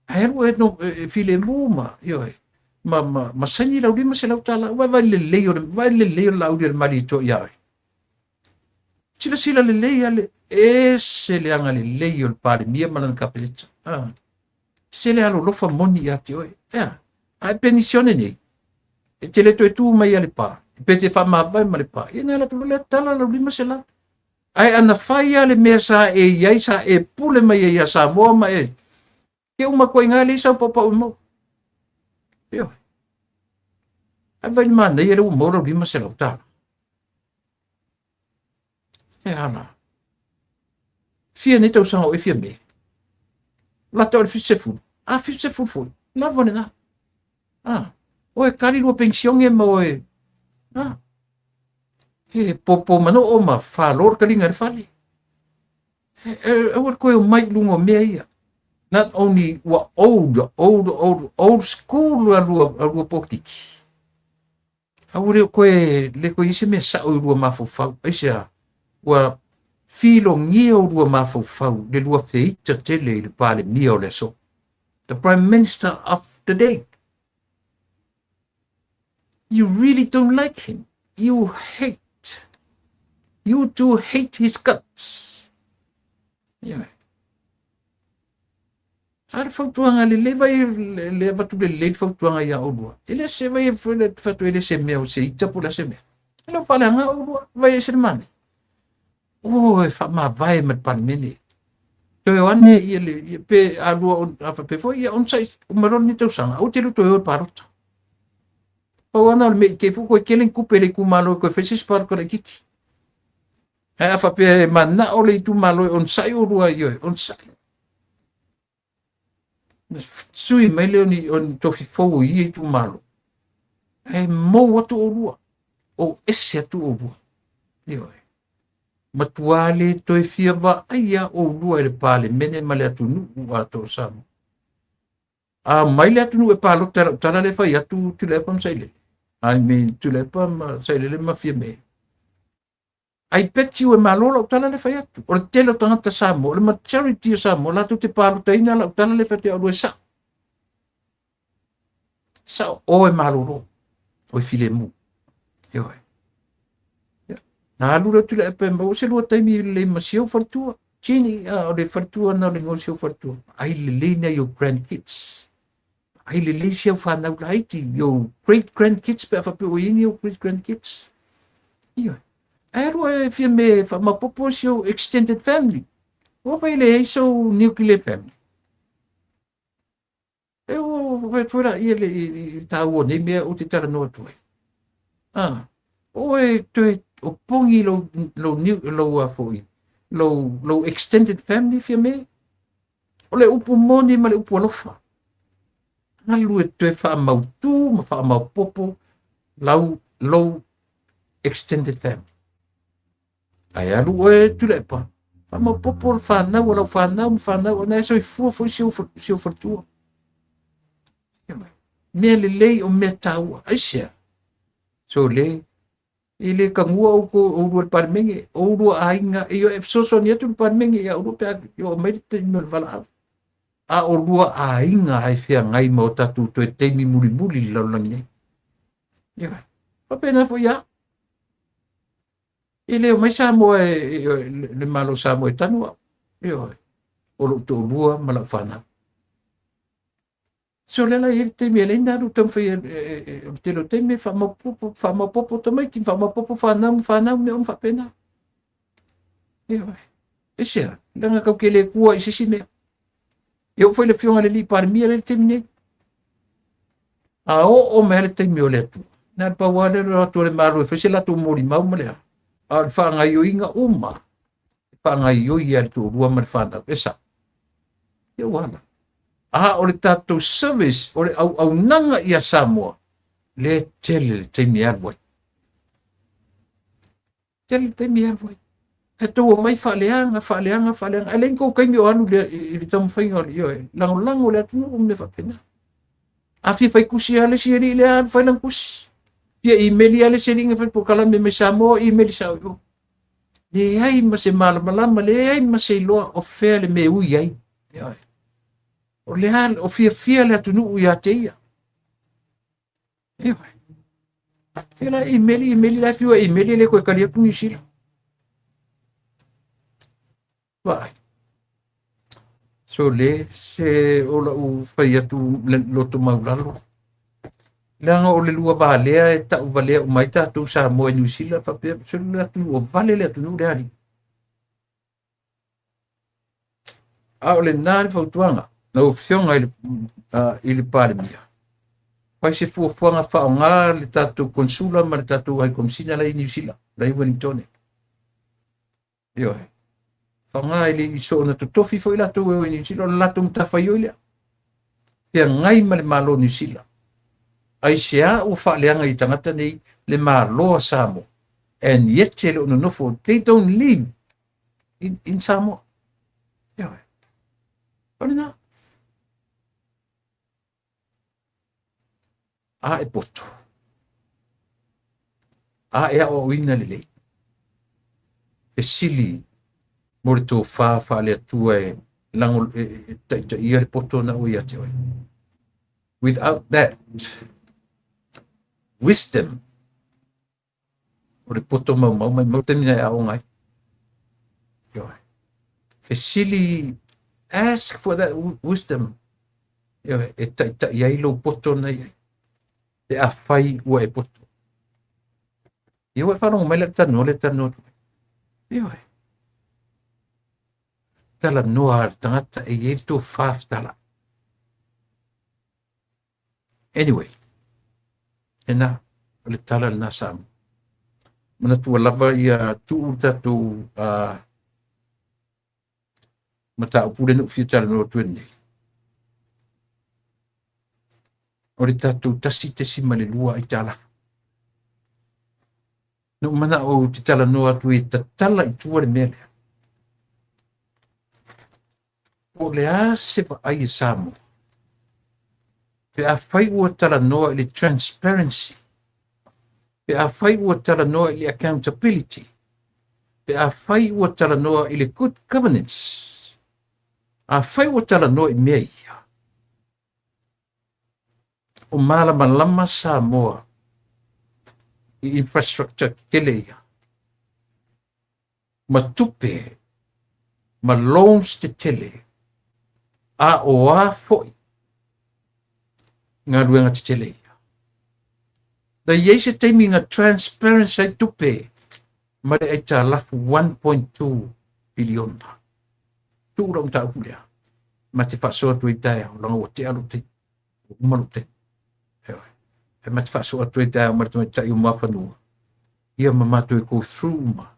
Ae alu e no e, e filemu ma ioe. Ma ma ma saini lau 500 tala. Vai vai lelei o le vai lelei o le Laauli a le Malietoa ia oe. Silasila lelei a le ese le agalelei o le Palemia ma lana Kapeneta. Ah. Se le alolofa moni ia te oe. Ea, a e penisione nei, e te le toe tu mai a le pā, pe te whaamavae ma le pā. Ia nā la le tala lau 500. Ae ana fai a le mea sa e i ai, sa e pule mai ai ia Samoa ma e. Ke uma koe ngā le sau paupau i mau. Ioe. Ai vai le manaia le ua mau lau 500 tala. E ala. Fia nei tausaga o e fia me. Lata o le 70. A 70 foi. Lava lena. Ah. O e kali lua penisione ma oe, a, he popo manoo ma whālō le kaliga i le fale. Aua le toe omai i luga o mea ia. Not only ua old, old, old, old school a lua polokiki. A ua le o toe, le toe i ai se mea sao i lua mafaufau. Aisea? Ua filogia o lua mafaufau le lua feita tele i le Palemia o le aso. The Prime Minister of the day. You really don't like him. You hate. You do hate his guts. Yeah. A le fautuaga lelei vai le avatu lelei le fautuaga ia oulua. E le se vai le fatu e le se mea o se ita po le se mea. E le faaleaga oulua vai e se le mane. O e faamavae ma le Palemene. Toe o ane ia le ia pe a lua on, a faapea foi ia onosai uma loa lenei tausaga, aua te le toe o i le palota. Pau lava na o le mea i te i foi koe tele ni tupe i le itumalo e toe fai se isi palota laitiiti. Ae a faapea e manao le itumalo e onosai oulua, ioe, onosai. Sui mai lea o ni tofi fou o ia itumalo, ae mou atu oulua, o ese atu oulua. Ioe. Matua le toe fia vaaia oulua e le Palemene ma le atunuu atoa o Samoa. A mai le atunuu e palota i lau tala lea e fai atu Tuilaepa ma Sailele. I mean Tuilaepa ma Sailele ma Fiame. I bet you e malo lau tala lea e fai atu. O le tele o tagata Samoa, o le majority o Samoa, latou te palotaina lau tala lea e fai atu ia oulua e sao. Sao, o e malolo, o e filemu. Ioe. Na alu lea Tuilaepa e maua se lua taimi lelei ma si ou faletua. Genie, o le faletua na o le igoa o si ou faletua. Ai lelei nai ou grandkids. Ai lelei si au whanau laiti, your great grandkids pe a faapea ua i ai ni ou great grandkids. Ioe. Ae alu e fia me whaamapopo si ou extended family. Ua fai le ai sou nuclear family. E o whai atu la ia le i tāua nei mea o te talanoa atu ai. Ah, o e toe o pongi lou, lou, lou, a foi, lou, lou extended family fia me. O le upu moni ma le upu alofa. Alu e toe faamautū ma faamaopopo lau, lou extended family. Ae alu oe Tuilaepa, faamaopopo le whanau a lau whanau ma whanau, ona e soifua foi si ou faletua. Mea lelei o mea taua. Aisea? So le, E le tagua outou oulua i le Palemene, o oulua aiga, e ioe e fesoasoani atu le Palemene ia oulua pe a oo mai le taimi o le valaau. A o lua aiga ai feagai ma o tatou toe taimi mulimuli i le lalolagi nei. Ioe. Faapena foi ia au. E le omai Samoa e, e, le Malo o Samoa e tanu au. Ioe. O lou toalua ma lau fanau. So le la i ai le taimi e leai na alu taumafai e, e, e, o le tele o taimi e faamaopopo, faamaopopo tamaiti, faamaopopo fanau ma fanau, mea uma faapena. Ioe. Aisea, leaga tau te le tua i se isi mea. E oo foi le afioga i le alii Palemia lea i le taimi nei. A oo mai le taimi o le Atua, na le pau lava lea o le atu o le Malo e fai se latou molimau ma le a. A o le faagaoioiga uma, e faagaoioi lava e le toalua ma le fanau, e sao. Ia ua ala. A o le tatou service, o le auaunaga ia Samoa, lea e tele le taimi e alu ai. Tele le taimi e alu ai. Ae tou omai faaleaga, faaleaga, faaleaga. Ae leai ni tou taimi o alu i le taumafaiga o le, ioe, lagolago le atunuu ma mea faapena. A fia fai tusi lava le isi alii lea, alu fai lana tusi. Fia imeli lava le isi alii na fai polokalame mai Samoa, imeli sao i o. Leai ma se malamalama, leai ma se iloa o fea le mea e ui ai. Ioe. O le a, o fiafia le atunuu ia te ia. Ioe. Tela imeli, imeli, la fiu e imeli, le koe kali atu New Zealand. Vaai. So le, se o lau fai atu le loto maulalo. Leaga o le lua valea e tau valea uma ai tatou Samoa i Niu Sila faapea se le atunuu o vale le atunuu le alii. A o lena le fautuaga lau Afioga i le, i le Palemia, fai se fuafuaga faaaoga le tatou konsula ma le tatou High Commissioner la i Niu Sila, la i Wellington. Ioe. Faaaoga e le i soona totofi foi latou e o i Niu Sila, o le latou matafaioi lea. Feagai ma le Malo o Niu Sila. Aisea ua faaleaga i tagata nei le Malo a Samoa? And yet e le o nonofo, they don't live in Samoa. Ioe. O lena. A e poto. A e aoaoina lelei. Fesili mo le tofa faale-Atua e lago e taitaia le poto na ua ia te oe. Without that wisdom, o le poto maumau mai mau taimi na e aoga ai. Ioe. Fesili, ask for that wisdom. Ioe, e taitai ai lou poto na i ai. Pe afai ua e poto. Ia ua e faalogo mai le talanoa le talanoa atu. Ioe. Talanoa a le tagata e i ai le tofa fetalai. Anyway, lena, o le tala lena Samoa. Manatua lava ia tuu le tatou mataupu lea na ou fia talanoa atu ai nei. O le tatou 1.2 aitalafu. Na ou manao ou te talanoa atu e tatala i tua le mea lea. Po o le a se vaai a Samoa pe afai ua talanoa i le transparency, pe afai ua talanoa i le accountability, pe afai ua talanoa i le good governance, afai ua talanoa i mea ia, o malamalama Samoa i infrastructure tetele ia, ma tupe ma loans tetele, a o a foi galuega tetele ia. Na i ai se taimi na transparency ai tupe ma le aitalafu 1.2 piliona. Tuu lau mataupu lea. Ma te faasoa atu ai taeao, leaga ua tea lou taimi. Ua uma lou taimi. Ioe. E ma te faasoa atu ai taeao ma le tamaitai o Muafanua. Ia ma matou e go through uma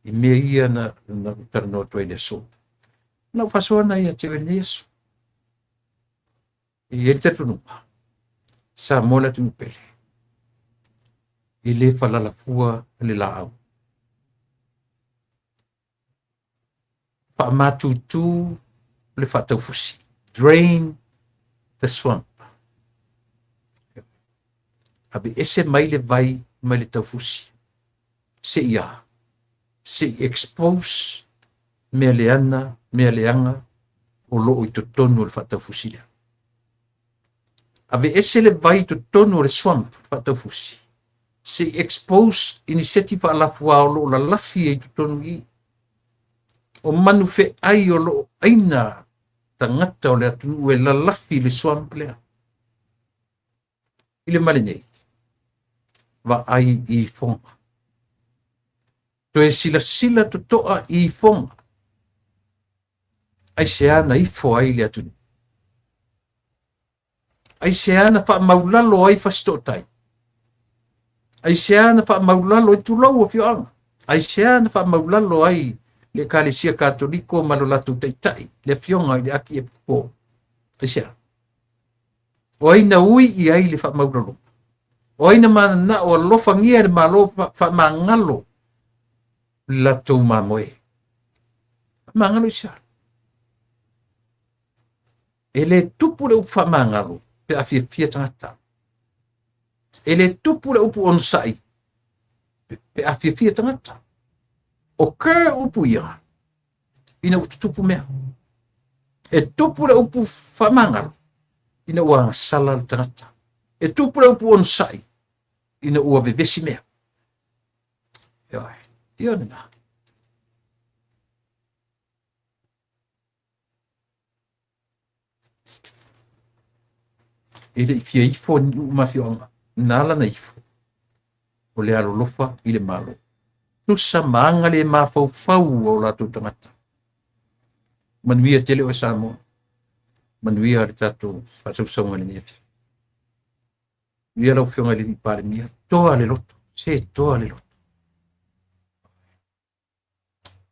i mea ia na ou talanoa atu ai i le aso. Na ou faasoa na ia te oe i lenei aso. E i ai le talitonuga, Samoa le atunuu pele, e le falalafua le laau. Faamatutu le faataufusi. Drain the swamp. Aveese mai le vai mai le taufusi. Se i a? Se i expose mea leana, mea leaga o loo i totonu o le faataufusi lea. Aveese le vai i totonu o le swamp, le faataufusi, se i expose iniseti faalafuā o lo o lalafi ai i totonu i i. O manu feai o lo o aina tagata o le atunuu e lalafi i le swamp lea. I le male nei, vaai i ifoga. Toe silasila totoa i ifoga. Aisea na ifo ai le atunuu? Aisea na faamaulalo ai Fasitootai? Aisea na faamaulalo ai tulou afioaga? Aisea na faamaulalo ai le Ekalesia Katoliko ma lo latou taitai, le afioga i le Akiepikopo? Aisea? O ai na ui i ai le faamaulaloga? O ai na mananao alofagia e le Malo faamagalo le latou mamoe? Faamagalo aisea? E le tupu le upu faamagalo pe a fiafia tagata. E le tupu le upu onosai pe a fiafia tagata. O ke upu ia ina ua tutupu mea. E tupu le upu faamagalo ina ua agasala le tagata. E tupu le upu onosai ina ua vevesi mea. Ioe, ia lena. E le i fia ifo ni nuu ma afioaga, na ala ona ifo, o le alolofa i le Malo. Tusa ma aga le mafaufau o latou tagata. Manuia tele oe Samoa. Manuia le tatou faasausauga i lenei afiafi. Manuia lau Afioga i le Alii Palemia. Toa le loto, se toa le loto.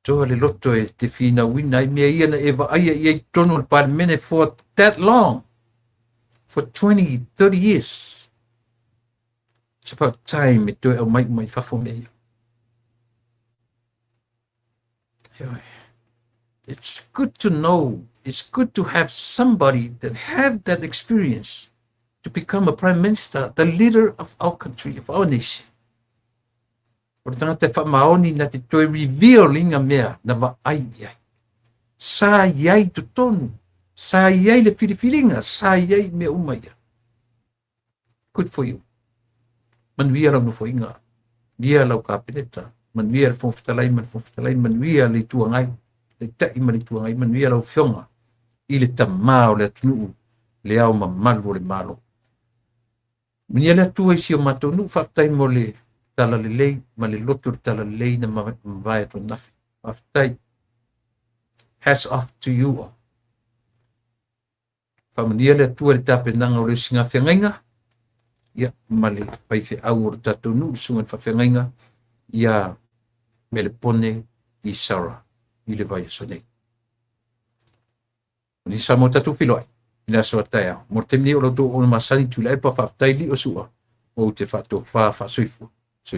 Toa le loto e te finauina ai mea ia na e vaaia i ai i totonu o le Palemene for that long, for 20, 30 years. It's about time e toe aumai uma i fafo mea ia. It's good to know, it's good to have somebody that have that experience to become a prime minister, the leader of our country, of our nation. O le tagata e faamaoni na te toe reveal i ngā mea na vaai i ai. Sa i ai totonu, sa i ai le filifiliga, sa i ai mea uma ia. Good for you. Manuia lau nofoaiga, manuia lau Kapeneta, manuia le Fofoga Fetalai ma le Fofoga Fetalai, manuia le Itu Agai, Taitai ma le Itu Agai, manuia lau Afioga i le Tama o le atunuu, le Ao Mamalu o le Malo. Manuia le Atua i si o matou nuu, faafetai mo le talalelei ma le loto o le talalelei na mavae atu ananafi. Faafetai. Hats off to you all. Faamanuia le Atua i le tapenaga o le isi gafeagaiga, ia, ma le faifeau o le tatou nuu, le susuga i le faafeagaiga ia Melepone Isara i le vaiaso nei. O nisi Samoa tatou feiloai i le aso a taeao. Mo le taimi nei o la outou auauna masani Tuilaepa, faafetai Lio Su'a, ou te faatofa faasoifua.